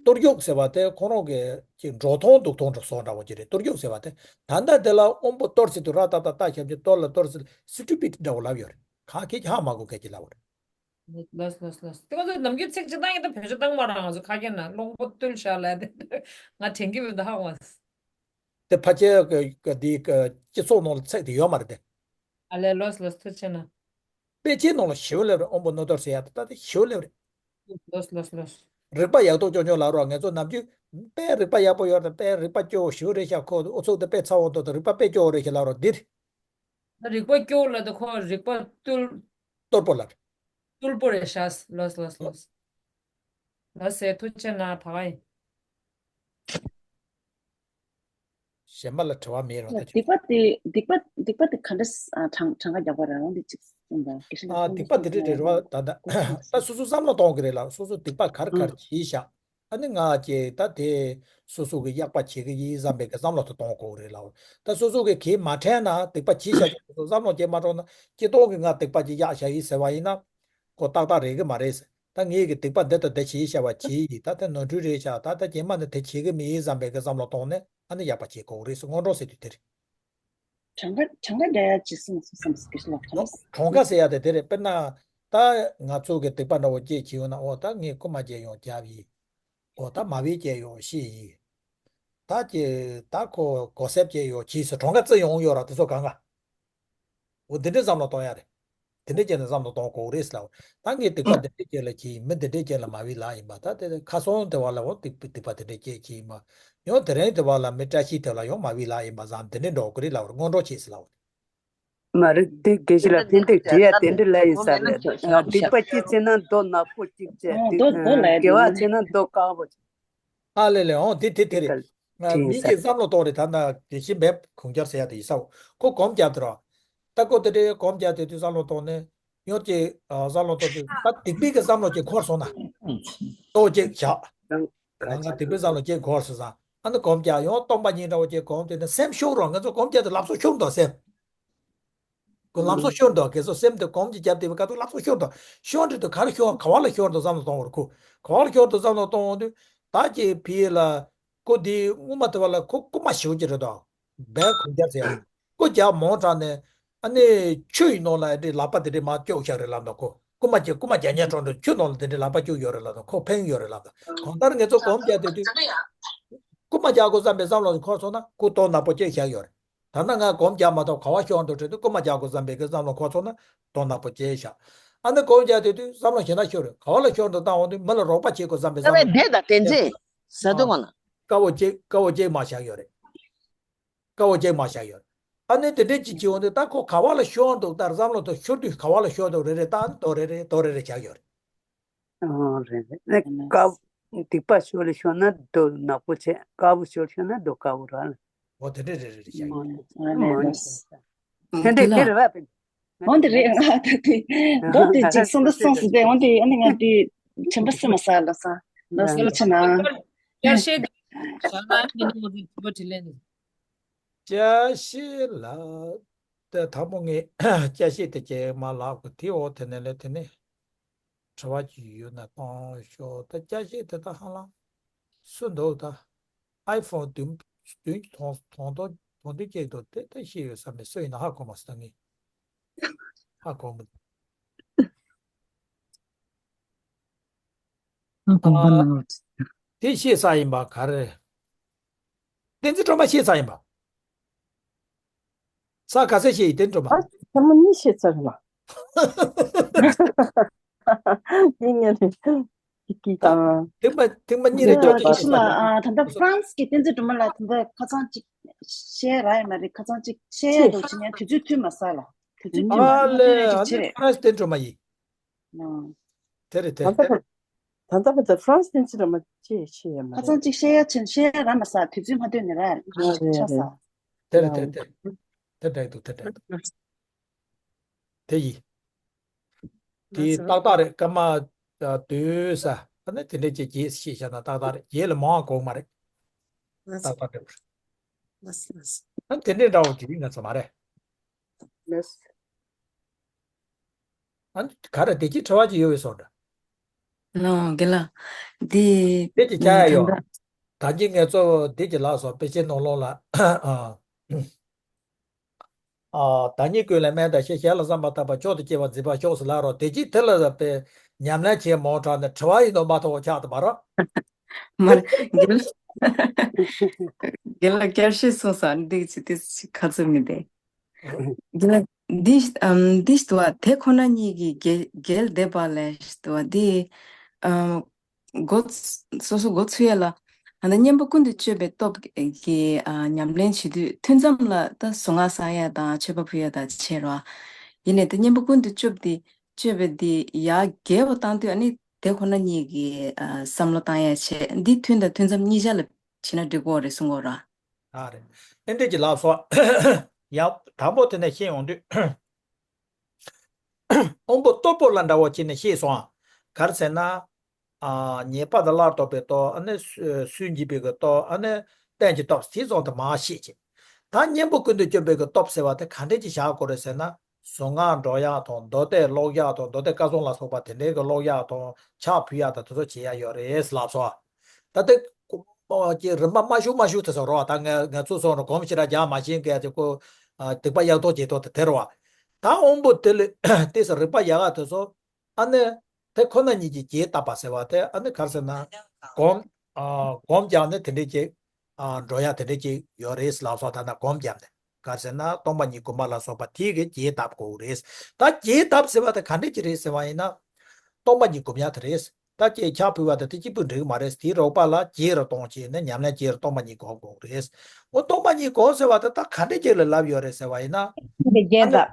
གཏོར་གཡོག་ཟེར་བ་དེ་ཁོ་རང་གི་ཅིག་འགྲོ་ཐང་འདུག་ཐང་འགྲོ་སོགས་འདྲ་བོ་ཅིག་རེད། གཏོར་གཡོག་ཟེར་བ་དེ་ད་ལྟ་དེ་ལ་དབང་པོ་གཏོར་ཟེར་དུས་ར་ད་ད་ད་ཞབས་ཀྱུ་གཏོར་ལ་གཏོར་ཟེར་སི་ཊུ་པིཌ་འདྲ་བོ་ལབ་ཡོད་རེད། གང་ཁྱེད་ཀྱིས་ཧ་མ་གོ་མཁན་ཅིག་ལབ་པ་རེད། ལོས་ལོས་ལོས། དེ་ང་ཚོ་ནམ་རྒྱུན་ཚིག་སྤྱིར་བཏང་ཡིན་ད་བེད་སྤྱོད་བཏང་མ་རང་ང་ཚོ་ཁ་སྐད་ན་གླང་པོ་བཏུལ་བཞག་ལབ་དེ་ང་དྲན་གྱི་མི་འདུག་ཧ་མ། དེ་ཕལ་ཆེར་གི་གི་འདི་གི་སྤྱི་ཚོགས་ནང་ལ་ཚིག་དེ་ཡོད་མ་རེད་དེ། ཨ་ལས་ལོས་ལོས་ཐུགས་རྗེ་གནང་། དཔེ་ཆའི་ནང་ལ་ཞེའུ་སླེབས་རེད། དབང་པོ་རྣོ་གཏོར་ཟེར་ཡ་དེ་ད་དེ་ཞེའུ་སླེབས་རེད། ལོས་ལོས་ལོས། རིག་པ་ཡག་ཐོག་ཅོག་ཅོག་ལབ་རོགས། ང་ཚོ་ནམ་རྒྱུན་དཔེ་རིག་པ་ཡག་པོ་ཡོད་རེད། དཔེ་རིག་པ་སྐྱོ་བོ་ཞེའུ་རེད་ཤག་ཁོ་ཨུ་ཚུགས་དེ་དཔེ་ཚ་བོ་འདུག་ད་རིག་པ་དཔེ་སྐྱོ་བོ་རེད་ཤག་ལབ་རོགས་འདིར། ད་རིག་པ་སྐྱོ་བོ་ལ་ད་ཁོ་རིག་པ་བཏུལ། གཏོར་པོ་ལབ། བཏུལ་པོ་རེད་ཤག་ལོས་ལོས་ལོས། ལོས་ཟེར་ཐུགས་རྗེ་གནང་ད་ག་ཡིན། གཞན་པ་ལ་དྲི་བ་མེད་རོ། ད་ཁྱོད། སྡིག་པ་དེ་སྡིག་པ་སྡིག་པ་དེ་ག་འདྲ་ཨ་གྲངས་གྲངས་ཀ་རྒྱག་པ་རེད་འོང་དེ་གཅིག་གསུངས་པ་དགེ་བཤེས་ལགས། ཨ་སྡིག་པ་དེ་འདྲ་རེད་རོ། ད་ད་ད་སོ་སོ་བསམ་བློ་གཏོང་གི་རེད་ལ། སོ་སོ་སྡིག་པ་ག་རེ་ག་རེ་བྱས་ཤག་ཨ་ནི་ང་ཀྱེ་ད་དེ་སོ་སོ་གི་གཡག་པ་བྱེད་གི་ཡིན་བསམ་པའི་གི་བསམ་བློ་དེ་གཏོང་དགོས་རེད་ལ། ད་སོ་སོ་གི་གེ་མ་དྲན་ན་སྡིག་པ་བྱས་ཤག་ཅེས་སོ་སོ་བསམ་བློ་སྐྱེ་མ་འགྲོ་ན་སྐྱེ་སྟོང་གི་ང་སྡིག་པ་ཅིག་གཡག་བཞག་ཡིན་ཟེར་བ་ཡིན་ན་ཁོ་ཏག་ཏག་རེད་གི་མ་རེད་ཟེར། ད་ངས་གི་སྡིག་པ་འདི་དང་འདི་བྱས་ཤག་བ་བྱས་ཡིན། ད་དེ་ནོར་འཁྲུལ་རེད་ཤག་ད་ད་རྗེས་མ་ནི་དེ་བྱེད་གི་མི་ཡིན་བསམ་པའི་གི་བསམ་བློ་གཏོང་ནས་ཨ་ནི་གཡག་པ་བྱེད་དགོས་རེད་ཟེར། སྔོན་འགྲོ་ཟེར་དུས་དེ་རེད། གྲངས་ཀ་གྲངས་ཀ་རྒྱག་ཡ་ཅིག་གསུངས་སོང་བསམ་སོང་དགེ་བཤེས་ལགས། གྲངས་ཀ། གྲངས་ཀ་ཟེར་ཡ་དེ་དེ་རེད། དཔེར་ན་ད་ང་ཚོ་གི་སྡིག་པ་འདྲ་བོ་སྐྱེས་བྱས་ཡོད་ན། འོ་ད་ངས་རྐུ་མ་བྱས་ཡོང་བརྒྱབ་ཡིན། འོ་ད་མ་བུའི་སྐྱེས་ཡོང་ཤི་ཡིན། ད་ཀྱི་ད་ཁོ་གོ་སེབ་སྐྱེས་ཡོང་བྱས་ཟེར་གྲངས་ཀ་བརྩི་ཡོང་ཡོད་ར། དེ་ཚོ་གང་ག་འོ་འདི་འདྲའི་བསམ་བློ་གཏོང་ཡ་རེད། དེ་འདྲའི་རྐྱེན་ལ་བསམ་བློ་གཏོང་དགོས་རེད་ཟེར་ལ། ད་ངས་སྡིག་པ་འདི་འདྲའི་རྐྱེན་ལ་གྱིས་ཡིན། མི་འདི་འདྲའི་རྐྱེན་ལ་མ་བུའི་ལག་ཡིན་པ། ད་དེ་ཁ་སང་དེ་བ་ལ་འོ་སྡིག་སྡིག་པ་འདི་འདྲའི་རྐྱེན་གྱིས་ཡིན་པ། ཡང་དེ་རིང་དེ་བ་ལ་མི་བཀྲ་ཤིས་དེ་ལ་ཡང་མ་བུའི་ལག་ཡིན་པ་བཟང་འདི་འདྲའི་འགྲོ་གི་རེད་ལ། སྔོན་འགྲོ་བྱེད་ཟེར་ལ། མ་རེད། དེ་དགེ་བཤེས་ལགས་ཕན་བདེ་བྲིས་ཡ་དེ་འདྲ་ལ་ཡིན་ས་རེད། སྡིག་པ་གཅིག་བྱས་ན་མདོ་ནག་པོ་གཅིག་བྱས། དགེ་བ་བྱས་ན་མདོ་དཀར་པོ་བྱས། ཨ་ལེ་ལེ། འོང་དེ་དེ་དེ་རེད། མི་གིས་བསམ་བློ་གཏོང་རེད། ད་ན་དེ་བཞིན་འབེབས་གུང་རྒྱལ་ཟེར་ཡ་དེ་ཡིན་ས། ཁོ་སྒོམ་རྒྱག་དེ་ར། ད་ཁོ་དེ་འདྲའི་སྒོམ་རྒྱག་དེ་དུས་བསམ་བློ་གཏོང་ནས་ཡོད་ཀྱི། བསམ་བློ་གཏོང་དུས་ད་སྡིག་པའི་གི་བསམ་བློ་ཅིག་འཁོར་སོང་ན་ལྟོ་ཅིག་བཞག་ང་ང་སྡིག་པའི་བསམ་བློ་ཅིག་འཁོར་སོང་ཙང་། ཨ་ནི་སྒོམ་རྒྱག་ཡང་སྟོང་པ་ཉིད་འདྲ་བོ་ཅིག་སྒོམ་དུས་ན་སེམས་ཤོར་རོགས། ང་ཚོ་སྒོམ་རྒྱག་དུས་ལག་སོ་ཤོར་འདུག་སེམས། ཁོ་ལམ་སང་ཤོར་འདུག་དགེ་ཚོ་སེམས་དེ་གོམ་གྱིས་བརྒྱབ་བསྡད་པའི་སྐབས་དུ་ལམ་སང་ཤོར་འདུག་ཤོར་འདྲི་དུས་ག་རེ་ཤོར། ག་བ་ལ་ཤོར་འདུག་བསམ་བློ་གཏོང་བར་ཁུ། ག་བ་ལ་ཤོར་འདུག་བསམ་བློ་གཏོང་འོང་དུས་ད་ཀྱི་ཕི་ལ་ཁོ་དེ་སྔོན་མ་དེ་བ་ལ་ཁོ་རྐུ་མ་ཞེ་པོ་ཅིག་རེད་དོ། བན་གུང་རྒྱལ་ཟེར་ཡ། རྐུ་རྒྱག་མང་དྲགས་ནས་ཨ་ནི་ཆུ་ཡི་ནང་ལ་དེ་ལག་པ་དེ་འདྲས་མར་བཅུག་བཞག་རེད་ལབ་འདུག་ཁོ་རྐུ་མ་བྱེད་རྐུ་མ་རྒྱག་ཉེན་གྲོང་དུ་ཆུ་ནང་ལ་དེ་འདྲས་ལག་པ་བཅུག་ཡོད་རེད་ལབ་འདུག་ཁོ་ཕན་ཡོད་རེད་ལབ་འདུག་གང་ལྟར་ངེད་ཚོ་གོམ་རྒྱག་དེ་དུས་རྐུ་མ་རྒྱག་དགོས་བསམ་པའི་བསམ་བློ་ཞིག་འཁོར་སོང་ན་ཁོ་དོན་ནག་པོ་སྐྱེས་བཞག་ཡོད་རེད། ད་ནི་ང་སྒོམ་རྒྱག་མ་ཐུབ། ག་བ་ཤོར་འདུག་དྲན་དུས་རྐུ་མ་རྒྱག་དགོས་བསམ་པའི་གི་བསམ་བློ་འཁོར་སོང་ན་དོན་ནག་པོ་སྐྱེས་བཞག་ཨ་ནི་སྒོམ་རྒྱག་དུས་དུས་བསམ་བློ་ཞེ་དྲག་ཤོར་རེད། ག་བ་ལ་ཤོར་འདུག་བཏང་འོང་དུས་མི་ལ་རོགས་པ་བྱེད་དགོས་བསམ་པའི་བསམ་བློ་དེ་དང་བསྟན་འཛིན་ཟ་དུ་མ་ན། དཀའ་བོ་སྐྱེ་དཀའ་བོ་སྐྱེས་མ་བཞག་ཡོད་རེད། དཀའ་བོ་སྐྱེས་མ་བཞག་ཡོད་རེད། ཨ་ནི་དེ་འདྲས་ཅིག་བྱེད་འོང་དུས་ད་ཁོ་ག་བ་ལ་ཤོར་འདུག་ད་བསམ་བློ་དེ་ཤོར་དུས་ག་བ་ལ་ཤོར་འདུག་རེ་རེ་ད་ནི་དོ་རེ་རེ་དོ་རེ་རེ་བཞག་ཡོད་རེད། ཨོ་རེད་རེད། ཨ་ནི་དཀའ་སྡིག་པ་ཤོར་ལ་ཤོར་ན་རྡོ་ནག་པོ་བྱས། དཀར་པོ་ཤོར་ཤོར་ན་རྡོ་དཀར་པོ་ར། འོ་དེ་འདྲས་རེད་རེད་རེད་བྱ་ཡིན། ཨོ་ཨ་ནི་ཨ་ནི་དེ་འདྲས་དེ་རེད་བ། འོན་ཏེ་རེད། ང་ད་དེ་མདོ་དེ་ཅིག་གསུང་ད་གསུངས་སོང་སྟེ། འོན་ཏེ་ཨ་ནི་ང་དེ་དྲན་པ་སེམས་མ་ས་ལ་ས་ལ་སེ་ལ་ཆ་ན། བསྐྱར་བཤད་དེ་བྱ་ན་ཨ་ནི་ང་ཚོ་དྲི་བ་དྲིས་ལན་ནི། བསྐྱར་བཤད་ལ་དེ་དང་པོ་ངས་བསྐྱར་བཤད་དེ་ཅིག་མ་ལབ་གི། དེ་འོ་དེ་ནས་ལས་དེ་ནས། དྲི་བ་ཅིག་ཡོད་ན་གཏོང་ཤོག་ད་སྐྱ་ཤེས་དེ་ད་ཧ་ལམ་སུ་འདུག་ད་ཨའི་ཕོན་བདུན་བདུན་གྱི་གྲོང་གྲོང་གྲོང་གྲོང་སྡེ་སྐྱེས་འདུག་དེ་ད་ཤེས་ཡོད་ས་མེད། སུ་ཡིན་ན་ཧ་གོ་མ་སོང་། ད་ངས་ཧ་གོ་མི་འདུག་ཨ་དགོངས་པ་གནང་རོགས། དེ་ཤེས་ས་ཡིན་པ་ག་རེ། བསྟན་འཛིན་སྒྲོལ་མ་ཤེས་ས་ཡིན་པ། ས་ག་ཚད་ཤེས་ཡིན་བསྟན་སྒྲོལ་མ། ཨ་ཚང་མ་གཉིས་ཤེས་ཚར་བ། ཡིན་ངེས་རེད། ཀི་ཀི་དང་། ཐེངས་མ་ཐེངས་མ་གཉིས་རེ་ཅོག་ཅིག་ཤེས་ས་ཡིན་པ། ཨ་ད་ལྟ་ཧྥ་རན་སི་གི་བསྟན་འཛིན་སྒྲོལ་མ་ལགས་ད་ལྟ་ཁ་སང་ཅིག་བཤད་ར་ཡ་མ་རེད། ཁ་སང་ཅིག་བཤད་ཡ་འདུག་ཅི་ནས་དུས་ཚོད་མཐུན་མ་སོང་ལ། དུས་ཚོད་མཐུན་མ་སོང་། ཨ་ལས། ཨ་ནི་ཧྥ་རན་སི་བསྟན་སྒྲོལ་མ་ཡིན། ཨ། དེ་རེད་དེ། ད་ལྟ་ད་ལྟ་བར་དུ་ཧྥ་རན་སི་བསྟན་འཛིན་སྒྲོལ་མ་ཅེས་བཤད་ཡ་མ་རེད། ཁ་སང་ཅིག་བཤད་ཡ་ཆེན་བཤད་ཡ་ར་མ་ས་དུས་ཚོད་མ་ཐོན་ནི་ར་ཆ་ས། དེ་རེད་དེ་དེ། དེ་འདྲ་འདུག་དེ་འདྲ་འདུག་དེ་ཡིན། དེ་ཏག་ཏག་རེད། སྐར་མ་བདུན་ས་ཨ་ནི་དེ་འདྲ་ཅིག་རྗེས་ཤེས་བྱ་ན་ཏག་ཏག་རེད། རྗེས་ལ་མང་བ་དགོས་མ་རེད། ཏག་ཏག་འགྲིག་པ་རེད། ཨ་ནི་དེ་འདྲའི་འདྲ་བོ་དེ་ཡིན་ང་ཚོ་མ་རེད། ལགས། ཨ་ནི་ག་རེ་བདེ་སྐྱིད་འཕྲི་བ་ཅིག་ཡོད་པའི་བཟོ་འདྲ། ལོ་རྒན་ལགས། འདི་དེ་ཅིག་བྱ་ཡ་ཡོད། ད་ལྟ་ད་གིན་ངས་གཙོ་བོ་འདི་ཅིག་ལབ་སོང་། དཔེ་ཆའི་ནང་ལོགས་ལ། ཨ། བདག་ཉིད་ཀུན་ལས་དམན་དང་ཤེས། གཞན་ལ་བསམ་པ་དག་པ་མཆོག་ཏུ་སྐྱེ་བར་མཛད་པ་ཤོག་ཟེར་ལབ་རོགས། བདེ་སྐྱིད་དེ་ལ་དཔེ་ཉམས་ལེན་བྱེད་མང་དྲགས་ནས་དྲི་བ་ཡིན་ནོ་མ་ཐོག་ཆགས་ཏུ་མ་རོགས། མ་རེད། རྒན་ལགས། རྒན་ལགས་བསྐྱར་བཤད་གསུངས་སོང་། འདི་ཅི་དེ་ཅི་ཁ་ཚུར་མི་བདེ། རྒན་ལགས་འདི་ཨམ་འདི་ཞིག་འདུག་བ། དེ་ཁོ་ན་ཉིད་ཀྱིས་རྒྱལ་རྒྱལ་བསྡད་པ་ལས་ཞིག་འདུག་བ། འདི་ཨམ་འགོ་ཚ་སོ་སོ་འགོ་ཚུགས་ཡ་ལ། ཨ་ནི་གཉེན་པོ་ཀུན་ཏུ་སྤྱོད་པའི་སྟོབས་ཀྱིས་ཨ་ཉམས་ལེན་བྱེད་དུས་ཐུན་མཚམས་ལ་ད་གཟུངས་སྔགས་བསགས་ཡ་དང་མཆོད་པ་ཕུལ་ཡ་དང་བྱེད་རོགས། ཡིན་ནའི་ད་གཉེན་པོ་ཀུན་ཏུ་སྤྱོད་དེ་སྤྱོད་པའི་འདི་ཡར་རྒྱས་པོ་བཏང་དུས་ཨ་ནི་དེ་ཁོ་ན་ཉིད་ཀྱིས་ཨ་བསམ་བློ་བཏང་ཡ་བྱེད། འདི་ཐུན་དང་ཐུན་མཚམས་གཉིས་ཆ་ལ་བྱེད་ན་འགྲིག་གོ་རེད་གསུང་གོ་ར། ཨ་རེད། ཨེ་འདྲས་ཀྱི་ལབ་སོང་། ཡང་དང་པོ་དེ་ནས་བཤད་ཡོང་དུས། དབང་པོ་སྟོབས་པོ་ལ་འདྲ་བོ་བྱས་ནས་བཤད་སོང་། ག་རེ་ཟེར་ན། ཨ། ཉེས་པ་དང་སླར་ལྡོག་པའི་སྟོབས། ཨ་ནི་སུ་སུན་འབྱིན་པའི་གི་སྟོབས། ཨ་ནི་རྟེན་གྱི་སྟོབས། དེ་ཚོ་དེ་མར་བཤད་ཅིང་། ད་གཉེན་པོ་ཀུན་ཏུ་སྐྱོབ་པའི་གི་སྟོབས་ཟེར་བ་དེ་ག་འདྲས་ཀྱི་བཞག་དགོས་རེད་ཟེར་ན། གཟུངས་སྔགས་འདོན་ཡག་དང་། མདོ་སྡེ་ཀློག་ཡག་དང་། མདོ་སྡེ་བཀའ་སྲུང་ལ་སོགས་པ་དེ་འདྲའི་གི་ཀློག་ཡག་དང་། ཕྱག་ཕུལ་ཡག་དང་། དེ་ཚོ་བྱེད་ཡག་ཡོད་རེད་ལབ་སོང་། ད་ལྟ་ཀྱི་རིམ་པ་མ་ཞུ་མ་ཞུ་དེ་ཚོ་རོ། ད་ང་ང་ཚོ་སོང་རོ། སྒོམ་ཞེ་དྲག་རྒྱག་མ་ཤེས་མཁན་དེ་ཁོ། ཨ། སྡིག་པ་ཡག་ཐོག་བྱེད་ཐོག་དེ་དེ་རོ། ད་དབང་པོ་དེ་ལ་དེ་ཚོ་རིག་པ་ཡག་ག་དེ་ཚོ། ཨ་ནི། དེ་ཁོ་ན་ཉིད་ཀྱིས་རྒྱས་བཏབ་པ་ཟེར་བ་དེ། ཨ་ནི་ག་རེ་ཟེར་ན། སྒོམ། ཨ། སྒོམ་རྒྱག་ནས་དེ་འདྲས་ཅིག་ཨ། འགྲོ་ཡག་དེ་འདྲས་ཅིག་ཡོད་རེད་ལབ་སོང་། ད་ན་སྒོམ་བརྒྱབ་ནས། ག་རེ་ཟེར་ན། སྟོང་པ་ཉིད་སྒོམ་པ་ལ་སོགས་པ་དེ་གིས་རྒྱས་བཏབ་དགོས་རེད། ད་རྒྱས་བཏབ་ཟེར་བ་དེ་ག་འདྲས་ཅིག་རེད་ཟེར་བ་ཡིན་ན། སྟོང་པ་ཉིད་སྒོམ་ཡག་དེ་རེད། ད་ཅིག་ཕྱག་ཕུལ་བ་དེ་དེ་གཅིག་པུས་འགྲིག་གི་མ་རེད། དེའི་རོགས་པ་ལ་རྒྱས་རུ་གཏོང་བྱས་ནས་ཉམས་ལེན་བྱས་རུ་སྟོང་པ་ཉིད་སྒོམ་དགོས་རེད། འོ། སྟོང་པ་ཉིད་སྒོམ་ཟེར་བ་དེ་ད་ག་འདྲས་ཅིག་ལ་ལབ་ཡོད་རེད་ཟེར་བ་ཡིན་ན། དེ་རྒྱས་ཨ་ནི། ད།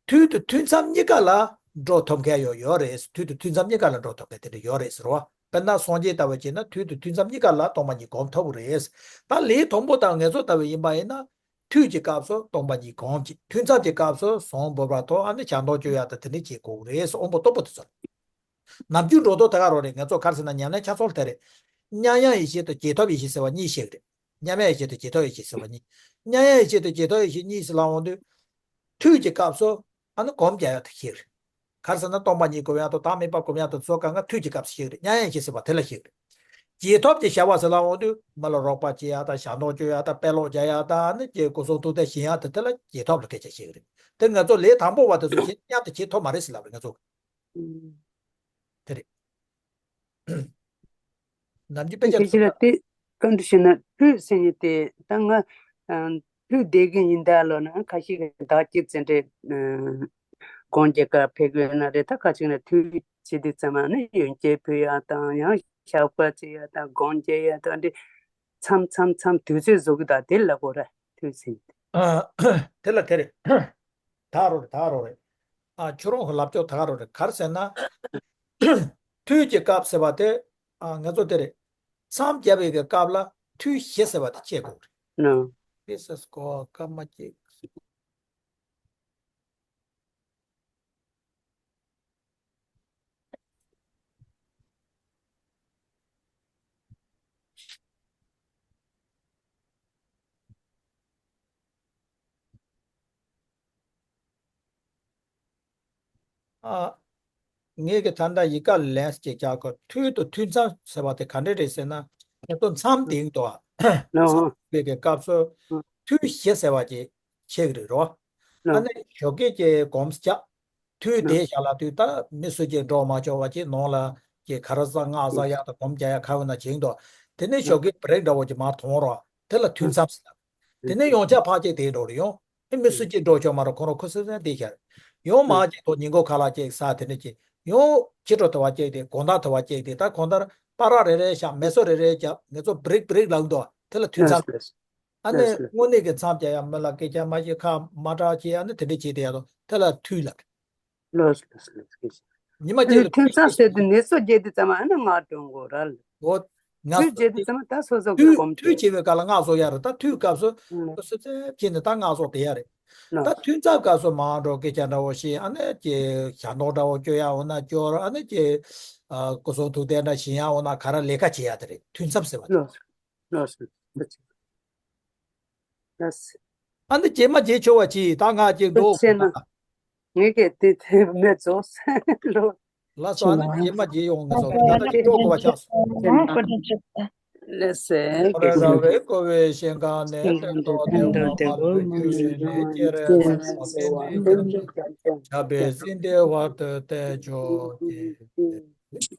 དུས་དང་དུས་མཚམས་གཉིས་ཀ་ལ་འགྲོ་ཐུབ་མཁན་ཡོད་ཡོད་རེད། དུས་དང་དུས་མཚམས་གཉིས་ཀ་ལ་འགྲོ་ཐུབ་མཁན་དེ་འདྲ་ཡོད་རེད་ཟེར་བ། དཔེར་ན་སངས་རྒྱས་ལྟ་བུ་བྱས་ན་དུས་དང་དུས་མཚམས་གཉིས་ཀ་ལ་སྟོང་པ་ཉིད་སྒོམ་ཐུབ་ཀྱི་རེད། ད་ལས་དང་པོ་དང་ང་ཚོ་ལྟ་བུ་ཡིན་པ་ཡིན་ན། དུས་ཀྱི་སྐབས་སུ་སྟོང་པ་ཉིད་སྒོམ་གྱི། དུས་མཚམས་ཀྱི་སྐབས་སུ་གཟུངས་འབུལ་བ་དང་། ཨ་ནི་ཞལ་མདོག་བཅོས་ཡག་དང་དེ་འདྲ་བྱེད་དགོས་རེད། དབང་པོ་སྟོབས་པོ་དེ་ཚོ། ནམ་རྒྱུན་འགྲོ་ལྡོག་དེ་ག་རང་རེད། ང་ཚོ་ག་རེ་ཟེར་ན་ཉམས་ལེན་ཆ་ཚང་དེ་རེད། མཉམ་ཡངས་ཡེ་ཤེས་དང་རྒྱས་ཐོབ་ཡེ་ཤེས་ཟེར་བ་གཉིས་ཤིག་རེད། མཉམ་ཡངས་ཡེ་ཤེས་དང་རྒྱས་ཐོབ་ཡེ་ཤེས་ཟེར་བ་གཉིས། མཉམ་ཡངས་ཡེ་ཤེས་དང་རྒྱས་ཐོབ་ཡེ་ཤེས་གཉིས་ཟེར་ལབ་འོང་དུས། དུས་ཀྱི་སྐབས་སུ་ཨ་ནི་སྒོམ་རྒྱག་ཡག་དེ་ཤིག་རེད། ག་རེ་ཟེར་ན་སྟོང་པ་ཉིད་སྒོམ་ཡག་དང་། བདག་མེད་པ་སྒོམ་ཡག་དང་། དེ་ཚོ་གང་ག་དུས་ཀྱི་སྐབས་སུ་ཤིག་རེད། མཉམ་ཡངས་ཡེ་ཤེས་ཟེར་བ་དེ་ལ་ཤིག་རེད། རྒྱས་ཐོབ་ཀྱི་བྱ་བ་ཟེར་ལབ་འོང་དུས། མི་ལ་རོགས་པ་བྱེད་ཡག་དང་། ཞལ་མདོག་བཅོས་ཡག་དང་། དཔེ་ཀློག་རྒྱག་ཡག་དང་། ཨ་ནི་ཀྱི་སྐུ་གསུང་ཐུགས་རྟེན་བཞེངས་ཡག་དེ་དེ་ལ་རྒྱས་ཐོབ་ལ་སྐད་ཆ་བཤད་ཀྱི་རེད། དེ་ང་ཚོ་ལས་དང་པོ་བ་དེ་ཚོ་བྱེད་མཉམ་དུ་བྱེད་ཐུབ་མ་རེད་ཟེར་ལབ་རེད་ང་ཚོ། ཨུམ། དེ་རེད། ནམ་རྒྱུན་དཔེ་ཆ། དེ་ཕྱིར་དེ་བཀའ་འདྲི་ཞུས་ན། ཐུགས་ཟེར་མཁན་དེ་ད་ང་ཨ་ཐུགས་བདེ་གི་ཡིན་ད་ལོ་ན། ཁ་ཤས་ཀྱིས་ཟླ་གཅིག་ཙམ་རེ་ཨ་སྒོམ་རྒྱག་གར་ཕེབས་དགོས་ན་རེད། ད་ཁ་ཅིག་ན་ཐུགས་བྱེད་དུས་ཙམ་ཨ་ནི་ཡོན་ཆབ་ཕུལ་ཡག་དང་། ཡང་ཞབས་ཁ་བྱེད་ཡག་དང་། སྒོམ་རྒྱག་ཡག་དང་འདི། མཚམས་མཚམས་མཚམས་དུས་ཚོད་བཟོ་གི། ད་དེ་ལ་གོ་ར་ཐུགས་ཟེར་མཁན་དེ། ཨ། དེ་ལ་དེ་རེད། ད་རོ་རེད། ད་རོ་རེད། ཨ། ཁྱོད་རང་གི་ལབ་ཕྱོགས་ད་ག་རོ་རེད། ག་རེ་ཟེར་ན། དུས་ཀྱི་སྐབས་ཟེར་བ་དེ། ཨ། ང་ཚོ་དེ་རེད། མཚམས་བརྒྱབ་པའི་གི་སྐབས་ལ་ཐུགས་བཞེས་ཟེར་བ་དེ་བྱེད་དགོས་རེད། ཨ། དེ་ཟེར་གོ། སྐར་མ་གཅིག་ཨ། ངས་ཀྱི་ད་ལྟ་ཡི་ག་ལན་ཅིག་རྒྱག་གོ། དུས་དང་དུས་མཚམས་ཟེར་བ་དེ་ག་འདྲ་རེད་ཟེར་ན། ང་ཚོ་མཚམས་དེ་ཡིན་དོ། མཚམས་ཨ། དེ་གི་སྐབས་སུ་ཨ། དུས་བཞེས་ཟེར་བ་ཅིག་བྱེད་ཀྱི་རེད་རོ། ཨ་ཨ་ནི་ཞོགས་ཀས་ཀྱི་སྒོམ་རྒྱག་དུས་ཨ་དེ་བཞག་ལ་དུས། ད་མི་སུ་གཅིག་འགྲོ་མ་ཆོག་པ་ཅིག་ནང་ལ་ཀྱི་ག་རེ་ཟ་སྔགས་ཟ་ཡག་དང་སྒོམ་རྒྱག་ཡག་ག་བ་ན་བྱེད་འདུག་དེ་ནས་ཨ་ཞོགས་ཀས་བྷི་རེག་འདྲ་བོ་ཅིག་མར་ཐོན་རོགས། དེ་ལ་དུས་མཚམས་ཟེར། དེ་ནས་ཡང་བསྐྱར་ཕར་ཅིག་དེ་འགྲོ་རེ་ཡོང་། ཨེ་མི་སུ་གཅིག་འགྲོ་ཆོག་མ་རེད། ཁོ་རང་ཁོ་སུ་སུ་དེ་ཤར། ཡང་མར་ཅིག་ཐོག་ཉིན་གུང་ཁ་ལག་ཅིག་ཟ། དེ་ནས་ཅིག་ཡང་ཕྱི་དྲོ་དེ་བ་ཅིག་དེ། དགོང་དག་དེ་བ་ཅིག་དེ། ད་གང་ལྟར་པར་ར་རེ་རེ་བཞག་མེ་སོ་རེ་རེ་བརྒྱབ། ང་ཚོ་བྷི་རེག་བྷི་རེག་ལབ་འདུག་དེ་ལ་དུས་མཚམས། ཨ་ནི་དངོས་གནས་ཀྱི་མཚམས་བཅད་ཡ། མི་ལ་སྐད་ཆ་མ་བཤད། ཁ་མ་གྲག་བྱེད། ཨ་ནི་དེ་འདྲ་བྱེད་དེ་ཡ་དོ། དེ་ལ་དུས་ལབ། ལོས་ལོས་ལོས་ལོས། ཉི་མ་གཅིག་ལ་ཐུན་མཚམས་ཟེར་དུས་ནད་གསོ་རྒྱག་དུས་ཙམ་ཨ་ནི་སྔགས་འདོན་དགོས་ར། འོ། ང་དུས་རྒྱག་དུས་ཙམ་ད་སོ་སོ་གི་དུས་གོམས་དུས་བྱེད་པའི་སྐབས་ལ་སྔགས་གསོ་ཡ་རེད། ད་དུས་སྐབས་སུ་ཨ་སོ་སོ་བྱས་ནས་ད་སྔགས་གསོ་དེ་ཡ་རེད། ལོས། ད་ཐུན་མཚམས་སྐབས་སུ་མར་འགྲོ། སྐད་ཆ་འདྲ་བོ་བཤད། ཨ་ནི་ཀྱི་ཞལ་མདོག་འདྲ་བོ་བཅོ་ཡ་འོ་ན་བཅོ། ཨ་ནི་ཀྱི་ཨ་སྐུ་གསུང་ཐུགས་རྟེན་འདྲ་བཞེངས་ཡ་འོ་ན་ག་རེ་ལས་ཀ་བྱེད་ཡ་དེ་རེད། ཐུན་མཚམས་ཟེར་བ་དེ། ལོས་ལོས་ལོས། ལགས། ཨ་ནི་རྗེས་མ་མཇལ་ཆོག་པ་གྱིས། ད་ང་ཅིག་འགྲོ་དགོས་ན། ངས་ཀྱི་དེ་དེ་མེད་ཚོ་ལོ། ལགས་སོ། ཨ་ནི་རྗེས་མ་མཇལ་ཡོང་། ང་ཚོ་ད་ལྟ་འགྲོ་དགོས་པ་ཆགས་སོང་། ལགས་སེ། ཁོ་ར་ར་བའི་ཀོ་བའི་ཤིང་ཁང་ནས། ལྷ་མདོག་ལྡན་པ་མར་བུད་ཁྱུག་ནས། སྐྱེ་རེ་ས་ནས་ཏན་ཏན་ཁྱབ་པའི་སྲིད་མཐའི་བར་དུ་བརྟན་ཆོག་གི།